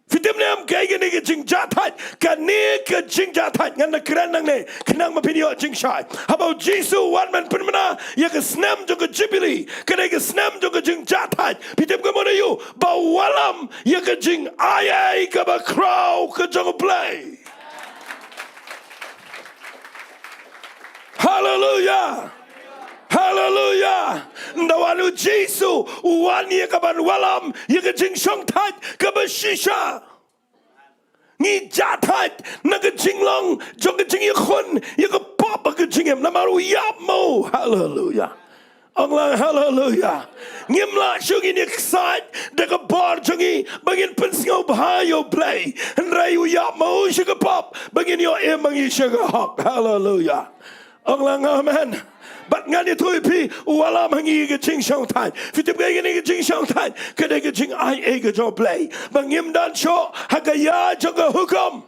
Phi tip ne em kaei kane ka jingjahthait? Kane ka jingjahthait ngan da kren nangne khnang ba phin ïoh jingshai. Haba U Jisu u wan ban pynbna ïa ka snem jong ka Jubili, ka dei ka snem jong ka jingjahthait. Phi tip ka mut aïu? Ba u wallam ïa ka jingai ei kaba khraw ka jong U Blei. Haleluia. Haleluia. Nda wan U Jisu u wan ïa kaban wallam ïa ka jingshongthait kaba shisha. Ngi jahthait na ka jinglong jong ka jingïakhun ïa ka pop ha ka jingim namar u ïap ma u. Haleluia. Ong lang haleluia. Ngim lah shuh ngin ïaksaid da ka bor jong ngi ba ngin pynsngewbha ïa U Blei. Hynrei u ïap ma u sha ka pop ba ngin ïoh im ma ngi sha ka hok. Haleluia. Ong lang amen. Bad ngan ïathuh ïa phi, u wallam ha ngi ka jingshongthait. Phi tip kaei kane ka jingshongthait? Ka dei ka jingai ei ka jong U Blei ba ngim don shuh ha ka ïa jong ka hukum.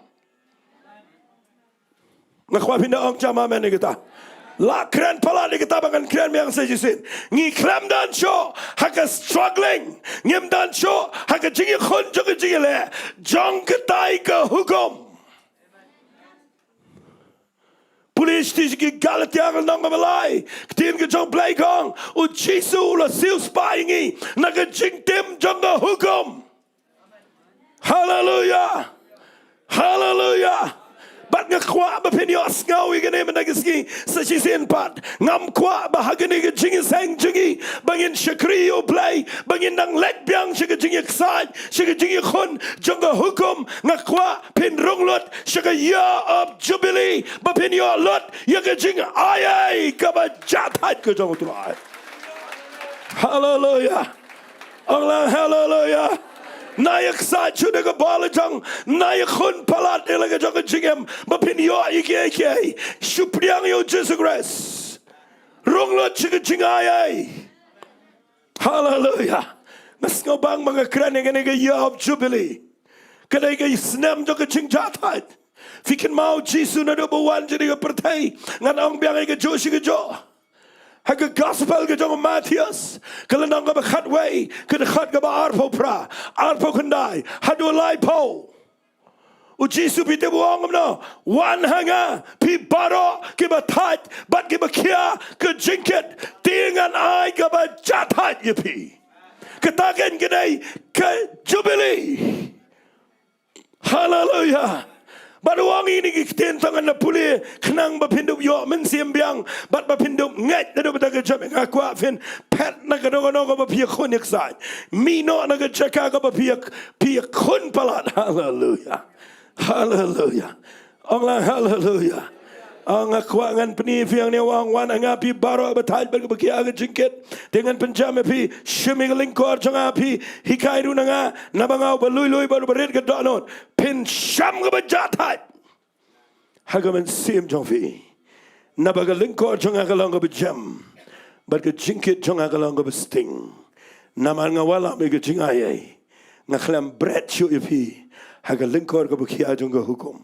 Nga kwah phin da ong jam amen ïa kata. La kren palat ïa kata ba ngan kren biang sa shisien. Ngi khlem don shuh ha ka struggling. Ngim don shuh ha ka jingïakhun jong ka jingïaleh jong katai ka hukum. Pule Shithi sha ki Galatia ka lynnong kaba lai, ka ktien ka jong U Blei ka ong, U Jisu u la siewspah ïa ngi na ka jingtim jong ka hukum. Haleluya. Haleluya. Bad nga kwah ba phin ïohsngew ïa kane mynta ka sngi sa shisien pat. Ngam kwah ba ha kane ka jingïaseng jong ngi ba ngin shakri ïa U Blei, ba ngin dang leit biang sha ka jingïaksaid, sha ka jingïakhun jong ka hukum. Nga kwah phin rung lut sha ka Year of Jubilee, ba phin ïoh lut ïa ka jingai ei kaba jahthait ka jong U Trai. Haleluya. Ong lang haleluya. Nai ïaksaid shuh da ka bor la jong, nai ïakhun palat ïa la ka jong ka jingim, ba phin ïoh ïa kiei kiei. Shu pdiang ïa U Jisu Khrist. Rung lut sha ka jingai ei. Haleluya. Nga sngewbang ba nga kren ïa kane ka Year of Jubilee. Ka dei ka snem jong ka jingjahthait. Phi kynmaw U Jisu naduh ba u wan sha kane ka pyrthei, ngan ong biang ïa kajuh shi kajuh. Ha ka Gospel ka jong u Mathaios, ka lynnong kaba khatwei, ka dkhot kaba arphew phra, arphew khyndai haduh laiphew. U Jisu, phi tip u ong kumno? Wan ha nga phi baroh kiba thait bad kiba khia ka jingkit, te ngan ai kaba jahthait ïa phi. Kata kein ka dei ka Jubilee. Haleluya. Bad u ong ïa kine ki ktien, tang ngan da pule khnang ba phin dup ïoh mynsiem biang bad ba phin dup ngeit naduh mynta ka jingim. Nga kwah phin phet na kano kano kaba phi ïakhun ïaksaid. Mih noh na ka jaka kaba phi ïa, phi ïakhun palat. Haleluya. Haleluya. Ong lang haleluya. Ong, nga kwah ngan pyni ïa phi hangne, u ong, wan ha nga phi baroh ba thait bad ba khia ka jingkit, te ngan pynjem ïa phi. Shim ïa ka lyngkor jong nga phi hikai ruh na nga, naba nga uba lui lui bad uba rit ka dohnud. Phin shem kaba jahthait ha ka mynsiem jong phi. Naba ka lyngkor jong nga ka long kaba jem bad ka jingkit jong nga ka long kaba sting. Namar nga wallam ïa ka jingai ei, nga khlem bret shuh ïa phi ha ka lyngkor kaba khia jong ka hukum.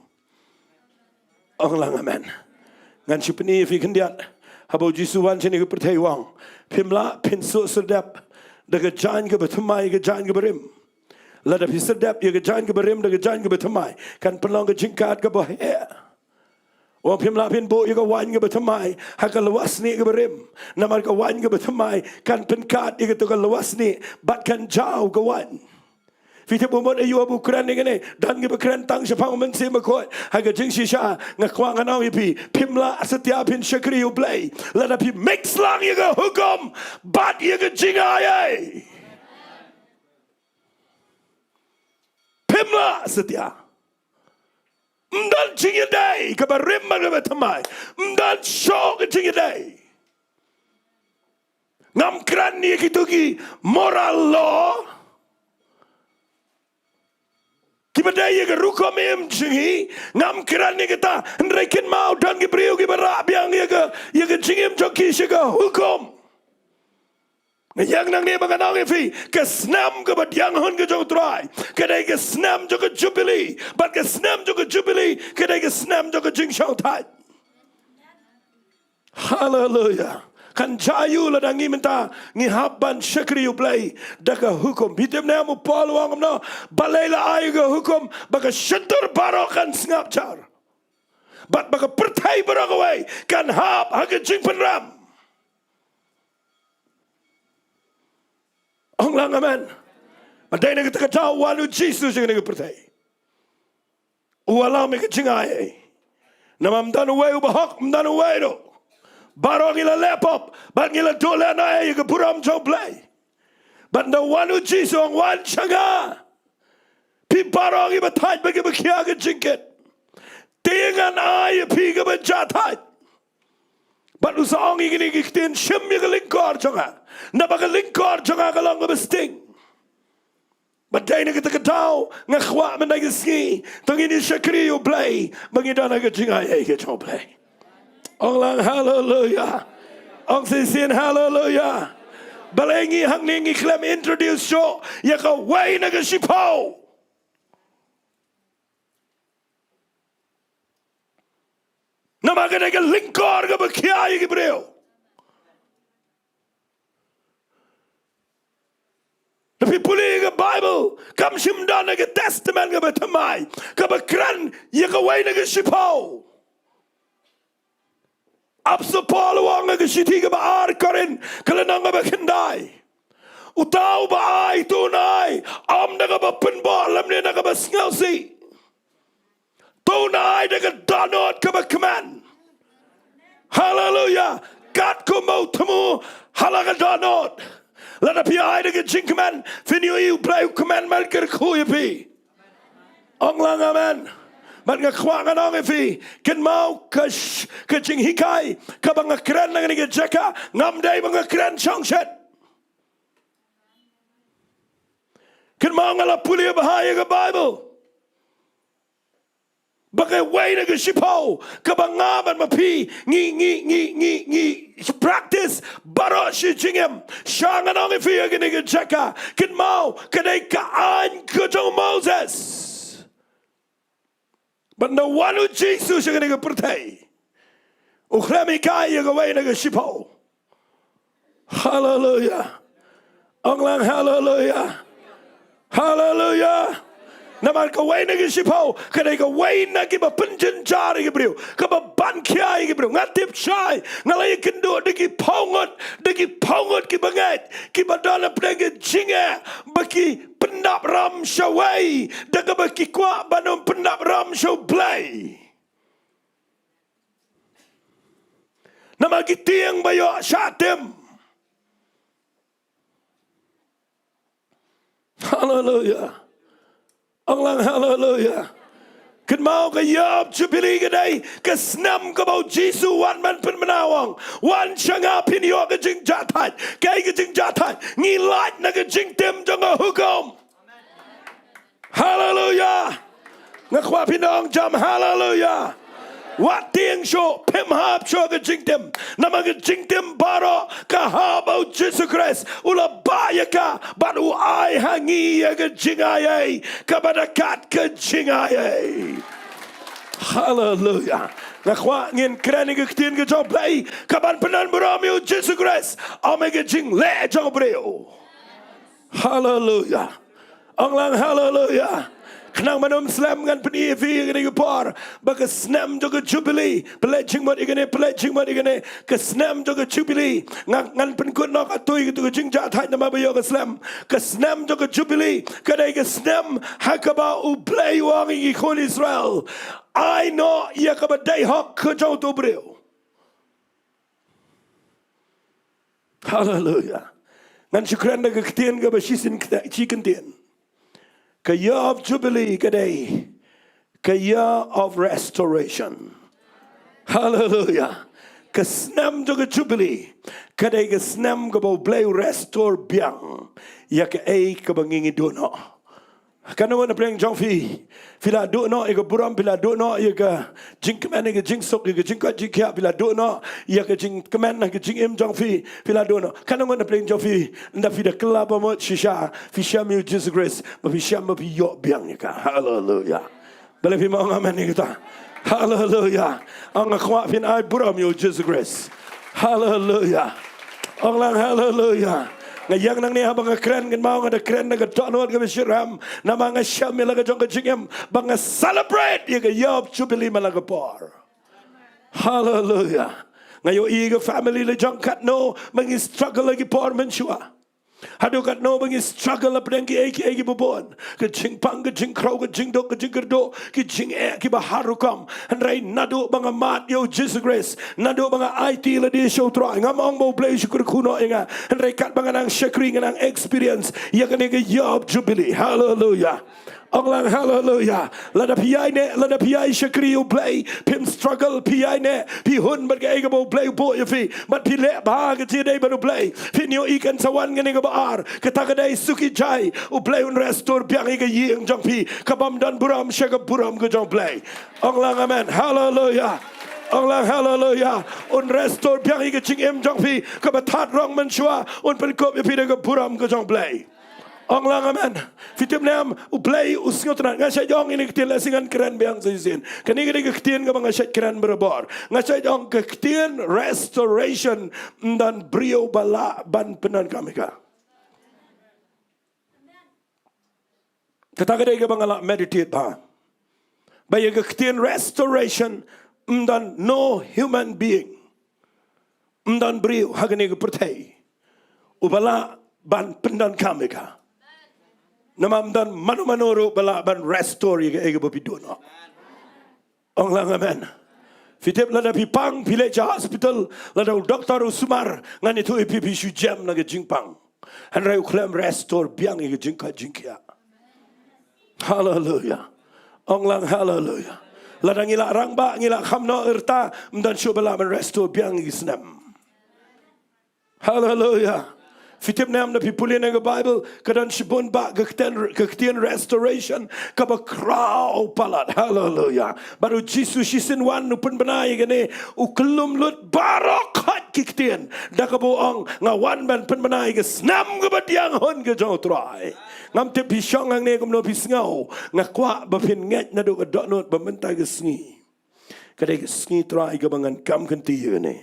Ong lang amen. Ngan shu pyni ïa phi khyndiat. Haba U Jisu u wan sha kane ka pyrthei u ong, phim lah phin shu shu dep da ka jaiñ kaba thymmai ïa ka jaiñ kaba rim. Lada phi shu dep ïa ka jaiñ kaba rim da ka jaiñ kaba thymmai, kan pynlong ka jingkad kaba heh. U ong phim lah phin buh ïa ka waiñ kaba thymmai ha ka lwasnieh kaba rim. Namar ka waiñ kaba thymmai kan pynkad ïa kato ka lwasnieh bad kan jaw ka waiñ. Phi tip u mut aïu ba u kren ïa kane? Don kiba kren tang shaphang u Mynsiem Bakhuid. Ha ka jingshisha nga kwah ngan ong ïa phi, phim lah satia phin shakri U Blei lada phi mix lang ïa ka hukum bad ïa ka jingai ei. Phim lah satia. Ym don jingïadei kaba rim bad kaba thymmai. Ym don shuh ka jingïadei. Ngam kren ïa kito ki moral law kiba dei ïa ka rukom im jong ngi. Ngam kren ïa kata, hynrei kynmaw, don ki briew kiba rah biang ïa ka, ïa ka jingim jong ki sha ka hukum. Nga ïeng nangne ba ngan ong ïa phi, ka snem kaba pdiang hun ka jong U Trai ka dei ka snem jong ka Jubilee, bad ka snem jong ka Jubilee ka dei ka snem jong ka jingshongthait. Haleluya. Kan jia aïu lada ngi mynta ngi hap ban shakri U Blei da ka hukum? Phi tip ne em u Paul u ong kumno? Balei la ai ka hukum? Ba ka shyntur baroh kan sngap jar bad ba ka pyrthei baroh kawei kan hap ha ka jingpynrem. Ong lang amen. Bad dei na kata ka daw u wan U Jisu sha kane ka pyrthei. U wallam ïa ka jingai ei. Namar ym don uwei uba hok, ym don uwei ruh. Baroh ngi la leh pop bad ngi la duh lehnoh ïa ka burom jong U Blei. Bad ynda u wan U Jisu u ong, wan sha nga phi baroh ngi ba thait bad kiba khia ka jingkit, te ngan ai ïa phi kaba jahthait. Bad u sa ong ïa kine ki ktien, shim ïa ka lyngkor jong nga, naba ka lyngkor jong nga ka long kaba sting. Bad dei na kata ka daw nga kwah mynta ka sngi to ngin ïa shakri ïa U Blei ba ngi don ha ka jingai ei ka jong U Blei. Ong lang haleluya. Ong shisien haleluya. Balei ngi hangne ngi khlem introduce shuh ïa kawei na ka shiphew? Namar ka dei ka lyngkor kaba khia ïa ki briew. Lada phi pule ïa ka Baibl, kam shym don ha ka Testament kaba thymmai kaba kren ïa kawei na ka shiphew. Apostol Paul u ong ha ka shithi kaba ar Korinth, ka lynnong kaba khyndai. Uta uba ai, to un ai, ym da kaba pynbor lymne da kaba sngewsih. To un ai da ka dohnud kaba kmen. Haleluya. Katkum ba u thmu ha la ka dohnud. Lada phi ai da ka jingkmen, phin ïohi U Blei u kmen ban kyrkhu ïa phi. Ong lang amen. Bad nga kwah ngan ong ïa phi, kynmaw ka sh-, ka jinghikai kaba nga kren na kane ka jaka, ngam dei ba nga kren shongshit. Kynmaw nga la pule bha ïa ka Baibl. Ba kawei na ka shiphew kaba nga bad ma phi ngi, ngi, ngi, ngi, ngi practice baroh shi jingim. Sha ngan ong ïa phi ha kane ka jaka, kynmaw ka dei ka aiñ ka jong u Moses. Bad ynda wan u Jisu sha kane ka pyrthei, u khlem hikai ïa kawei na ka shiphew. Haleluya. Ong lang haleluya. Haleluya. Namar kawei na ka shiphew ka dei kawei na kiba pynjynjar ïa ki briew, kaba ban khia ïa ki briew. Nga tip shai, nga la ïakynduh da ki phew ngut, da ki phew ngut kiba ngeit, kiba don hapdeng ka jingeh ba ki pyndap ram shawei da kaba ki kwah ban ym pyndap ram sha U Blei. Namar ki tieng ba ïoh shah tim. Haleluya. Ong lang haleluya. Kynmaw ka ïa Jubili ka dei ka snem kaba u Jisu wan ban pynbna, u ong, wan sha nga phin ïoh ka jingjahthait. Kaei ka jingjahthait? Ngi lait na ka jingtim jong ka hukum. Haleluya. Nga kwah phin ong jam haleluya. Wat tieng shuh, phim hap shuh ka jingtim. Namar ka jingtim baroh ka hap ha u Jisu Khrist. U la bah ïa ka bad u ai ha ngi ïa ka jingaiei kaba da kat ka jingaiei. Haleluya. Nga kwah ngin kren ïa ka ktien ka jong U Blei kaban pyndonburom ïa u Jisu Khrist, ym ïa ka jingleh jong u briew. Haleluya. Ong lang haleluya. Khnang ban ym slem, ngan pyni ïa phi ha kane ka por ba ka snem jong ka Jubili, pynleit jingmut ïa kane, pynleit jingmut ïa kane. Ka snem jong ka Jubili, nga, ngan pynkut noh katto katto ka jingjahthait namar ba ïoh ka slem. Ka snem jong ka Jubili ka dei ka snem ha kaba U Blei u ong ïa ki khun Israel, ai noh ïa kaba dei hok ka jong uto u briew. Haleluya. Ngan shu kren da ka ktien kaba shisien, ktien, shi kyntien. Ka year of Jubilee ka dei ka year of restoration. Haleluya. Ka snem jong ka Jubilee ka dei ka snem kaba U Blei u restore biang ïa kaei kaba ngi, ngi duh noh. Katno ngut na pdeng jong phi, phi la duh noh ïa ka burom, phi la duh noh ïa ka jingkmen, ïa ka jingsuk, ïa ka jingkoit jingkhiah, phi la duh noh ïa ka jingkmen ha ka jingim jong phi, phi la duh noh? Katno ngut na pdeng jong phi, ynda phi da kylla bamut shisha, phi shem ïa u Jisu Khrist, ba phi shem ba phi ïoh biang ïa ka? Haleluya. Balei phim ong amen ïa kata? Haleluya. Ong, nga kwah phin ai burom ïa u Jisu Khrist. Haleluya. Ong lang haleluya. Nga ïeng nangne, haba nga kren, kynmaw nga da kren da ka dohnud kaba shitrhem, namar nga shem ïa la ka jong ka jingim ba nga celebrate ïa ka year of Jubilee man la ka por. Haleluya. Nga ïohi ka family la jong katno ba ngi struggle ha ki por mynshuwa. Haduh katno ba ngi struggle hapdeng kiei kiei kiba bun. Ka jingpang, ka jingkhrew, ka jingduk, ka jingkyrduh, ki jingeh kiba har rukom. Hynrei naduh ba nga mad ïa u Jisu Khrist, naduh ba nga aiti lade sha u Trai, ngam ong ba U Blei u shu kyrkhu noh ïa nga. Hynrei katba nga nang shakri, nga nang experience ïa kane ka year of Jubilee. Haleluya. Ong lang haleluya. Lada phi ïaineh, lada phi ïai shakri ïa U Blei, phim struggle, phi ïaineh, phi hun bad kaei kaba U Blei u buh ïa phi, bad phi leh bha ka jingïadei bad U Blei, phin ïohi kan sa wan kane kaba ar. Kata ka dei, suki jai, U Blei un restore biang ïa ka ïing jong phi kabym don burom sha ka burom ka jong U Blei. Ong lang amen. Haleluya. Ong lang haleluya. Un restore biang ïa ka jingim jong phi kaba thad rong mynshuwa, un pynkup ïa phi da ka burom ka jong U Blei. Ong lang amen. Phi tip ne em, U Blei u sngewtynnat. Nga shait ong ïa kane ka ktien, lehse ngan kren biang sa shisien. Kane ka dei ka ktien kaba nga shait kren barabor. Nga shait ong ka ktien restoration, ym don briew ba lah ban pyndonkam ïa ka. Kata ka dei kaba nga la meditate bha. Ba ïa ka ktien restoration, ym don, no human being Ym don briew ha kane ka pyrthei uba lah ban pyndonkam ïa ka. Namar ym don mano mano ruh ba lah ban restore ïa kaei kaba phi duh noh. Ong lang amen. Phi tip lada phi pang, phi leit sha hospital, lada u doktor u sumar, ngan ïathuh ïa phi, phi shu jem na ka jingpang. Hynrei u khlem restore biang ïa ka jingkoit jingkhiah. Haleluia. Ong lang haleluia. Lada ngi la rangbah, ngi la kham noh ïa ka rta, ym don shuh ba lah ban restore biang ïa ka snem. Haleluia. Phi tip ne em, lada phi pule na ka Baibl, ka don shibun bah ka ktien, ka ktien restoration kaba khraw palat. Haleluia. Bad u Jisu shisien wan u pynbna ïa kane, u kyllum lut baroh khoit ki ktien da kaba u ong, nga wan ban pynbna ïa ka snem kaba biang hun ka jong u Trai. Ngam tip phi shong hangne kumno phi sngew, nga kwah ba phin ngeit naduh ka dohnud ba mynta ka sngi ka dei ka sngi Trai kaba ngan kam kynti ïa kane,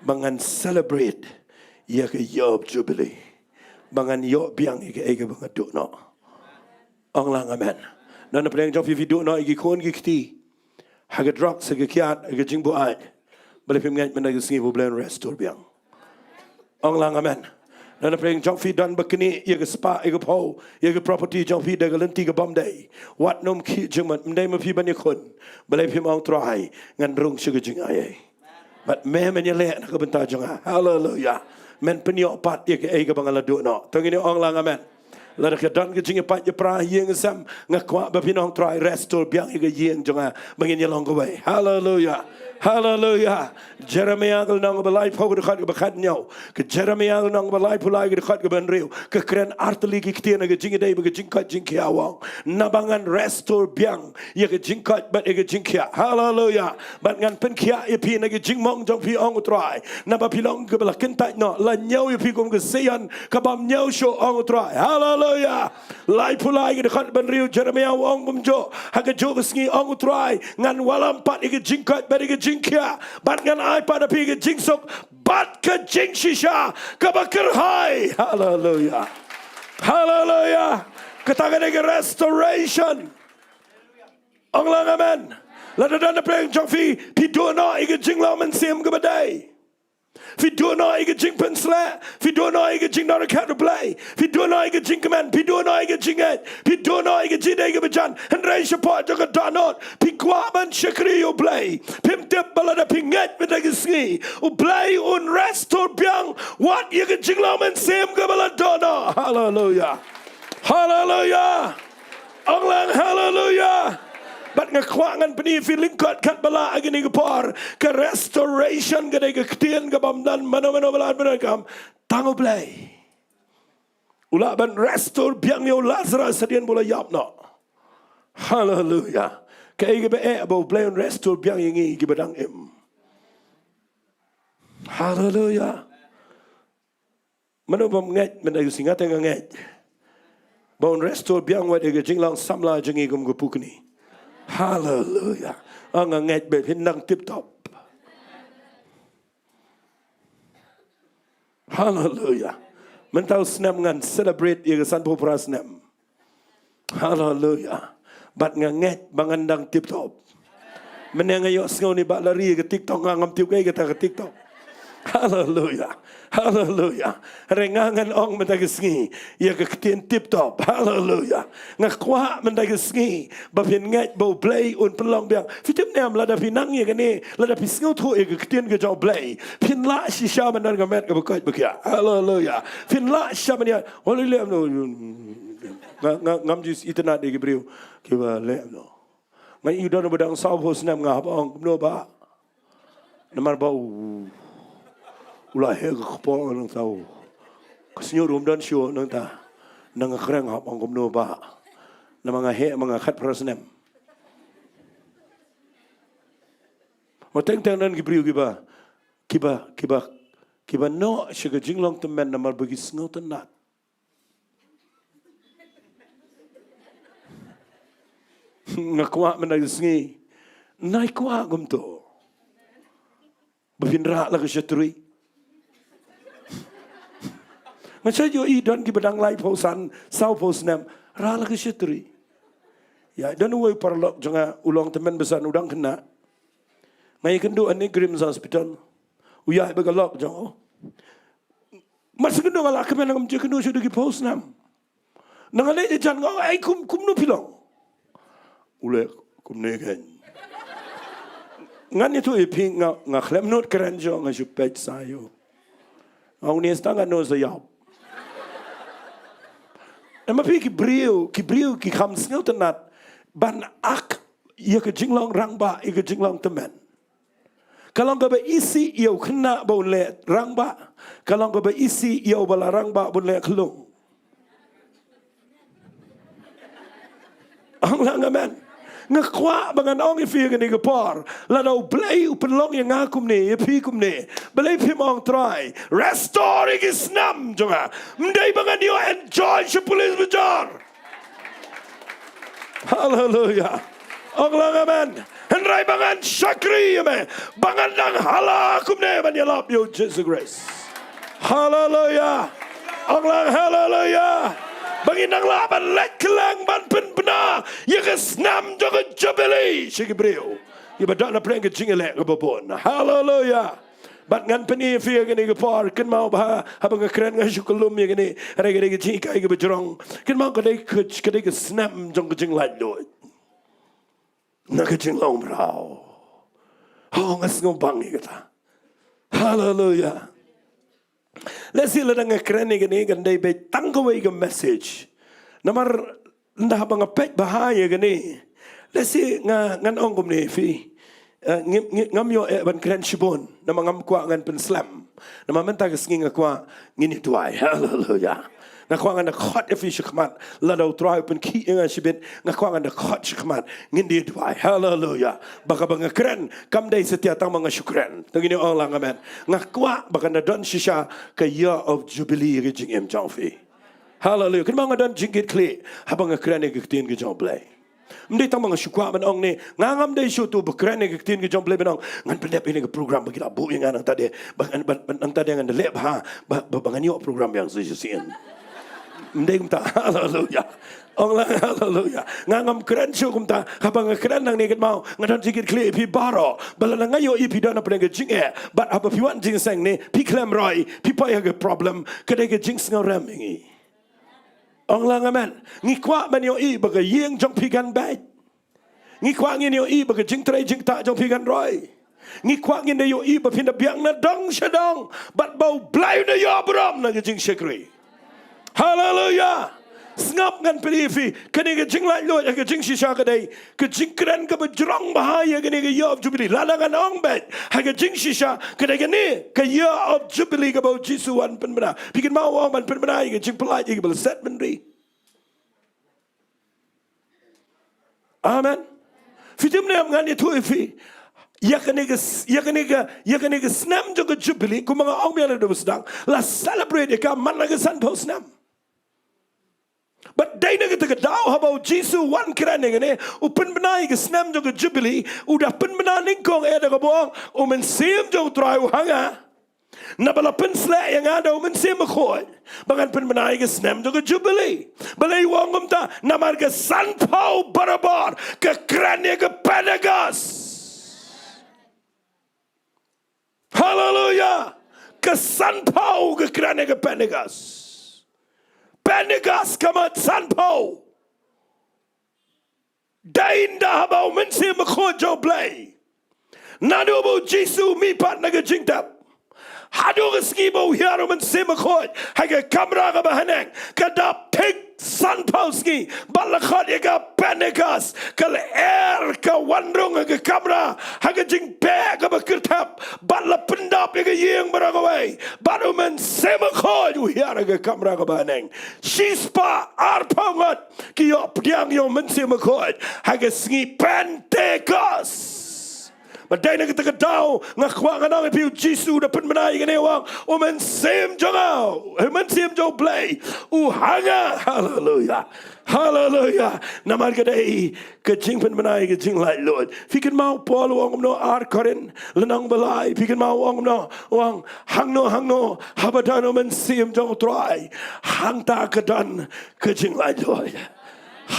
ba ngan celebrate ïa ka ïoh jubilee, ba ngan ïoh biang ïa kaei kaba nga duh noh. Ong lang amen. Don na pdeng jong phi, phi duh noh ïa ki khun ki kti ha ka drugs, ha ka kiad, ha ka jingbuaid. Balei phim ngeit mynta ka sngi ba U Blei un restore biang? Ong lang amen. Don na pdeng jong phi don ba knieh ïa ka spah, ïa ka phew, ïa ka property jong phi da ka lynti kabym dei. Wat nym khih jingmut, ym dei ma phi ban ïakhun. Balei phim ong Trai, ngan rung sha ka jingai ei. Bad me men ïaleh na ka bynta jong nga. Haleluia. Men pynïoh pat ïa kaei kaba nga la duh noh. To ngin ong lang amen. Lada ka don ka jingïapait ïapra ha ïing ha sem, nga kwah ba phin ong Trai restore biang ïa ka ïing jong nga ba ngin ïalong kawei. Haleluia. Haleluia. Jeremiah ka lynnong kaba laiphew ka dkhot kaba khathynñiew. Ka Jeremiah ka lynnong kaba laiphew lai ka dkhot kaba hynriew. Ka kren artylli ki ktien ha ka jingïadei bad ka jingkoit jingkhiah, u ong, naba ngan restore biang ïa ka jingkoit bad ïa ka jingkhiah. Haleluia. Bad ngan pynkhiah ïa phi na ka jingmong jong phi, ong U Trai. Naba phi long kaba la kyntait noh, la ñiew ïa phi kum ka Zion kabym ñiew shuh, ong U Trai. Haleluia. Laiphew lai ka dkhot ba hynriew, Jeremiah u ong kumjuh, ha kajuh ka sngi, ong U Trai, ngan wallam pat ïa ka jingkoit bad ïa ka jingkhiah, bad ngan ai pat ha phi ka jingsuk bad ka jingshisha kaba kyrhai. Haleluia. Haleluia. Kata ka dei ka restoration. Ong lang amen. Lada don na pdeng jong phi, phi duh noh ïa ka jinglong mynsiem kaba dei. Phi duh noh ïa ka jingpynshlur, phi duh noh ïa ka jingdon ryngkat U Blei, phi duh noh ïa ka jingkmen, phi duh noh ïa ka jingngeit, phi duh noh ïa ka jingïadei kaba jan. Hynrei shapoh jong ka dohnud phi kwah ban shakri ïa U Blei. Phim tip ba lada phi ngeit mynta ka sngi, U Blei un restore biang wat ïa ka jinglong mynsiem kaba la duh noh. Haleluia. Haleluia. Ong lang haleluia. Bad nga kwah ngan pyni ïa phi lyngkot katba lah ha kane ka por, ka restoration ka dei ka ktien kabym don mano mano ba lah ban pyndonkam, tang U Blei. U lah ban restore biang ïa u Lazarus hadien ba u la ïap noh. Haleluia. Kaei kaba eh ba U Blei un restore biang ïa ngi kiba dang im. Haleluia. Mano bym ngeit mynta ka sngi? Nga te nga ngeit ba un restore biang wat ïa ka jinglong samla jong ngi kum ka pukni. Haleluia. Ah, nga ngeit ba phin dang tip top. Haleluia. Mynta u snem ngan celebrate ïa ka sanphew phra snem. Haleluia. Bad nga ngeit ba ngan dang tip top. Mynne nga ïohsngew ne ba la ri ïa ka TikTok, nga ngam tip kaei kata ka TikTok. Haleluia. Haleluia. Hynrei nga ngan ong mynta ka sngi ïa ka ktien tip top. Haleluia. Nga kwah mynta ka sngi ba phin ngeit ba U Blei un pynlong biang. Phi tip ne em, lada phi nang ïa kane, lada phi sngewthuh ïa ka ktien ka jong U Blei, phin lah shisha ban don ka met kaba koit ba khiah. Haleluia. Phin lah shisha ban ïa, oh, leh lem noh. Nga, nga, ngam ju itynnad ïa ki briew kiba leh noh. Nga ïohi don uba dang sawphew snem, nga hap ong kumno bah. Namar ba u, u la heh ka kpoh nangta, u ka sniewrum don shuh nangta. Nang nga kren, nga hap ong kumno bah. Namar nga heh ma nga khatphra snem. Nga teng teng don ki briew kiba, kiba, kiba, kiba noh sha ka jinglong tymmen namar ba ki sngewtynnad. Nga kwah mynta ka sngi, nai kwah kumto. Ba phin rah la ka shatri. Nga sa ïohi don kiba dang laiphew san, sawphew snem, rah la ka shatri. Ïa, don uwei u paralok jong nga, u long tymmen basan, u dang khynnah. Nga ïakynduh ha NEIGRIHMS Hospital. U ïaid bad ka lok jong u. Mar shu kynduh nga la kmen, ngam ju kynduh shuh da ki phew snem. Nang nga leit jan nga ong, "Ei, kum, kumno phi long?" U leh kumne kein. Ngan ïathuh ïa phi, nga, nga khlem nud kren shuh, nga shu peit sa ïa u. Nga ong, "Une sa tang nga nud sa ïap." Namar phi ki briew, ki briew ki kham sngewtynnat ban ak ïa ka jinglong rangbah ïa ka jinglong tymmen. Ka long kaba isih ïa u khynnah ba un leh rangbah, ka long kaba isih ïa uba la rangbah ba un leh khyllung. Ong lang amen. Nga kwah ba ngan ong ïa phi ha kane ka por, lada U Blei u pynlong ïa nga kumne, ïa phi kumne, balei phim ong, "Trai, restore ïa ki snem jong nga, ym dei ba ngan ïoh enjoy sha police bajor." Haleluia. Ong lang amen. Hynrei ba ngan shakri ïa me, ba ngan dang hala kumne ban ïalap ïa U Jisu Khrist. Haleluia. Ong lang haleluia. Ba ngin nang lah ban leit kylleng ban pynbna ïa ka snem jong ka Jubili sha ki briew. Ïa ba don na pdeng ka jingïaleh kaba bun. Haleluia. Bad ngan pyni ïa phi ha kane ka por, kynmaw ba haba nga kren nga shu kyllum ïa kane, hynrei ka dei ka jinghikai kaba jrong. Kynmaw ka dei ka, ka dei ka snem jong ka jinglaitluid na ka jinglong mraw. Oh, nga sngewbang ïa kata. Haleluia. Lehse lada nga kren ïa kane kan dei beit tang kawei ka message. Namar ynda haba nga peit bha ïa kane, lehse nga, ngan ong kumne ïa phi. Eh, ngi, ngi, ngam ïoh eh ban kren shibun. Namar ngam kwah ngan pynslem. Namar mynta ka sngi nga kwah ngin ïa duwai. Haleluia. Nga kwah ngan da khot ïa phi shakhmat. Lada U Trai u pynkhih ïa nga shibit, nga kwah ngan da khot shakhmat. Ngin da ïa duwai. Haleluia. Ba kaba nga kren kam dei satia tang ba nga shu kren. To ngin ïa ong lang amen. Nga kwah ba kan da don shisha ka Year of Jubilee ïa ka jingim jong phi. Haleluia. Kynmaw nga don jingkitkhlieh haba nga kren ïa ka ktien ka jong U Blei. Ym dei tang ba nga shu kwah ban ong ne, nga ngam dei shuh uto ba kren ïa ka ktien ka jong U Blei ban ong, ngan pyndep ïa kane ka program ba ki la buh ïa nga, nangta de, ba ngan, ba, ba, nangta de ngan da leh bha, ba, ba, ba ngan ïoh program biang shisien. Ym dei kumta. Haleluia. Ong lang haleluia. Nga ngam kren shuh kumta. Haba nga kren nangne, kynmaw nga don jingkitkhlieh ïa phi baroh. Ba lada nga ïohi phi don na pdeng ka jingeh, bad haba phi wan jingïaseng ne phi khlem roi, phi poi ha ka problem, ka dei ka jingsngewrem ïa ngi. Ong lang amen. Ngi kwah ban ïohi ba ka ïing jong phi kan beit. Ngi kwah ngin ïohi ba ka jingtrei jingktah jong phi kan roi. Ngi kwah ngin da ïohi ba phin da biang na dong sha dong, bad ba U Blei un da ïoh burom na ka jingshakri. Haleluia. Sngap, ngan pyni ïa phi, kane ka jinglaitluid ha ka jingshisha ka dei ka jingkren kaba jrong bha ïa kane ka Year of Jubilee. Lada ngan ong beit ha ka jingshisha, ka dei kane ka Year of Jubilee kaba U Jisu u wan pynbna. Phi kynmaw u ong ban pynbna ïa ka jingpyllait ïa kiba la set bynriew. Amen. Phi tip ne em, ngan ïathuh ïa phi, ïa kane ka s-, ïa kane ka, ïa kane ka snem jong ka Jubili, kumba nga ong biang naduh ba sdang, la celebrate ïa ka man la ka sanphew snem. Bad dei na kata ka daw haba U Jisu u wan kren ïa kane, u pynbna ïa ka snem jong ka Jubili, u da pynbna nyngkong eh da kaba ong, U Mynsiem jong U Trai u ha nga. Naba la pynsleh ïa nga da U Mynsiem Bakhuid ba ngan pynbna ïa ka snem jong ka Jubili. Balei u ong kumta? Namar ka sanphew barabor ka kren ïa ka Pentecost. Haleluia. Ka sanphew ka kren ïa ka Pentecost. Pentecost ka mut sanphew. Dei ynda haba U Mynsiem Bakhuid jong U Blei, naduh ba U Jisu u mihpat na ka jingtep haduh ka sngi ba u hiar U Mynsiem Bakhuid ha ka kamra kaba haneng, ka dap thik sanphew sngi, bad la khot ïa ka Pentecost, ka lyer ka wan rung ha ka kamra ha ka jingbeh kaba kyrthep, bad la pyndap ïa ka ïing baroh kawei, bad U Mynsiem Bakhuid u hiar ha ka kamra kaba haneng. Shispah arphew ngut ki ïoh pdiang ïa U Mynsiem Bakhuid ha ka sngi Pentecost. Bad dei na kata ka daw nga kwah ngan ong ïa phi, U Jisu u da pynbna ïa kane, u ong, U Mynsiem jong nga, U Mynsiem jong U Blei u ha nga. Haleluia. Haleluia. Namar ka dei ka jingpynbna ïa ka jinglaitluid. Phi kynmaw Paul u ong kumno, Ar Korinth lynnong ba lai, phi kynmaw u ong kumno? U ong, hangno hangno haba don U Mynsiem jong U Trai, hangta ka don ka jinglaitluid.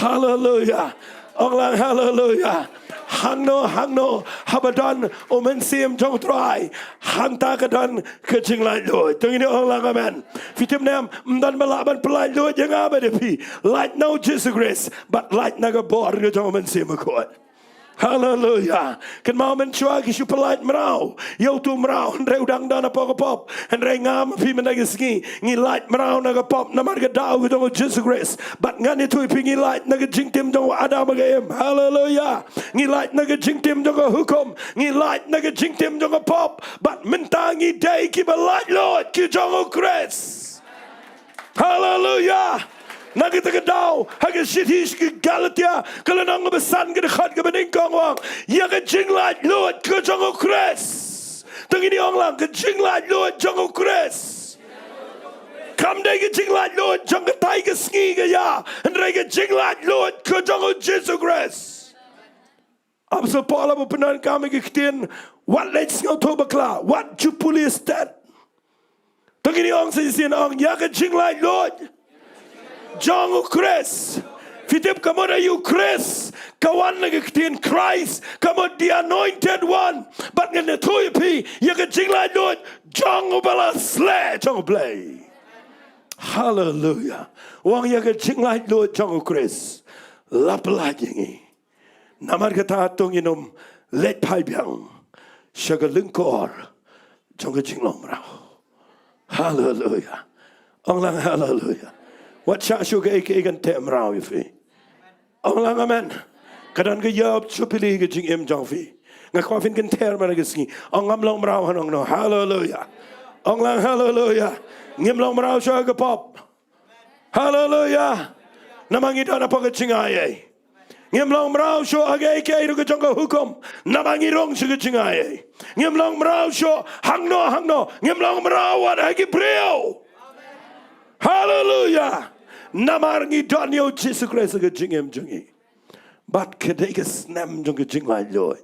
Haleluia. Ong lang haleluya. Hangno hangno haba don u Mynsiem jong u Trai, hangta ka don ka jinglaitluid. To ngin ong lang amen. Phi tip ne em, ym don ba lah ban pyllait luid ïa nga bad ïa phi. Lait na u Jisu Khrist bad lait na ka bor ka jong u Mynsiem Bakhuid. Haleluya. Kynmaw mynshwa ki shu pyllait mraw ïa utu u mraw, hynrei u dang don hapoh ka pop. Hynrei nga ma phi mynta ka sngi ngi lait mraw na ka pop namar ka daw ka jong u Jisu Khrist. Bad ngan ïathuh ïa phi, ngi lait na ka jingtim jong u Adam ha ka Im. Haleluya. Ngi lait na ka jingtim jong ka hukum. Ngi lait na ka jingtim jong ka pop. Bad mynta ngi dei kiba laitluid ki jong u Khrist. Haleluya. Na kata ka daw ha ka shithi sha ki Galatia ka lynnong kaba san ka dkhot kaba nyngkong, u ong ïa ka jinglaitluid ka jong u Khrist. To ngin ong lang, ka jinglaitluid jong u Khrist. Kam dei ka jinglaitluid jong katai ka sngi ka ïa, hynrei ka jinglaitluid ka jong u Jisu Khrist. Apostol Paul haba u pyndonkam ïa ka ktien, wat leit sngewthuh bakla, wat ju pule stet. To ngin ong sa shisien, ong ïa ka jinglaitluid jong u Khrist. Phi tip, ka mut ïa u Khrist ka wan na ka ktien Christ, ka mut the anointed one. Bad ngan ïathuh ïa phi ïa ka jinglaitluid jong uba la sleh, jong u Blei. Haleluya. U ong ïa ka jinglaitluid jong u Khrist la pyllait ïa ngi. Namar kata to ngin ym leit phai biang sha ka lyngkor jong ka jinglong mraw. Haleluya. Ong lang haleluya. Wat shah shuh kaei kaei kan teh mraw ïa phi. Ong lang amen. Ka don ka ïa jubili ka jingim jong phi. Nga kwah phin kynther mynta ka sngi. Ong ngam long mraw ha nongno. Haleluya. Ong lang haleluya. Ngim long mraw shuh ha ka pop. Haleluya. Namar ngi don hapoh ka jingai ei. Ngim long mraw shuh ha kaei kaei ruh ka jong ka hukum. Namar ngi rung sha ka jingai ei. Ngim long mraw shuh hangno hangno. Ngim long mraw wat ha ki briew. Haleluya. Namar ngi don ïa u Jisu Khrist ha ka jingim jong ngi. Bad ka dei ka snem jong ka jinglaitluid.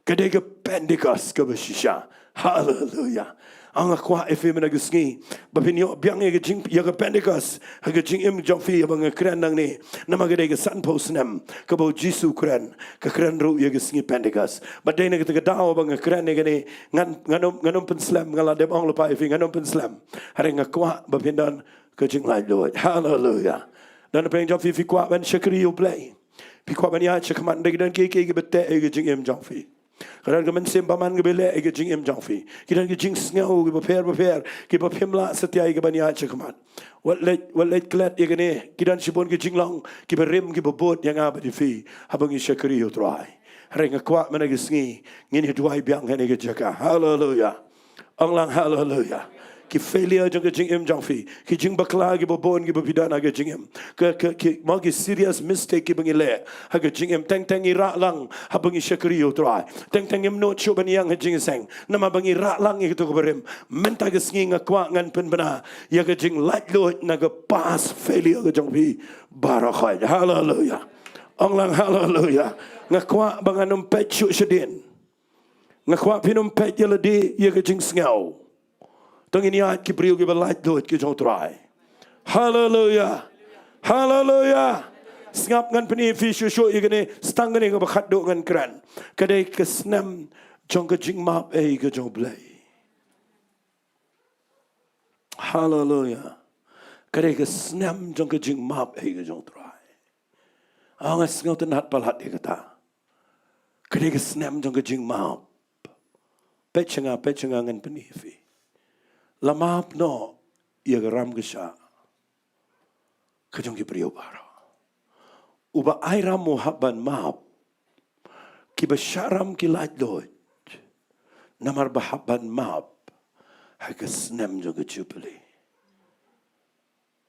Ka dei ka Pentecost kaba shisha. Haleluya. Nga kwah ïa phi mynta ka sngi ba phin ïoh biang ïa ka jing, ïa ka Pentecost ha ka jingim jong phi, ïa ba nga kren nangne. Namar ka dei ka sanphew snem kaba u Jisu u kren, ka kren ruh ïa ka sngi Pentecost. Bad dei na kata ka daw ba nga kren ïa kane, ngan, ngan ym, ngan ym pynslem, nga la dep ong lypa ïa phi, ngan ym pynslem. Hynrei nga kwah ba phin don ka jinglaitluid. Haleluya. Don pdeng jong phi, phi kwah ban shakri ïa u Blei. Phi kwah ban ïaid shakhmat, hynrei ki don kiei kiei kiba teh ïa ka jingim jong phi. Ka don ka mynsiem bymman kaba leh ïa ka jingim jong phi. Ki don ki jingsngew kiba pher bapher kiba phim lah satia ïa ka ban ïaid shakhmat. Wat leit, wat leit klet ïa kane, ki don shibun ki jinglong kiba rim kiba bud ïa nga bad ïa phi haba ngi shakri ïa u Trai. Hynrei nga kwah mynta ka sngi ngin ïa duwai biang ha kane ka jaka. Haleluya. Ong lang haleluya. Ki failure jong ka jingim jong phi, ki jingbakla kiba bun kiba phi don ha ka jingim, ka, ka, ki, mo ki serious mistake kiba ngi leh ha ka jingim. Teng teng ngi rah lang haba ngi shakri ïa u Trai. Teng teng ngim nud shuh ban ïeng ha jingïaseng namar ba ngi rah lang ïa kato kaba rim. Mynta ka sngi nga kwah ngan pynbna ïa ka jinglaitluid na ka past failure ka jong phi baroh khoit. Haleluya. Ong lang haleluya. Nga kwah ba ngan ym peit shuh shadien. Nga kwah phin ym peit ïa lade ïa ka jingsngew. To ngin ïaid ki briew kiba laitluid ki jong u Trai. Haleluya. Haleluya. Sngap, ngan pyni ïa phi shuh shuh ïa kane, sa tang kane kaba khatduh ngan kren. Ka dei ka snem jong ka jingmap ei ka jong u Blei. Haleluya. Ka dei ka snem jong ka jingmap ei ka jong u Trai. Nga sngewtynnat palat ïa kata. Ka dei ka snem jong ka jingmap. Peit sha nga, peit sha nga, ngan pyni ïa phi. La map noh ïa ka ramkyrsha ka jong ki briew baroh. Uba ai ram u hap ban map. Kiba shah ram ki laitluid namar ba hap ban map ha ka snem jong ka jubili.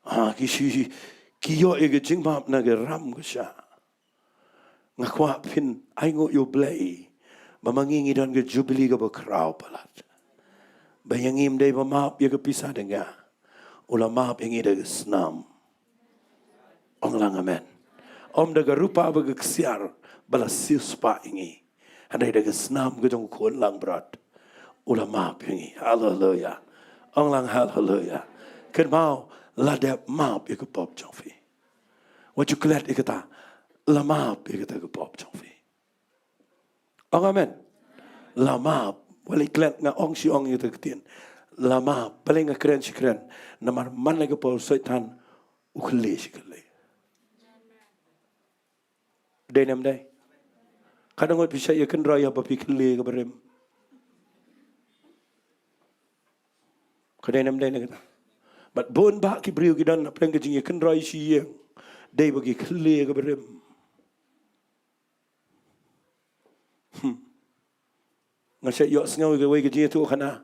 Ha, ki shi, ki ïoh ïa ka jingmap na ka ramkyrsha. Nga kwah phin ainguh ïa u Blei ba ma ngi ngi don ka jubili kaba khraw palat. Ba ïa ngi ym dei ba map ïa ka pisa dynga, u la map ïa ngi da ka snam. Ong lang amen. Ym da ka rupa bad ka ksiar ba la siewspah ïa ngi, hynrei da ka snam ka jong u Khun langbrot u la map ïa ngi. Haleluya. Ong lang haleluya. Kynmaw, la dep map ïa ka pop jong phi. Wat ju klet ïa kata. La map ïa kata ka pop jong phi. Ong amen. La map. Balei klet nga ong shi ong ïa kata ka ktien. La map. Balei nga kren shi kren. Namar man la ka por Soitan u khlieh shi khlieh. Dei ne ym dei? Ka dang ngut phi shait ïa kynroi haba phi khlieh ka barim. Ka dei ne ym dei ne kata? Bad bun bah ki briew ki don na pdeng ka jingïakynroi shi ïing. Dei ba ki khlieh ka barim. Hmm. Nga shait ïohsngew ïa kawei ka jingïathuhkhana.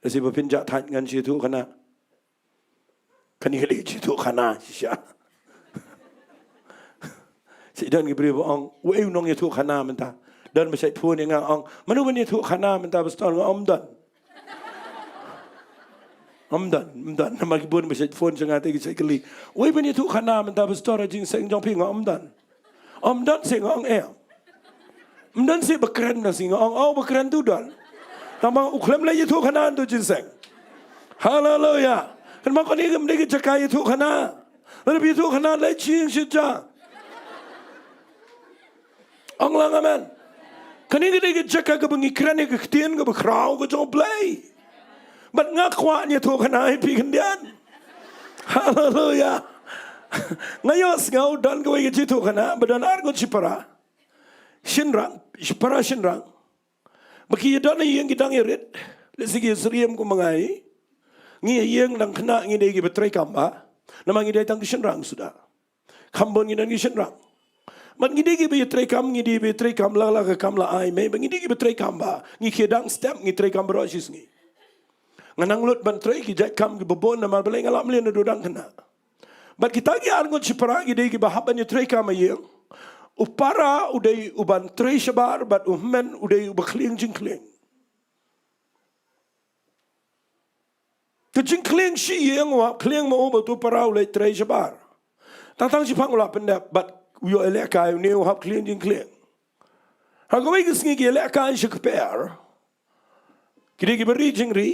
Lehse ba phin jah thait ngan shu ïathuhkhana. Kane ka dei ka jingïathuhkhana shisha. Shu don ki briew ba ong, wei u nongïathuhkhana mynta. Don ba shait phone ïa nga ong, mano ban ïathuhkhana mynta pastor, nga ong ym don. Ym don, ym don. Namar ki bun ba shait phone sha nga te ki shait kylli. Wei ban ïathuhkhana mynta pastor, ha jingseng jong phi, nga ong ym don. Ym don seh, nga ong em. Ym don seh ba kren, na seh nga ong, oh, ba kren tu don. Tangba u khlem leit ïathuhkhana tu jingseng. Haleluya. Kan ma kane kam dei ka jaka ïathuhkhana. Lada phi ïathuhkhana leit sha ïing sha jaka. Ong lang amen. Kane ka dei ka jaka kaba ngi kren ïa ka ktien kaba khraw ka jong U Blei. Bad nga kwah ïathuhkhana ïa phi khyndiat. Haleluya. Nga ïohsngew don kawei ka jingïathuhkhana ba don arngut shipara. Shynrang, shipara shynrang. Ba ki ïadon ha ïing ki dang ïarit. Lehse ki ïasyriem kum ma nga hi. Ngi ha ïing dang khynnah ngi dei kiba treikam bha. Namar ngi dei tang ki shynrang suda. Kham bun ngi don ki shynrang. Bad ngi dei kiba ïatreikam, ngi dei kiba ïatreikam la la ka kam la ai mei. Bad ngi dei kiba treikam bha. Ngi khie dang step, ngi treikam baroh shi sngi. Nga nang lut ban trei ki jait kam kiba bun namar balei nga lah mlien naduh dang khynnah. Bad kita ki arngut shipara ki dei kiba hap ban ïatreikam ha ïing. U para u dei uban trei shabar bad u hynmen u dei uba khlieng jingkhlieng. Ka jingkhlieng shi ïing u hap khlieng ma u bad u para u leit trei shabar. Tang tang shiphang u la pyndep bad u ïoh ïalehkai, une u hap khlieng jingkhlieng. Ha kawei ka sngi ki ïalehkai sha kper. Ki dei kiba ri jingri.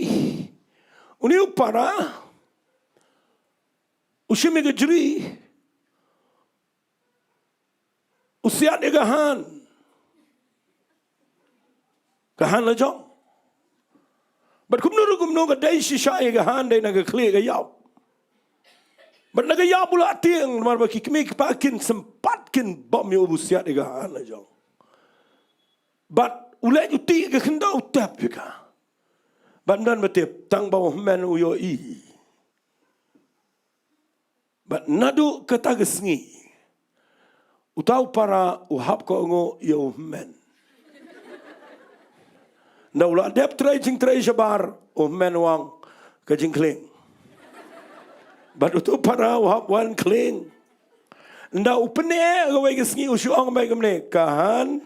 Une u para u shim ïa ka jri, u siat ïa ka han. Ka han la jong. Bad kumno ruh kumno ka dei shisha ïa ka han dei na ka khlieh ka ïap. Bad na ka ïap u la tieng namar ba ki kmie ki kpa kin sympat kin bam ïa u ba u siat ïa ka han la jong. Bad u leit u tih ïa ka khyndew u tep ïa ka. Bad ym don ba tip tang ba u hynmen u ïohi. Bad naduh kata ka sngi uta u para u hap kohnguh ïa u hynmen. Nda u la dep trei jingtrei shabar, u hynmen u ong ka jingkhlieng. Bad uta u para u hap wan khlieng. Nda u pyneh kawei ka sngi u shu ong beit kumne, ka han.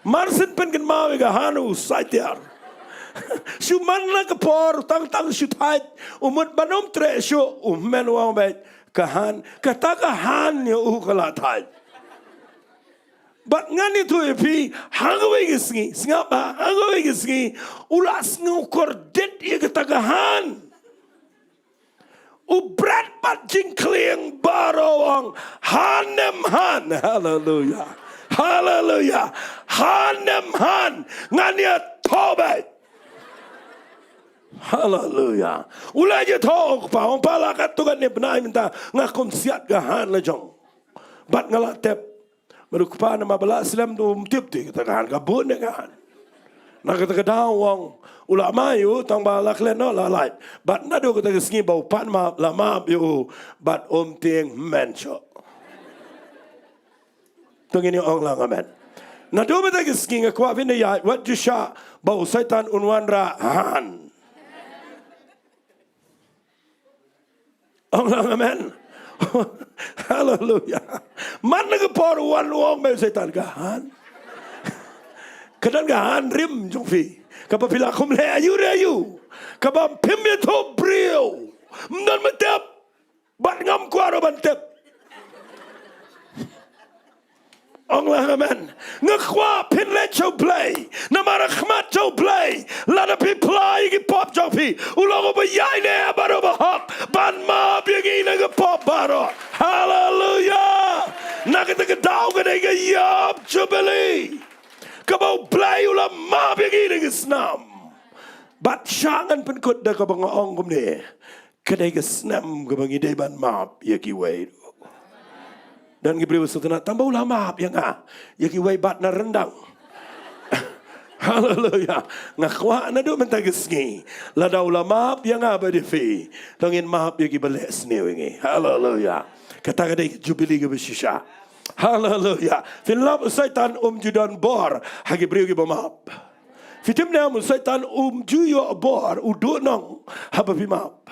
Marsien pynkynmaw ïa ka han u saitiar. Shu man la ka por tang tang shu thait. U mut ban ym treh shuh, u hynmen u ong beit ka han. Kata ka han ïa u ka la thait. Bad ngan ïathuh ïa phi, ha kawei ka sngi, sngap bha, ha kawei ka sngi u la sngew kordit ïa kata ka han. U bret bad jingkhlieng baroh, u ong, han ne em han. Haleluya. Haleluya. Han ne em han. Ngan ïathoh beit. Haleluya. U la ïathoh, u kpa, u ong, pa, la katto katne bnai mynta nga kum siat ka han la jong. Bad nga la tep. Bad u kpa namar ba la slem, um tip te kata ka han ka bun ne ka han. Na kata ka daw u ong, u la mai ïa u tang ba la klet noh la lait. Bad naduh kata ka sngi ba u pan map la map ïa u bad um tieng hynmen shuh. To ngin ong lang amen. Naduh kata ka sngi nga kwah phin ïa wat ju shah ba u Soitan un wanrah han. Ong lang amen. Haleluya. Man la ka por u wan u ong beit u Soitan ka han. Ka don ka han rim jong phi kaba phi la khum leh aïu re aïu. Kaba phim ïathuh briew. Ym don ba tip. Bad ngam kwah ruh ban tip. Ong lang amen. Nga kwah phin leit sha U Blei. Namar ha khmat jong U Blei, lada phi phla ïa ki pop jong phi, u long uba ïaineh bad uba hok ban map ïa ngi na ki pop baroh. Haleluya. Na kata ka daw ka dei ka ïap Jubilee kaba U Blei u la map ïa ngi da ka snam. Bad sha ngan pynkut da kaba nga ong kumne, ka dei ka snem kaba ngi dei ban map ïa kiwei. Don ki briew sngewtynnat, tang ba u la map ïa nga, ïa kiwei bad na ryndang. Haleluya. Nga kwah naduh mynta ka sngi, lada u la map ïa nga bad ïa phi, to ngin map ïa kiba leh sniew ïa ngi. Haleluya. Kata ka dei ka Jubilee kaba shisha. Haleluya. Phin lap, u Soitan um ju don bor ha ki briew kiba map. Phi tip ne em, u Soitan um ju ïoh bor, u duhnong haba phi map.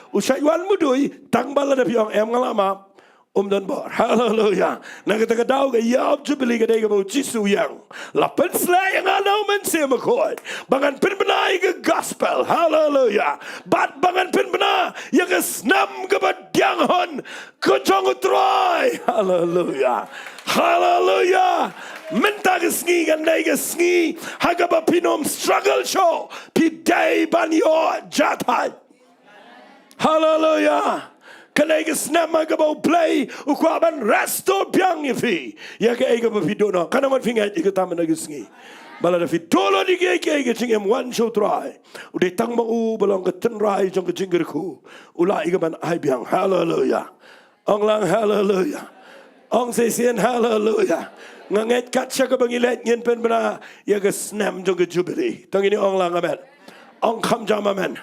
U shait wan mudui tang ba lada phi ong em, nga la map, um don bor. Haleluya. Na kata ka daw ka ïap Jubilee ka dei kaba U Jisu u ïeng. La pynsleh ïa nga na U Mynsiem Bakhuid ba ngan pynbna ïa ka gospel. Haleluya. Bad ba ngan pynbna ïa ka snem kaba diang hun ka jong U Trai. Haleluya. Haleluya. Mynta ka sngi kan dei ka sngi ha kaba phin ym struggle shuh, phi dei ban ïoh jahthait. Haleluya. Ka dei ka snem ha kaba U Blei u kwah ban restore biang ïa phi ïa kaei kaba phi duhnong. Katno ngut phi ngeit ïa kata mynta ka sngi? Ba lada phi duh lut ïa kiei kiei ka jingim, wan sha U Trai. U dei tang ma u ba long ka tynrai jong ka jingkyrkhu. U lah ïa ka ban ai biang. Haleluya. Ong lang haleluya. Ong shisien haleluya. Nga ngeit kat sha kaba ngi leit ngin pynbna ïa ka snem jong ka Jubilee. To ngin ong lang amen. Ong kham jam amen.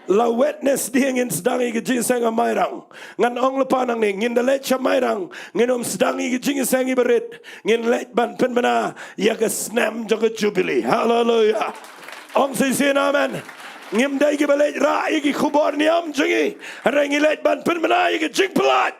La Wednesday ngin sdang ïa ka jingïaseng ha Mairang. Ngan ong lypa nangne, ngin da leit sha Mairang, ngin ym sdang ïa ka jingïaseng iba rit. Ngin leit ban pynbna ïa ka snem jong ka Jubilee. Haleluya. Ong shisien amen. Ngim dei kiba leit rah ïa ki khubor niam jong ngi, hynrei ngi leit ban pynbna ïa ka jingpyllait,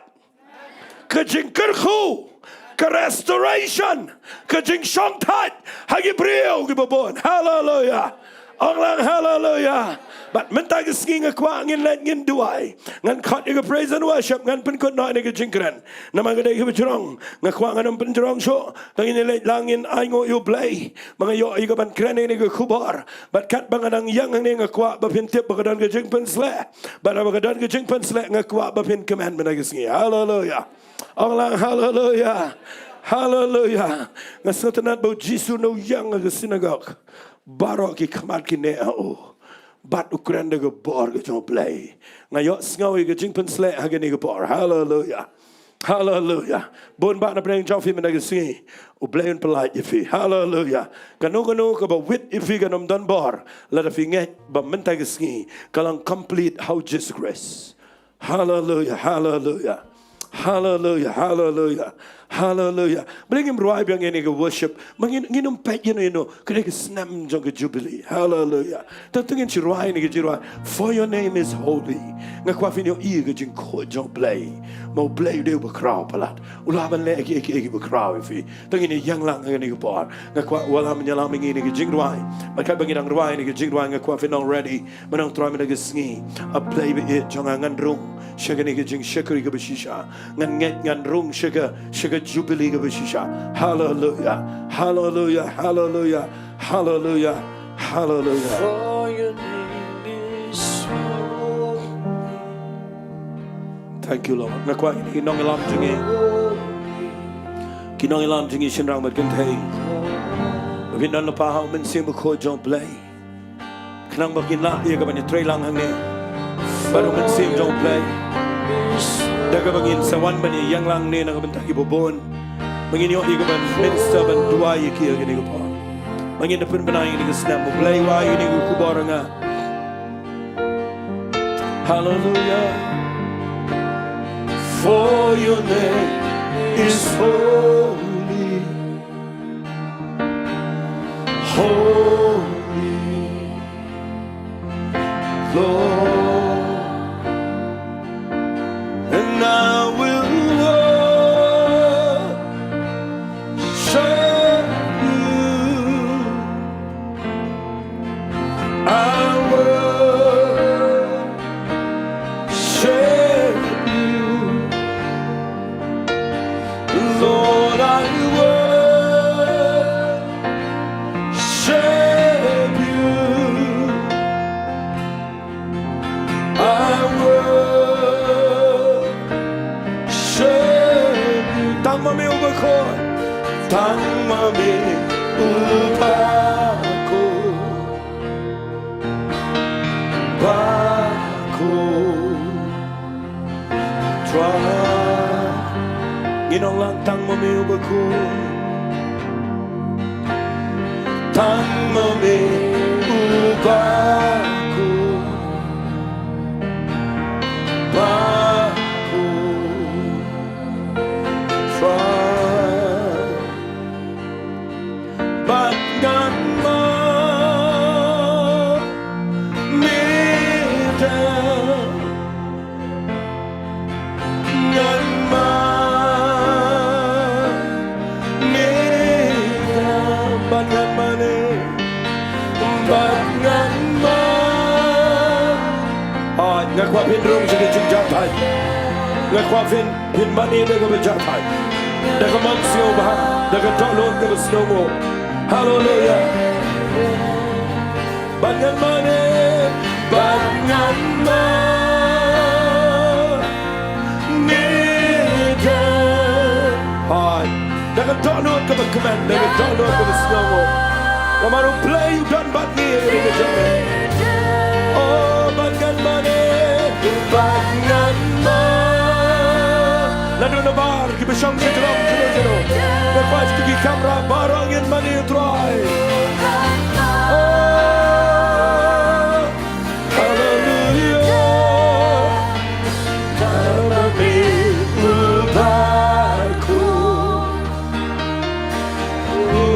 ka jingkyrkhu, ka restoration, ka jingshongthait ha ki briew kiba bun. Haleluya. Ong lang haleluya. Bad mynta ka sngi nga kwah ngin leit ngin duwai. Ngan khot ïa ka praise and worship, ngan pynkut noh ïa ka jingkren. Namar ka dei kaba jrong, nga kwah ngan ym pynjrong shuh. To ngin leit lang ngin ainguh ïa U Blei ba nga ïoh ïa ka ban kren ïa kane ka khubor. Bad katba nga dang ïeng hangne nga kwah ba phin tip ba ka don ka jingpynsleh. Bad haba ka don ka jingpynsleh nga kwah ba phin kmen mynta ka sngi. Haleluya. Ong lang haleluya. Haleluya. Nga sngewtynnat ba U Jisu u ïeng ha ka synagog. Baroh ki khmat ki neh ha u. Bad u kren da ka bor ka jong U Blei. Nga ïohsngew ïa ka jingpynsleh ha kane ka por. Haleluya. Haleluya. Bun bah na pdeng jong phi mynta ka sngi, U Blei un pyllait ïa phi. Haleluya. Kano kano kaba wit ïa phi kan ym don bor lada phi ngeit ba mynta ka sngi ka long complete ha U Jisu Khrist. Haleluya. Haleluya. Haleluya. Haleluya. Haleluya. Balei ngim rwai biang ïa kane ka worship? Ma ngin, ngin ym peit ïa no ïa no. Ka dei ka snem jong ka Jubilee. Haleluya. Tang, tang ngin shu rwai ïa kane ka jingrwai, "For your name is holy." Nga kwah phin ïohi ïa ka jingkhuid jong U Blei. Ma U Blei u dei uba khraw palat. U lah ban leh kiei kiei kiba khraw ïa phi. Tang ngin ïeng lang ha kane ka por. Nga kwah wallam ïalam ïa ngi ïa kane ka jingrwai. Bad katba ngi dang rwai ïa kane ka jingrwai nga kwah phin long ready. Mynta Trai mynta ka sngi, A Blei ba ïeit jong nga, ngan rung sha kane ka jingshakri kaba shisha. Ngan ngeit ngan rung sha ka, sha ka Jubilee kaba shisha. Haleluya. Haleluya. Haleluya. Haleluya. Haleluya. For your name is holy. Thank you, Lord. Nga kwah ïa ki nongïalam jong ngi, ki nongïalam jong ngi shynrang bad kynthei, ba phin don lypa ha U Mynsiem Bakhuid jong U Blei. Khnang ba kin lah ïa ka ban ïatrei lang hangne bad U Mynsiem jong U Blei. Da kaba ngin sa wan ban ïeng lang hangne na ka bynta kiba bun. Ba ngin ïoh ïa ka ban minister ban duwai ïa ki ha kane ka por. Ba ngin da pynbna ïa kane ka snem, U Blei wai ïa kane ka khubor ha nga. Hallelujah. For your name is holy. Holy, Lord, and I will worship you. I worship you. Lord, I worship you. I worship you. Tang ma me uba Tang ma me u Baku, Baku. Trai. Ngin ong lang tang ma me u Baku. Tang ma me u Baku. Baku. Trai. Bad ngan ma me da. Ngan ma me da. Bad ngan ma ne. Bad ngan ma. Ai, nga kwah phin rung sha ka jingjahthait. Nga kwah phin Phin mane da kaba jahthait, da ka mynsiem bha, da ka dohnud kaba sngewnguh. Haleluya. Bad ngan mane, bad ngan ma ne da. Hai. Da ka dohnud kaba kmen, da ka dohnud kaba sngewnguh. Namar U Blei u don bad ngi ha kane ka jingim. Oh, bad ngan mane, bad ngan ma. Naduh nabar kiba shong sha jrong jrong jrong. Ngan pass to ki kamra baroh ngin mane Trai. Oh, haleluya. Tang ma me u Baku.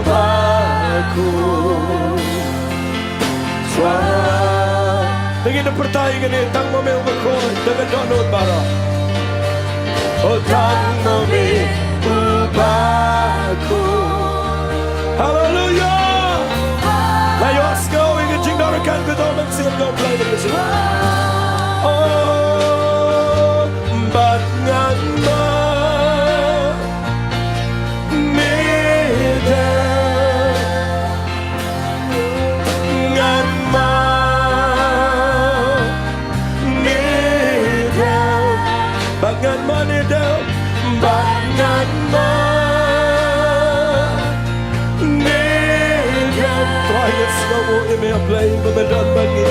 Baku. Trai. Te ngin da pyrta ïa kane, tang ma me u Baku, da ka dohnud baroh. Oh, tang ma me u Baku. Haleluya. Nga ïohsngew ïa ka jingdonkam ka dang mynsiem jong U Blei da ka jingim. Oh, bad ngan ma me da. Ngan ma ne da. Bad ngan ma ne da. Bad ngan ma ne da. Trai, nga sngewnguh ïa me A Blei ba me don bad ngi.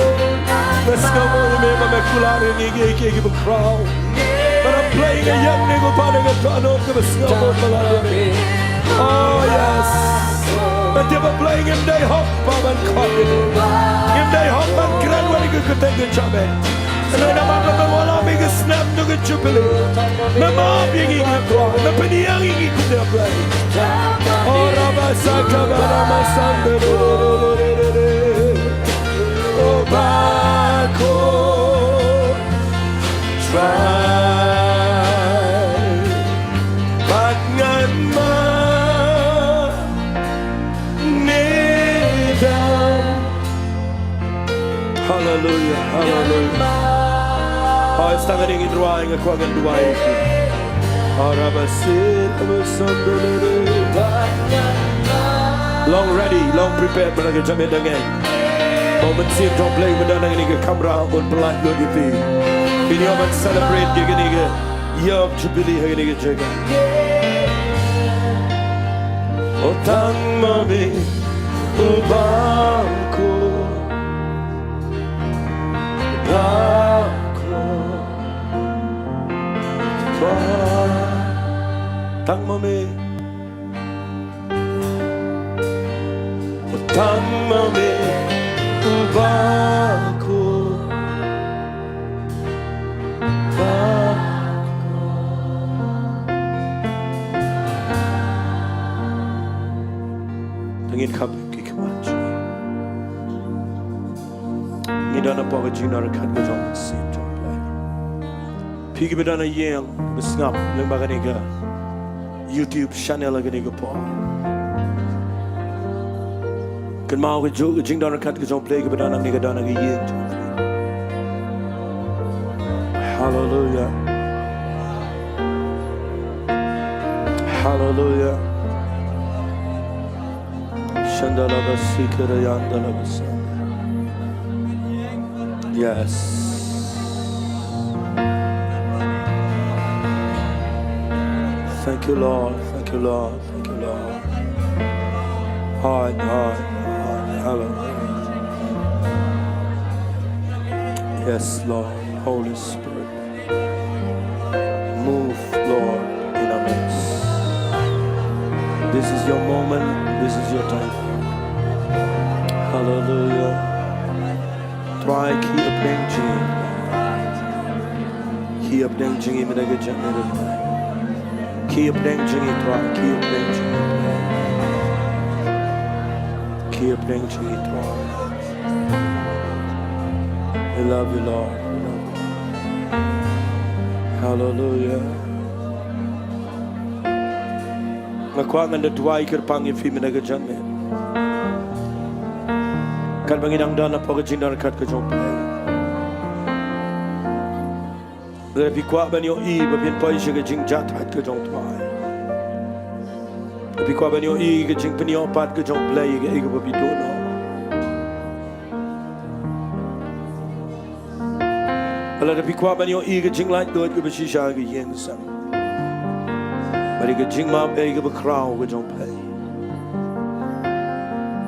Nga sngewnguh ïa me ba me kular ïa ngi kiei kiei kiba khraw. Bad A Blei, nga ïeng ne ko Kpa da ka dohnud kaba sngewbha ba la ïeng. Oh yes. Nga tip A Blei ngim dei hok ba ban khot ïa ngi. Ngim dei hok ban kren wat ïa ka kyrteng ka jong me. Hynrei namar ba me wallam ïa ka snem jong ka Jubili, me map ïa ngi, ngi kwah, me pynïeng ïa ngi kumne A Blei. Oh, rabba saka ba rama sande. Oh, Baku. Trai. Bad ngan ma ne da. Haleluya, haleluya. Hai, sa tang ngin duwai, nga kwah ngin duwai. Arabasir, abasandere. Long ready, long prepared, ba la ka jabieng da ngi. Ba u Mynsiem jong U Blei ba don ha kane ka kamra un pyllait lut ïa phi. Phin ïoh ban celebrate ïa kane ka ïa ka Jubili ha kane ka jaka. O tang ma me u Baku, Baku, Baku. Tang ma me. O tang ma me u Baku, Baku. Tang ngin khap ki khmat. Ngi don hapoh ka jingdonkam ka jong U Mynsiem jong U Blei. Phi kiba don ha ïing, ba sngap lyngba kane ka YouTube channel ha kane ka por. Kynmaw ka ju-, ka jingdonkam ka jong U Blei kaba don hangne ka don ha ka ïing jong phi. Haleluya. Haleluya. Shandala basikara yandala basa. Yes. Thank you, Lord. Thank you, Lord. Thank you, Lord. Hallelujah. Yes, Lord. Holy Spirit. Move, Lord, in our midst. This is your moment. This is your time. Hallelujah. Trai ki hapdeng jong ngi. Ki hapdeng jong ngi mynta ka janmiet. Ki hapdeng jong ngi Trai, ki hapdeng jong ngi. Ki hapdeng jong ngi Trai. We love you, Lord. We love you. Hallelujah. Nga kwah ngan da duwai kyrpang ïa phi mynta ka janmiet. Katba ngi dang don hapoh ka jingdon kat ka jong U Blei. Lada phi kwah ban ïohi ba phin poi sha ka jingjahthait ka jong U Trai. Lada phi kwah ban ïohi ka jingpynïoh pat ka jong U Blei ïa kaei kaba phi duh noh. Lada phi kwah ban ïohi ka jinglaitluid kaba shisha ha ka ïing ka sem. Bad ïa ka jingmap ïa kaba khraw ka jong U Blei.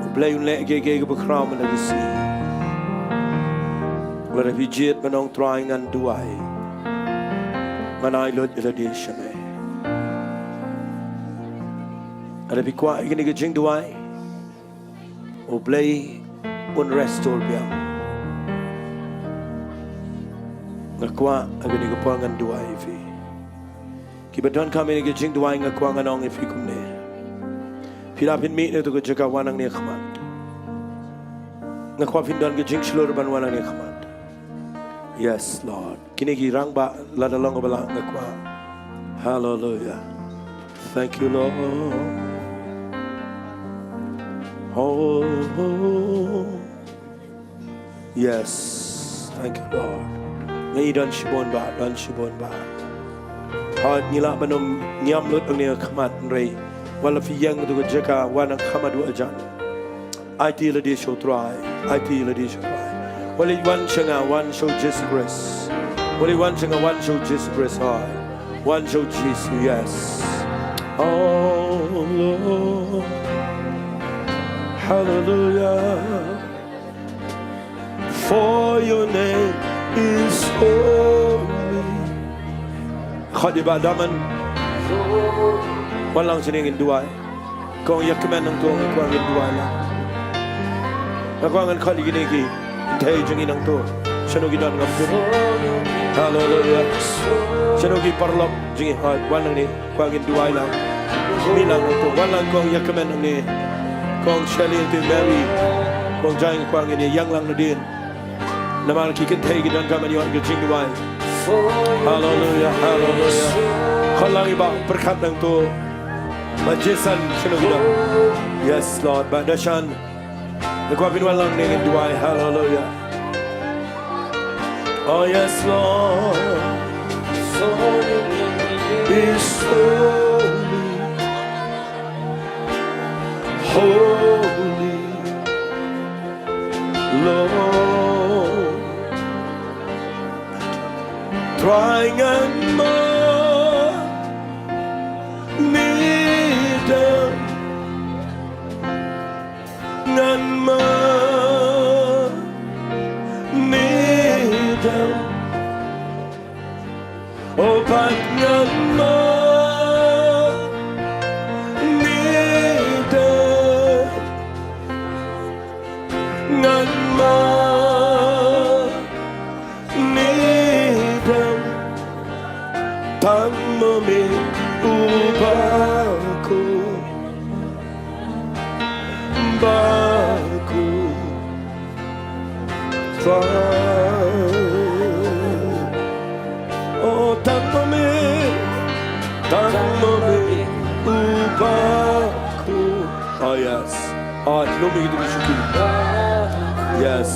U Blei un leh ïa kaei kaba khraw mynta ka sngi. Lada phi jied ban ong Trai ngan duwai. Ngan ai lut ïa lade sha me. Lada phi kwah ïa kane ka jingduwai. U Blei un restore biang. Nga kwah ha kane ka por ngan duwai ïa phi. Kiba donkam ïa ka jingduwai nga kwah ngan ong ïa phi kumne. Phi lah phin mih na katu ka jaka wan hangne ha khmat. Nga kwah phin don ka jingshlur ban wan hangne ha khmat. Yes, Lord. Kine ki rangbah lada long ba lah nga kwah. Hallelujah. Thank you, Lord. Oh, yes. Thank you, Lord. Ngi don shibun bah, don shibun bah. Hooid ngi lah ban ym ngiam lut hangne ha khmat hynrei wat la phi ïeng ha katu ka jaka wan hangne ha khmat haduh jan. Aiti ïa lade sha U Trai. Aiti ïa lade sha U Trai. Wat la wan sha nga, wan sha U Jisu Khrist. Wat la wan sha nga, wan sha U Jisu Khrist. Hooid. Wan sha U Jisu, yes. Oh Lord. Hallelujah. For your name is holy. Khot ïa i Bah Daman. Wan lang shane ngin duwai. Kong ïa kmen nangto nga kwah ngin duwai lang. Nga kwah ngan khot ïa kine ki kynthei jong ngi nangto. Shano ki don ngam tip. Hallelujah. Shano ki paralok jong ngi, hooid wan nangne. Kwah ngin duwai lang. Mih lang nangto. Wan lang kong ïa kmen nangne. Kong Shirley, Auntie Mary. Kong Jai, kwah ngin ïa ïeng lang nadien. Namar ki kynthei ki donkam ban ïoh ka jingduwai. Hallelujah, hallelujah. Khot lang i Bah Pyrkhat nangto. Bah Jason, shano ki don. Yes Lord, Bah Dashan. Nga kwah phin wan lang ne ngin duwai. Hallelujah. Oh yes Lord. Is holy. Holy Lord. Trai ngan mane da. Ngan mane da. O Pat ngan mane da. Ngan mane da. Tang ma me u Baku. Baku. Tang. Oh, tang ma me, tang ma me u Baku. Oh yes. Oh, no me gitu shuki. Yes.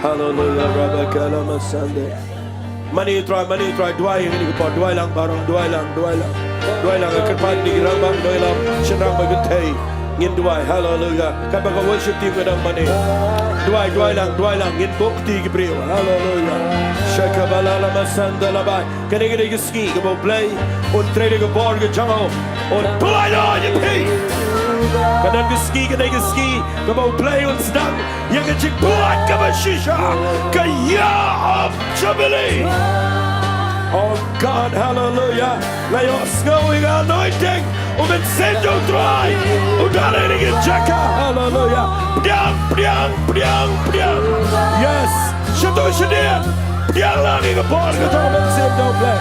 Hallelujah. Rabakala masande. Mane Trai, mane Trai, duwai ïa kine ki por, duwai lang baroh, duwai lang, duwai lang. Duwai lang, kyrpad ïa ki rangbah, duwai lang, shynrang bad kynthei. Ngin duwai, hallelujah. Katba ka worship team ka dang mane. Duwai, duwai lang, duwai lang, ngin buh kti ki briew, hallelujah. Shakabalala masandalabai. Kane ka dei ka sngi kaba U Blei un trei da ka bor ka jong u. Un duwai lang ïa phi. Ka don ka sngi, ka dei ka sngi kaba U Blei un sdang ïa ka jingpynlait kaba shisha, ka Year of Jubilee. Oh God, hallelujah. Nga ïohsngew ïa ka anointing U Mynsiem jong U Trai u don ha kane ka jaka. Hallelujah. Pdiang, pdiang, pdiang, pdiang. Yes. Shato shadien, pdiang lang ïa ka bor ka jong U Mynsiem jong U Blei.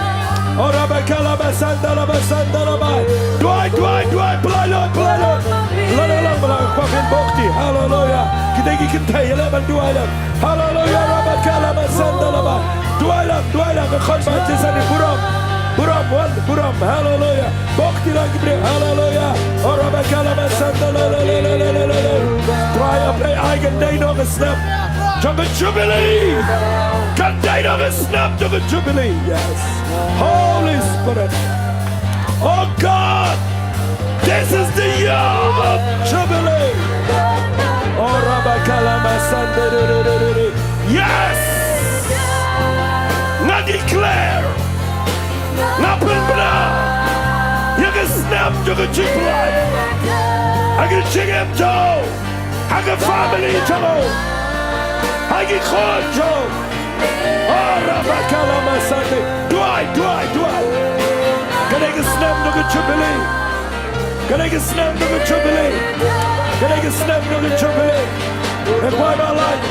Ora ba kala ba santa la ba santa la ba. Duwai, duwai, duwai, pynlait lut, pynlait lut. Pynlait lut, pynlait lut, kwah phin bokti. Haleluya. Kita ki kynthei, ïa leh ban duwai lang. Haleluya, ora ba kala ba santa la ba. Duwai lang, duwai lang, ka khot ba Jisu ni burom. Burom, wan, burom. Haleluya. Bokti lang ki briew. Haleluya. Ora ba kala ba santa la la la la la la la. Trai, A Blei, ai kan dei noh ka snem jong ka Jubilee. Kan dei noh ka snem jong ka Jubilee. Yes. Holy Spirit. Oh God. This is the year of Jubilee. Ora ba kala ba santa la la la la la. Yes. Nga declare, nga pynbna ïa ka snem jong ka jingpynlait ha ka jingim jong, ha ka family jong, ha ki khun jong. Ora ba kala ba santa. Duwai, duwai, duwai. Ka dei ka snem jong ka Jubilee. Ka dei ka snem jong ka Jubilee. Ka dei ka snem jong ka Jubilee. Nga kwah ba lait,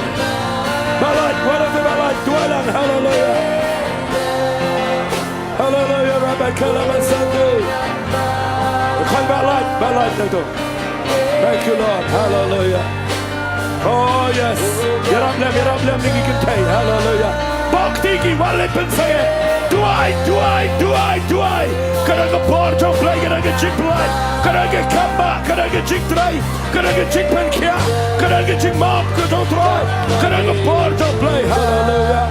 ba lait, ba lait, ba lait. Duwai lang, haleluya. Haleluya, ora ba kala ba santa. Nga kwah ba lait, ba lait, to. Thank you, Lord. Haleluya. Oh yes. Ïarap lem, ïarap lem ïa ki kynthei. Haleluya. Bokti ki, wat leit pynsangeh. Duwai, duwai, duwai, duwai. Ka don ka bor jong U Blei, ka don ka jingpynlait, ka don ka kam ba, ka don ka jingtrei, ka don ka jingpynkhiah, ka don ka jingmap ka jong U Trai, ka don ka bor jong U Blei. Haleluya.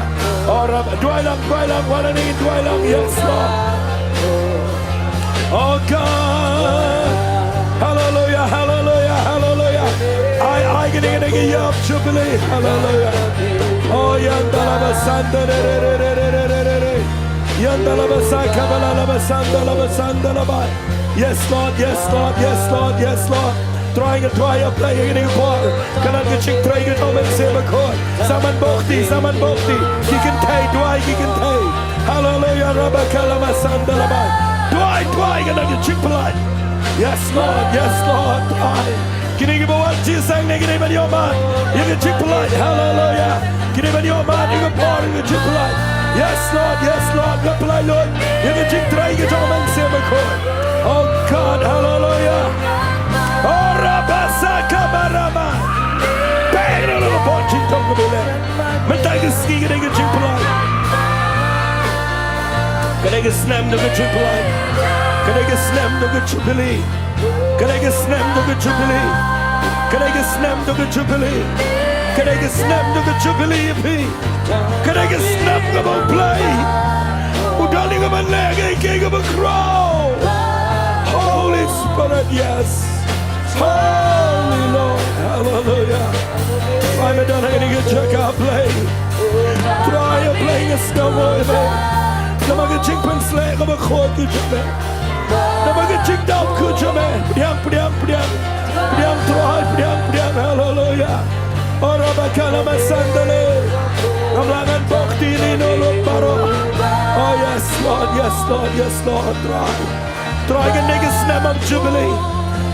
Ora, duwai lang, duwai lang, wan hangne, duwai lang. Yes, Lord. Oh God. Haleluya, haleluya, haleluya. Ai, ai, kane, kane ka Year of Jubilee. Haleluya. Oh, yanta la ba santa re re re. Yanta la ba saka ba la la ba santa la ba santa la ba. Yes, Lord, yes, Lord, yes, Lord, yes, Lord. Trai, nga trai, A Blei, ha kane ka por. Ka don ka jingtrei ka jong U Mynsiem Bakhuid. Sa man bokti, sa man bokti. Ki kynthei, duwai ki kynthei. Haleluya, ora ba kala ba santa la ba. Duwai, duwai, ka don ka jingpynlait. Yes, Lord, yes, Lord, duwai. Kine kiba wan jingïaseng ne kine ban ïoh man ïa ka jingpynlait. Haleluya. Kine ban ïoh man ïa ka bor ïa ka jingpynlait. Yes, Lord, yes, Lord, nga pynlait lut ïa ka jingtrei ka jong U Mynsiem Bakhuid. Oh God, haleluya. Ora ba saka ba ra ba. Peit ïa ka bor jingthoh kaba leh. Mynta ka sngi ka dei ka jingpynlait. Ka dei ka snem jong ka jingpynlait. Ka dei ka snem jong ka Jubilee. Ka dei ka snem jong ka Jubilee. Ka dei ka snem jong ka Jubilee. Ka dei ka snem jong ka Jubilee ïa phi. Ka dei ka snem kaba U Blei u don ïa kaban leh ïa kaei kaei kaba khraw. Holy Spirit, yes. Holy Lord, haleluya. Ai, me don ha kane ka jaka, Blei. Trai, A Blei, nga sngewbha ïa me. Namar ka jingpynshlur kaba khuid ka jong me. Namar ka jingdap ka jong me. Pdiang, pdiang, pdiang. Pdiang, Trai, pdiang, pdiang. Haleluya. Ora ba kala ba santa le. Ngam lah ngan bokti ïa no lut baroh. Oh yes, Lord, yes, Lord, yes, Lord, Trai. Trai, kane ka snem of Jubilee.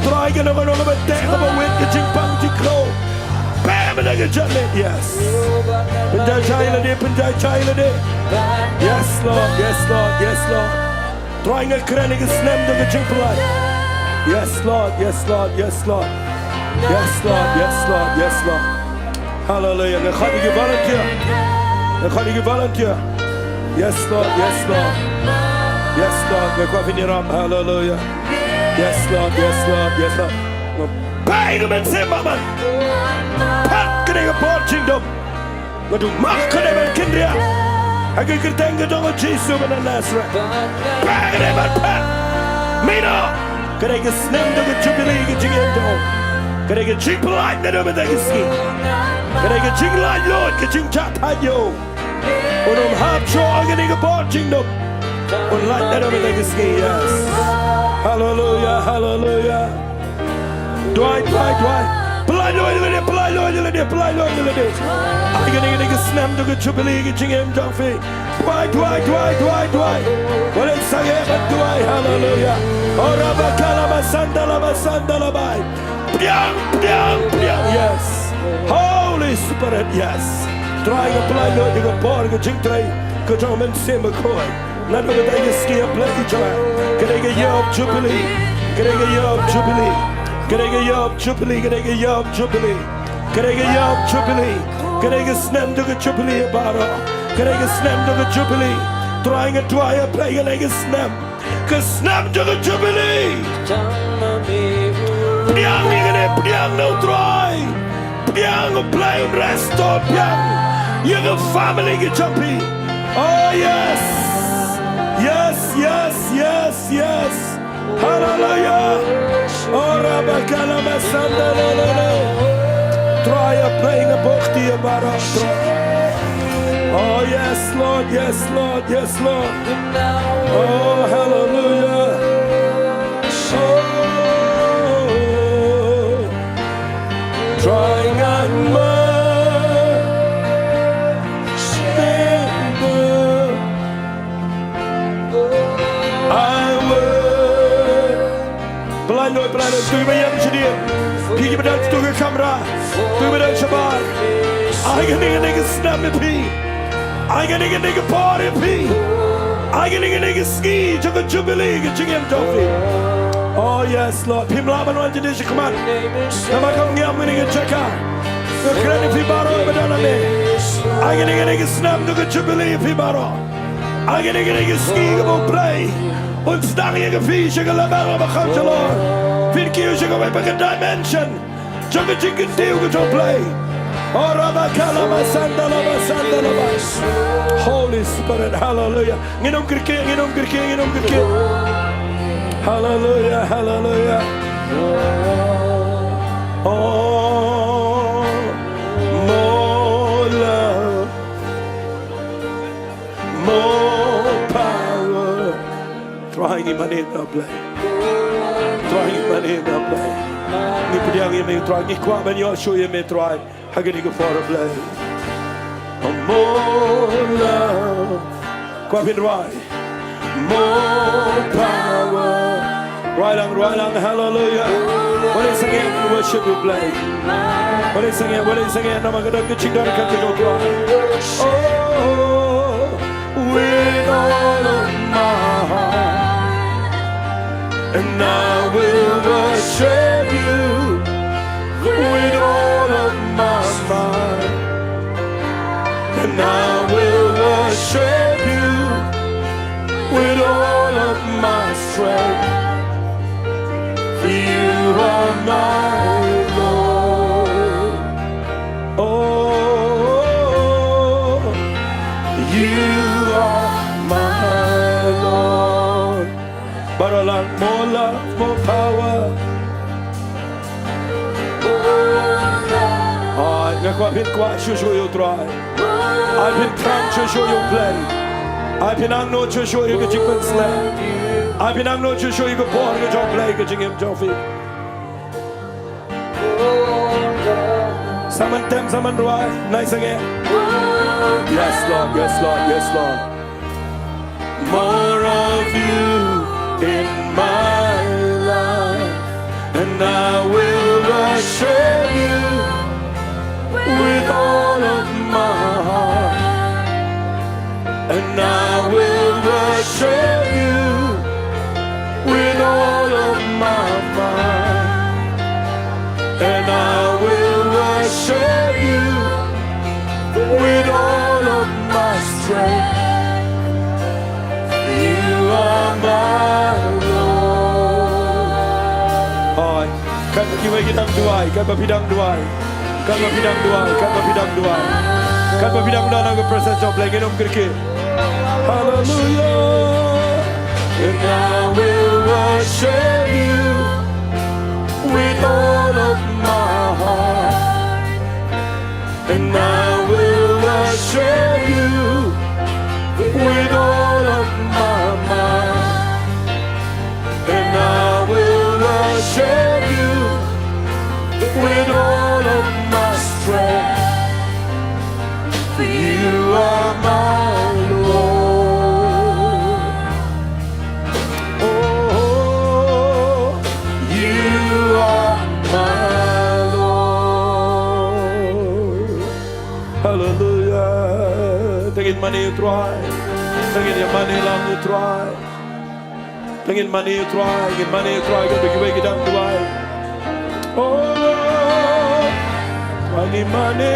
Trai, kano kano kaba teh kaba wit, ka jingpang jingkhlaiñ. Pynban ka jingmut, yes. Pynjah jai lade, pynjah jai lade. Yes, Lord, yes, Lord, yes, Lord. Trai, nga kren ïa ka snem jong ka jingpynlait. Yes, Lord, yes, Lord, yes, Lord. Yes, Lord, yes, Lord, yes, Lord. Haleluya. Nga khot ïa ki volunteer. Nga khot ïa ki volunteer. Yes, Lord. Yes, Lord. Yes, Lord. Nga kwah phin ïarap. Haleluya. Yes, Lord. Yes, Lord. Yes, Lord. Peit ïa ka mynsiem ba man. Pat kane ka por jingdum. Nga duh ma ka dei ban kynriah ha ka kyrteng ka jong u Jisu ba na Nasareth. Peit ka dei ban pat. Mino. Ka dei ka snem jong ka Jubilee ka jingim jong u. Ka dei ka jingpynlait naduh mynta ka sngi. Ka dei ka jinglait lut, ka jingjahthait ïa u. Un ym hap shuh ha kane ka por jingdum. Un lait naduh mynta ka sngi, yes. Haleluya, haleluya. Duwai, duwai, duwai. Pynlait luid ïa lade, pynlait luid ïa lade, pynlait luid ïa lade. Ai kane, kane ka snem jong ka Jubilee ka jingim jong phi. Duwai, duwai, duwai, duwai, duwai. Wat ïa sangeh ban duwai, haleluya. Ora bakala basanta la basanta la bai. Pdiang, pdiang, pdiang, yes. Holy Spirit, yes. Trai, nga pynlait luid ïa ka por ka jingtrei ka jong u Mynsiem Bakhuid. Naduh kata ka sngi, A Blei jong nga. Ka dei ka ïa Jubilee. Ka dei ka ïa Jubilee. Ka dei ka ïa Jubilee. Ka dei ka ïa Jubilee. Ka dei ka ïa Jubilee. Ka dei ka snem jong ka Jubilee baroh. Ka dei ka snem jong ka Jubilee. Trai, nga duwai, A Blei, ka dei ka snem, ka snem jong ka Jubilee. Pdiang ïa kane, pdiang na u Trai. Pdiang, U Blei un restore, pdiang ïa ka family ka jong phi. Oh yes. Yes, yes, yes, yes. Haleluya. Ora bakala masanda la la la. Trai, A Blei, nga buh ïa baroh, Trai. Oh yes, Lord, yes, Lord, yes, Lord. Oh, haleluya. Oh, Trai, ngan mad sha phi. I will. Pynlait luid, pynlait luid, tu ba ïeng shadien. Phi kiba don sha tu ka kamra, tu ba don shabar. Ai kane, kane ka snem ïa phi. Ai kane, kane ka por ïa phi. Ai kane, kane ka sngi jong ka Jubilee ka jingim jong phi. Oh yes, Lord. Phim lah ban wan shadien shakhmat, namar kam ngiam ïa kane ka jaka. Nga kren ïa phi baroh ba don hangne. Ai kane, kane ka snem jong ka Jubilee ïa phi baroh. Ai kane, kane ka sngi kaba U Blei un sdang ïa ka phi sha ka level ba kham shalor. Phin kiew sha kawei pat ka dimension jong ka jingkyntiew ka jong U Blei. Ora bakala masanda la basanda la ba. Holy Spirit, haleluya. Ngin ym kyrkieh, ngin ym kyrkieh, ngin ym kyrkieh. Haleluya, haleluya. Oh, more love, more power. Trai, ngi mane na Blei. Trai, ngi mane na Blei. Ngi pdiang ïa me, Trai, ngi kwah ban ïoh shuh ïa me, Trai. Ha kane ka por, Blei. More love. Kwah phin rwai. More power. Rwai lang, rwai lang, haleluya. Wat ïa sangeh, worship you, Blei. Wat ïa sangeh, wat ïa sangeh, namar ka don ka jingdonkam ka jong U Trai. Oh, with all of my heart. And I will worship you with all of my mind. And I will worship you with all of my strength. For you are my Lord. Oh, you are my Lord. Baroh lang, more love, more power. Ai, nga kwah phin kwah shuh shuh ïa U Trai. Ai phin kren shuh shuh ïa U Blei. Ai phin angnud shuh shuh ïa ka jingpynshlur. Ai phin angnud shuh shuh ïa ka bor ka jong U Blei ha ka jingim jong phi. Sa man tem, sa man rwai, nai sangeh. Yes, Lord, yes, Lord, yes, Lord. More of you in my life, and I will worship you with all of my heart. And I will worship you with all of my mind. And I will worship you with all of my strength. You are my Lord. Hooid. Katba kiwei ki dang duwai, katba phi dang duwai. Katba phi dang duwai, katba phi dang duwai. Katba phi dang duwai ha ka presence of Blei, ngin ym kyrkieh. Hallelujah. And I will worship you with all of my heart. And I will worship you with all of my mind. And I will worship you With all of my strength, for you are my Lord. Oh, you are my Lord. Hallelujah. Tang ngin mane ïa u Trai. Tang ngin ïa mane lang ïa u Trai. Tang ngin mane ïa u Trai, ngin mane ïa u Trai, kaba kiwei ki dang duwai. Oh, Trai ngi mane,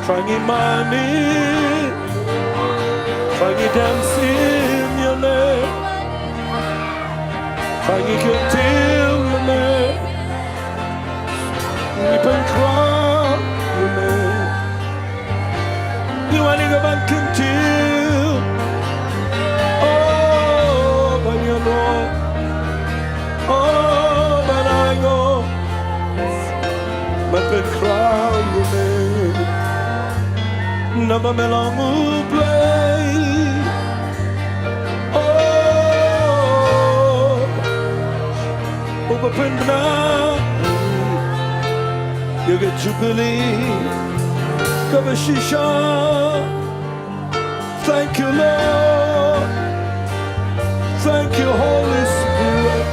Trai ngi mane, Trai ngi dance in your name, Trai ngi kyntiew your name, ngi pynkhraw your name. Ngi wan ïa ka ban kyntiew. Oh, ban ïaroh. Oh, ban ainguh. Ban pynkhraw ïa me. Namar me long U Blei. Oh, uba pynbna ïa ka Jubilee kaba shisha. Thank you, Lord. Thank you, Holy Spirit.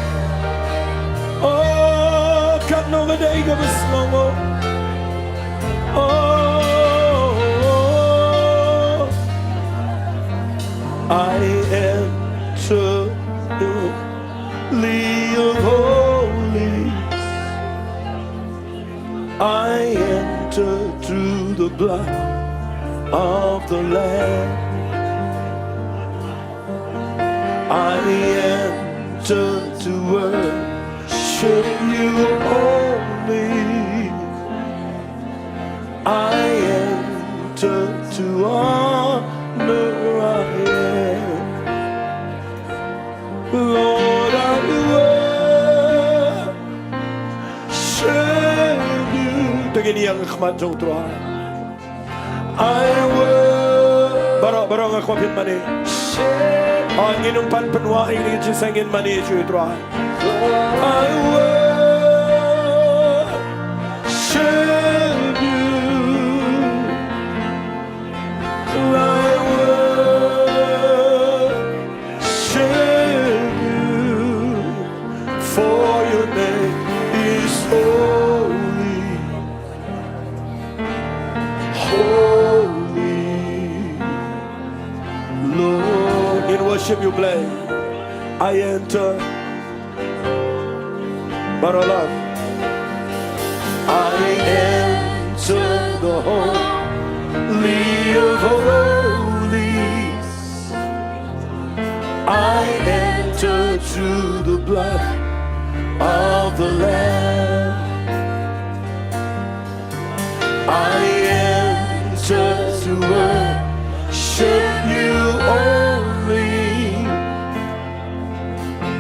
Oh, katno ka dei kaba sngewbha. Oh, I enter the Holy of Holies. I enter through the blood of the Lamb. I enter to worship you only. I enter to honor I am. Lord, I worship you. To ngin ïeng ha khmat jong U Trai. I worship. Baroh, baroh nga kwah phin mane. Oh, ngin ym pat pynwai ïa kine ki jingïaseng, ngin mane sha U Trai. I worship you. I worship you. For your name is holy. Holy Lord. Ngin worship you, Blei. I enter. Baroh lad. I enter the Holy of Holies. I enter through the blood of the Lamb. I enter to worship you only.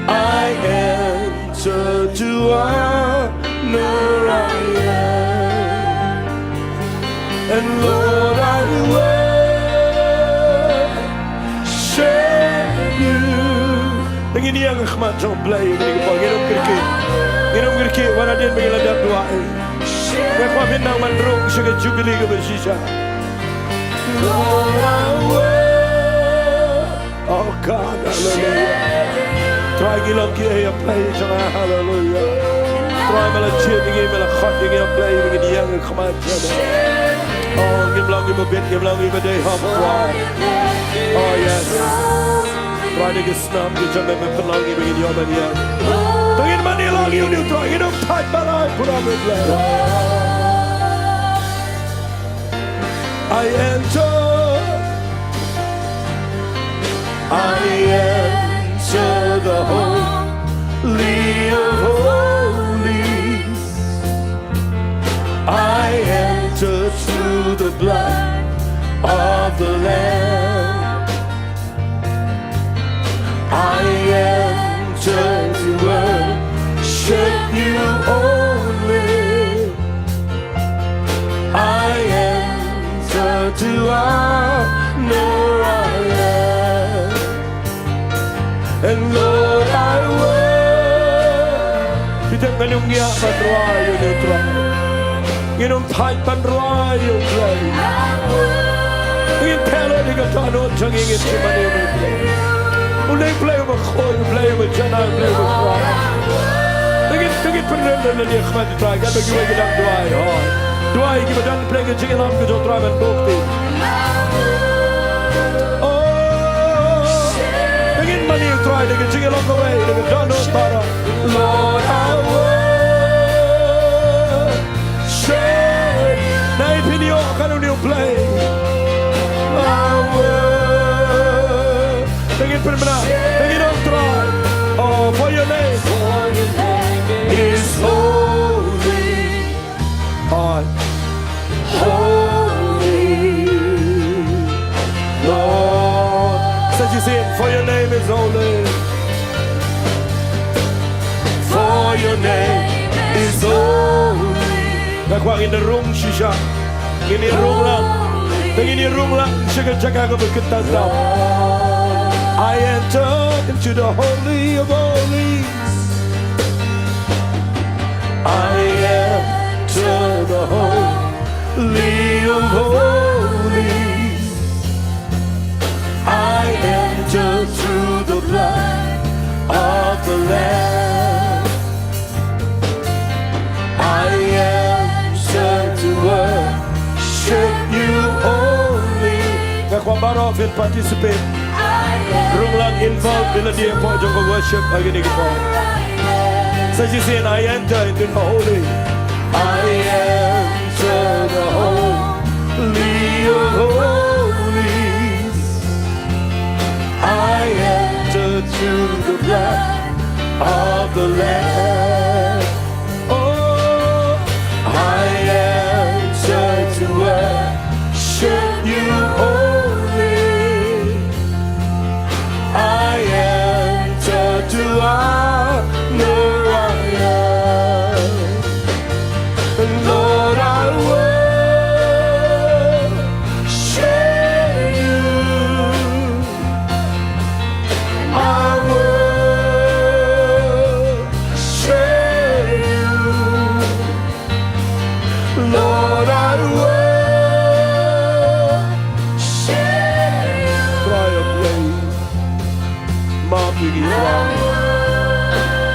I enter to honor I am. And Lord, I worship you. Ngin ïeng ha khmat jong U Blei, ngin ïeng ha khmat, ngin ym kyrkieh. Ngin ym kyrkieh, wat hadien ba ngi la dep duwai. Nga kwah phin nang ban rung sha ka Jubilee kaba shisha. Lord, I worship. Oh God, hallelujah. Trai ngi long kiei ha pyrthei jong nga, hallelujah. Trai me la jied ïa ngi, me la khot ïa ngi ha pyrthei, ngin ïeng ha khmat jong me. Oh, ngim long kiba bit, ngim long kiba dei hok, Trai. Oh yes. Trai, da ka snam ka jong me me pynlong ïa ngi, ngin ïoh ban ïeng. To ngin mane lang ïa u Trai, ngin ym thait ban ai burom ïa u Blei. I enter, I enter the Holy of Holies. I enter through the blood of the Lamb. I enter to worship you only. I enter to honor I am. And Lord, I worship. Phi tip, ngan ym ngiah, Ban rwai ïa une u Trai. Ngin ym thait ban rwai ïa u Blei. Ngin pynlut ïa ka dohnud jong ngi, ngin shu mane ïa u Blei. U dei u Blei uba khuid, u Blei uba janai, u Blei uba khuid. Te ngin, te ngin pynlut ïa u Blei ha khmat u Trai, katba kiwei ki dang duwai, hooid. Duwai kiba don Blei, ka jingïalam ka jong u Trai ban bud ïa ki. Oh, te ngin mane ïa u Trai da ka jingïalong kawei, da ka dohnud baroh. Lord, I worship. Share. Nai pynïoh ïa une u Blei. I worship. Te ngin pynbna, te ngin ong Trai. Oh, for your name. For your name is holy. Hooid. Holy. Lord. Sa shisien, for your name is holy. For your name is holy. Nga kwah ngin da rung shisha. Ngin ïa rung lang. Te ngin ïa rung lang sha ka jaka kaba kyntang tam. I enter into the holy of holies. I enter the holy of holies. I enter through the blood of the Lamb. I enter to worship you only. Nga kwah baroh phin participate. Rung lang, involve ïa lade hapoh jong ka worship ha kine ki por. Sa shisien, I enter into the holy. I enter the holy of holies. I enter through the blood of the Lamb. Oh, I enter to worship you only. I enter to honor I am. And Lord, I worship you. I worship you. Lord, I worship you. Trai, I pray. Map ïa ngi, Trai.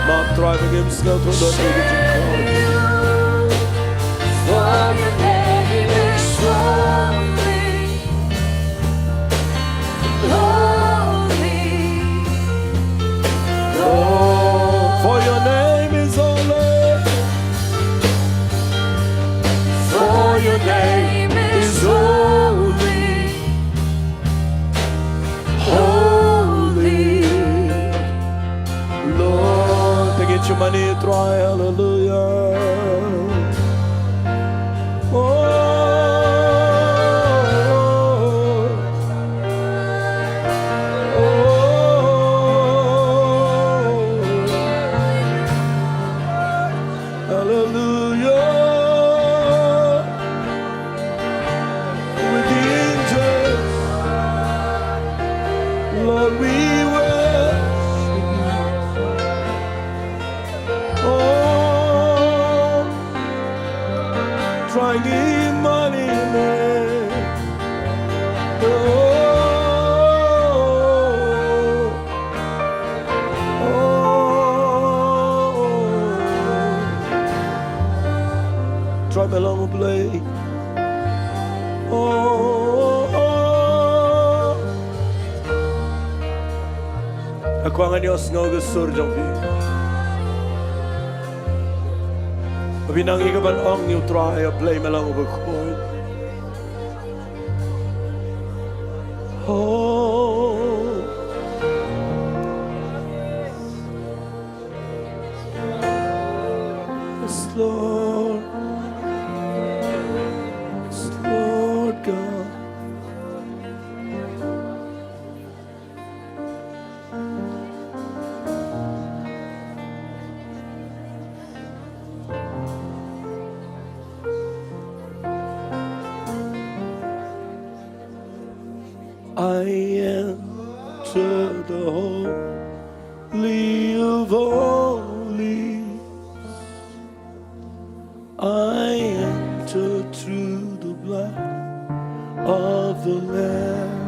Map, Trai, ba ngim sngewthuh don ïa ka jingkhuslai. For your name is holy. Holy. Lord. For your name is holy. For your name is holy. Holy. Lord. Te ngin shu mane ïa u Trai, hallelujah. Oh. Oh. Hallelujah. With the angels, Lord, we worship you. Oh, trying in money, man. Oh, oh, oh. Trai me long U Blei. Oh, oh, oh. Nga kwah ngan ïohsngew ka sur jong phi. Ba phi nang ïa kaban ong ïa u Trai, U Blei me long uba khuid. Oh. Yes, Lord. Yes, Lord God. I enter the holy of holies. I enter through the blood of the Lamb.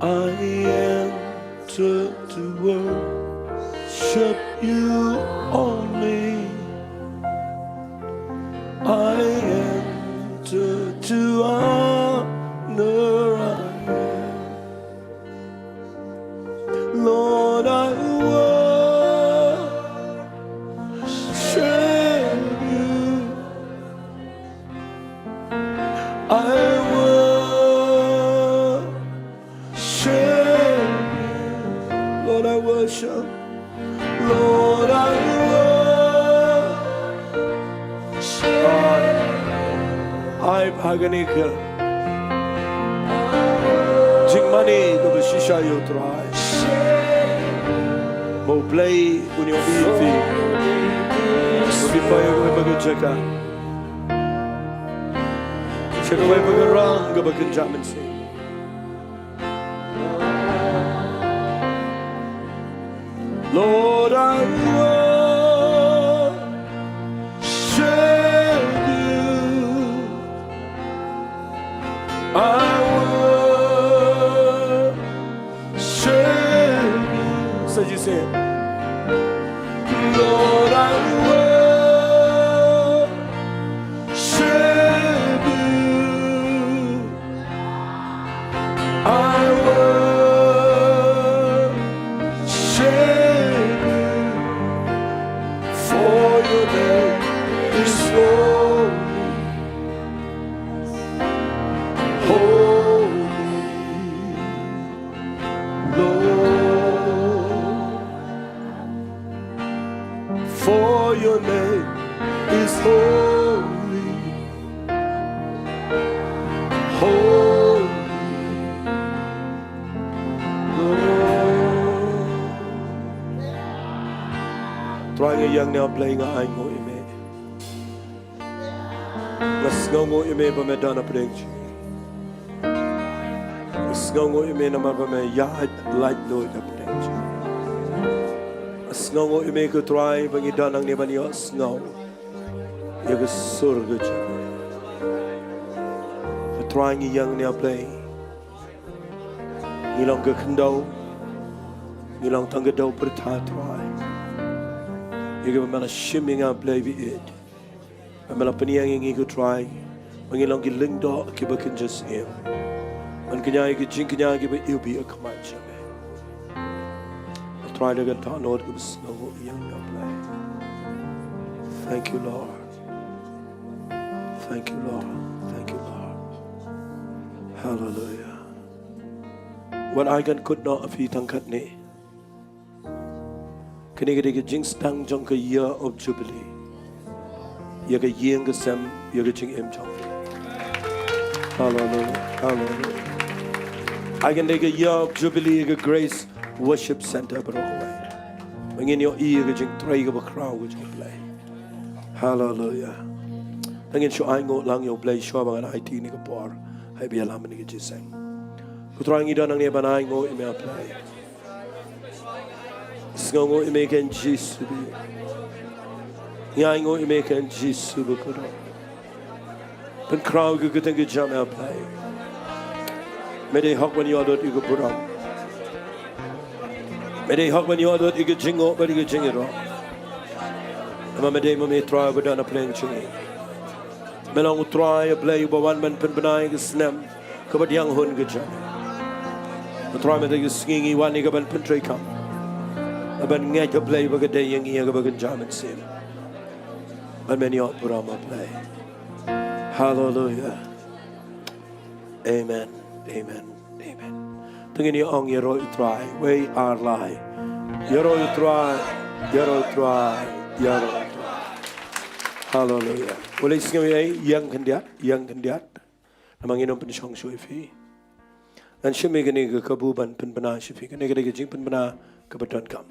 I enter to worship you only. I enter to honor. I am. Lord, I worship you. I worship you. Lord, I worship. Lord, I worship. Ai bha kane ka jingmane kaba shisha ïa U Trai. Ba U Blei un ïohi ïa phi. Ba phi poi ïa kawei pat ka jaka, sha kawei pat ka rang kaba kynja mynsiem. Lord, I worship you. I worship you. So you say, Lord, I worship you. I worship you, for your name is holy, holy, Lord. For your name is holy, holy, Lord. Trai, nga ïeng ïa U Blei, nga ainguh ïa me. Nga sngewnguh ïa me ba me don hapdeng jong ngi. Nga sngewnguh ïa me namar ba me ïaid lait luid hapdeng jong ngi. Nga sngewnguh ïa me ko Trai ba ngi don hangne ban ïohsngew ïa ka sur ka jong me. Ko Trai, ngi ïeng hangne, Blei. Ngi long ka khyndew. Ngi long tang ka dew pyrtha, Trai. Ïa kaba me la shim ïa nga, Blei, ba ïeit. Ba me la pynïeng ïa ngi ko Trai ba ngin long ki lyngdoh kiba kynja syiem ban kñia ïa ki jingkñia kiba iwbih ha khmat jong me. Ko Trai, da kata ka dohnud kaba sngewnguh ïa ngi, Blei. Thank you, Lord. Thank you, Lord. Thank you, Lord. Hallelujah. Wat ai kan kut noh ha phi tang katne. Kane ka dei ka jingsdang jong ka Year of Jubilee ïa ka ïing ka sem, ïa ka jingim jong phi. Hallelujah. Hallelujah. Ai kane ka Year of Jubilee ïa ka Grace Worship Centre baroh kawei. Ba ngin ïohi ïa ka jingtrei kaba khraw ka jong U Blei. Hallelujah. Tang ngin shu ainguh lang ïa U Blei shuwa ba ngan aiti kane ka por ha kaba ïalam ïa kane ka jingïaseng. Ko Trai, ngi don hangne ban ainguh ïa me, Blei. Sngewnguh ïa me, Kynrad Jisu. Ngi ainguh ïa me, Kynrad Jisu bakordor. Pynkhraw ïa ka kyrteng ka jong me, Blei. Me dei hok ban ïoh lut ïa ka burom. Me dei hok ban ïoh lut ïa ka jingnguh bad ïa ka jingïaroh. Namar me dei ma me Trai ba don hapdeng jong ngi. Me long U Trai, Blei, uba wan ban pynbna ïa ka snem kaba dang hun ka jong ngi. Ko Trai, mynta ka sngi ngi wan ïa ka ban pyntreikam, ban ngeit, Blei, ba ka dei ïa ngi ïa kaba kynja mynsiem. Ban men ïoh burom, Blei. Hallelujah. Amen. Amen. Amen. Te ngin ïa ong, ïaroh ïa U Trai. Wei ar lai. Ïaroh ïa U Trai. Ïaroh ïa U Trai. Ïaroh ïa U Trai. Hallelujah. Wat leit sngew ei, ïeng khyndiat, ïeng khyndiat. Namar ngin ym pynshong shuh ïa phi. Ngan shim ïa kane ka kabu ban pynbna sha phi. Kane ka dei ka jingpynbna kaba donkam.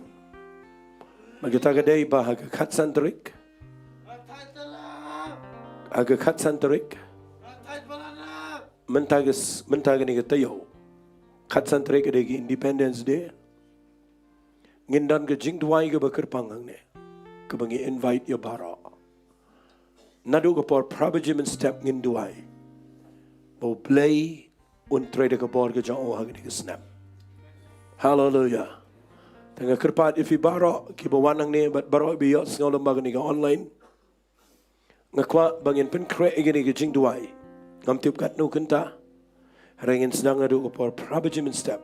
Bad kata ka dei ba ha ka khatsan tarik, ha ka khatsan tarik, mynta ka s-, mynta kane ka taïew, khatsan tarik ka dei ka Independence Day. Ngin don ka jingduwai kaba kyrpang hangne. kaba ngi invite ïa baroh. Naduh ka por phra baje mynstep ngin duwai ba U Blei un trei da ka bor ka jong u ha kane ka snem. Haleluia. Te nga kyrpad ïa phi baroh kiba wan hangne bad baroh ba ïohsngew lyngba kane ka online. Nga kwah ba ngin pynkhreh ïa kane ka jingduwai. Ngam tip katno kynta. Hynrei ngin sdang naduh ka por phra baje mynstep.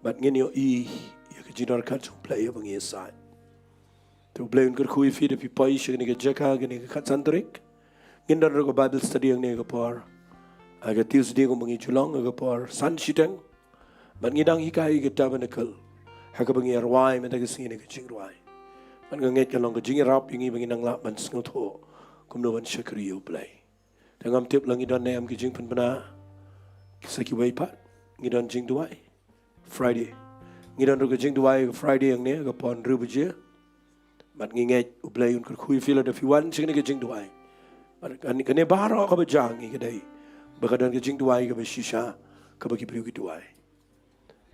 Bad ngin ïohi ïa ka jingdon ka jong U Blei ïa ba ngi ïasaid. Te U Blei un kyrkhu ïa phi da phi poi sha kane ka jaka kane ka khatsan tarik. Ngin don ruh ka Bible study hangne ha ka por, ha ka Tuesday kumba ngi ju long ha ka por san shiteng. Bad ngi dang hikai ïa ka Tabernacle ha kaba ngi rwai mynta ka sngi ne ka jingrwai. Bad nga ngeit ka long ka jingïarap ïa ngi ba ngin nang lah ban sngewthuh kumno ban shakri ïa U Blei. Te ngam tip la ngi don ne em ka jingpynbna sa kiwei pat. Ngi don jingduwai Friday. Ngi don ruh ka jingduwai Friday hangne ha ka por hynriew baje. Bad ngi ngeit U Blei un kyrkhu ïa phi lada phi wan sha kane ka jingduwai. Bad kane, kane baroh kaba jia ngi ka dei ba ka don ka jingduwai kaba shisha kaba ki briew ki duwai.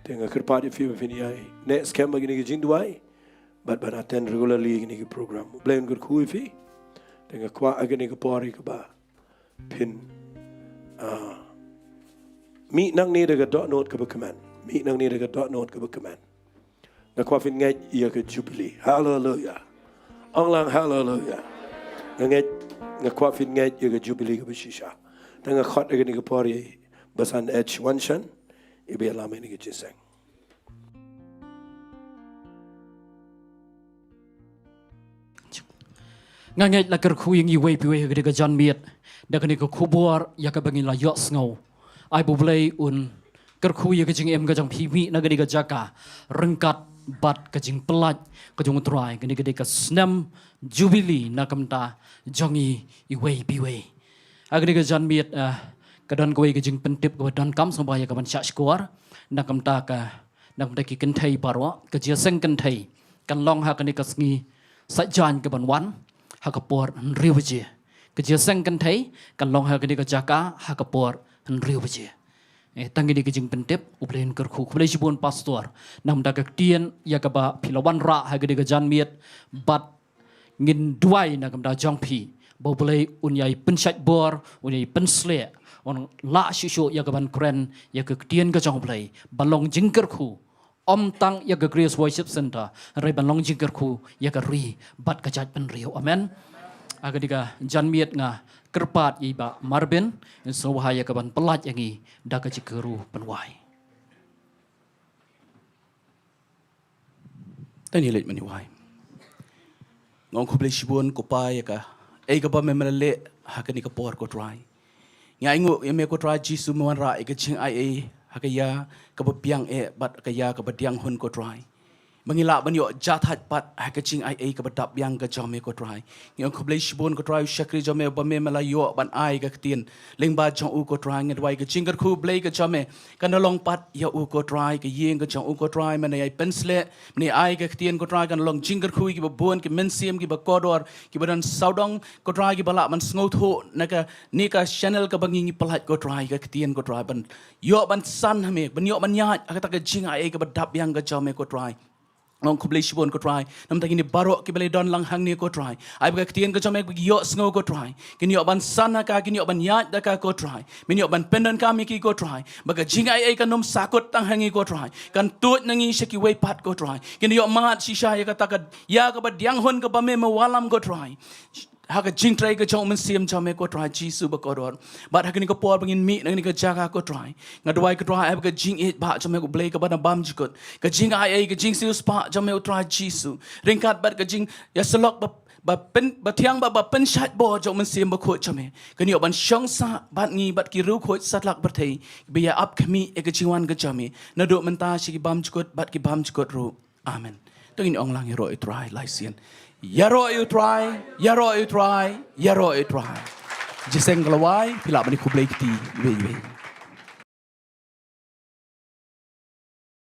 Te nga kyrpad ïa phi ba phin ïai neh skhem ha kane ka jingduwai bad ban attend regularly ïa kane ka program. U Blei un kyrkhu ïa phi. Te nga kwah ha kane ka por ïa kaba phin, ah, mih nangne da ka dohnud kaba kmen. Mih nangne da ka dohnud kaba kmen. Nga kwah phin ngeit ïa ka Jubilee. Haleluia. Ong lang haleluia. Nga ngeit, nga kwah phin ngeit ïa ka Jubilee kaba shisha. Te nga khot ïa kane ka por ïa i Basan H Wanshan iba ïalam ïa kane ka jingïaseng. Nga ngeit la kyrkhu ïa ngi iwei pa iwei ha kane ka janmiet da kane ka khubor ïa kaba ngi la ïohsngew. Ai ba U Blei un kyrkhu ïa ka jingim ka jong phi, mih na kane ka jaka ryngkat bad ka jingpyllait ka jong U Trai. Kane ka dei ka snem Jubilee na ka bynta jong ngi iwei pa iwei. Ha kane ka janmiet, eh, ka don kawei ka jingpyntip kaba donkam, sngewbha ïa ka ban shah shkor na ka bynta ka, na ka bynta ki kynthei baroh. Ka jingïaseng kynthei kan long ha kane ka sngi Saitjaiñ kaban wan ha ka por hynriew baje. Ka jingïaseng kynthei kan long ha kane ka jaka ha ka por hynriew baje. Eh, tang kine ki jingpyntip. U Blei un kyrkhu. Khublei shibun Pastor na ka bynta ka ktien ïa kaba phi la wanrah ha kane ka janmiet bad ngin duwai na ka bynta jong phi ba U Blei un ïai pynshait bor, un ïai pynsleh, un lah shuh shuh ïa kaban kren ïa ka ktien ka jong U Blei ban long jingkyrkhu. Ym tang ïa ka Grace Worship Centre, hynrei ban long jingkyrkhu ïa ka ri bad ka jaitbynriew. Amen. Ha kane ka janmiet nga kyrpad ïa i Bah Marvin, sngewbha ïa kaban pyllait ïa ngi da ka jingkyrkhu pynwai. Te ngin leit ban ïa wai. Nga ong khublei shibun ko Pa ïa kaei kaba me la leh ha kane ka por ko Trai. Ngi ainguh ïa me ko Trai Jisu, me wanrah ïa ka jingai ei ha ka ïa kaba biang eh bad ka ïa kaba diang hun ko Trai. Ba ngi lah ban ïoh jahthait pat ha ka jingai ei kaba dap biang ka jong me ko Trai. Ngi ong khublei shibun ko Trai, u shakri jong me uba me la ïoh ban ai ka ktien lyngba jong u ko Trai. Ngi duwai ka jingkyrkhu Blei ka jong me kan long pat ïa u ko Trai, ka ïing ka jong u ko Trai, men ïai pynsleh, men ai ka ktien ko Trai, kan long jingkyrkhu ïa kiba bun ki mynsiem kiba kordor, kiba don sawdong ko Trai, kiba lah ban sngewthuh na kane ka channel kaba ngi ngi pyllait ko Trai, ka ktien ko Trai, ban ïoh ban san ha me, ban ïoh ban ïaid ha kata ka jingai ei kaba dap biang ka jong me ko Trai. Nga ong khublei shibun ko Trai na ka bynta kine baroh kiba la don lang hangne ko Trai. Ai ba ka ktien ka jong me ba ki ïohsngew ko Trai, kin ïoh ban san ha ka, kin ïoh ban ïaid da ka ko Trai. Men ïoh ban pyndonkam ïa ki ko Trai, ba ka jingai ei kan ym sahkut tang ha ngi ko Trai, kan tuid na ngi sha kiwei pat ko Trai. Kin ïoh mad shisha ïa kata ka ïa kaba diang hun kaba me me wallam ko Trai, ha ka jingtrei ka jong u Mynsiem jong me ko Trai Jisu ba kordor. Bad ha kane ka por ba ngin mih na kane ka jaka ko Trai, nga duwai ko Trai, ai ba ka jingïeit ba jong me ko Blei kaba na bymjukut, ka jingai ei, ka jingsiewspah jong me ko Trai Jisu, ryngkat bad ka jingïasyllok ba, ba pyn, ba thiang, ba, ba pynshait bor jong u Mynsiem Bakhuid jong me, kan ïoh ban shong sah bad ngi bad ki riewkhuid satlak pyrthei ba ïa ap khmih ïa ka jingwan ka jong me naduh mynta sha ki bymjukut bad ki bymjukut ruh. Amen. To ngin ong lang, ïaroh ïa u Trai lai sien. Ïaroh ïa u Trai, ïaroh ïa u Trai, ïaroh ïa u Trai. Jingïaseng ka la wai, phi lah ban ïakhublei kti iwei iwei.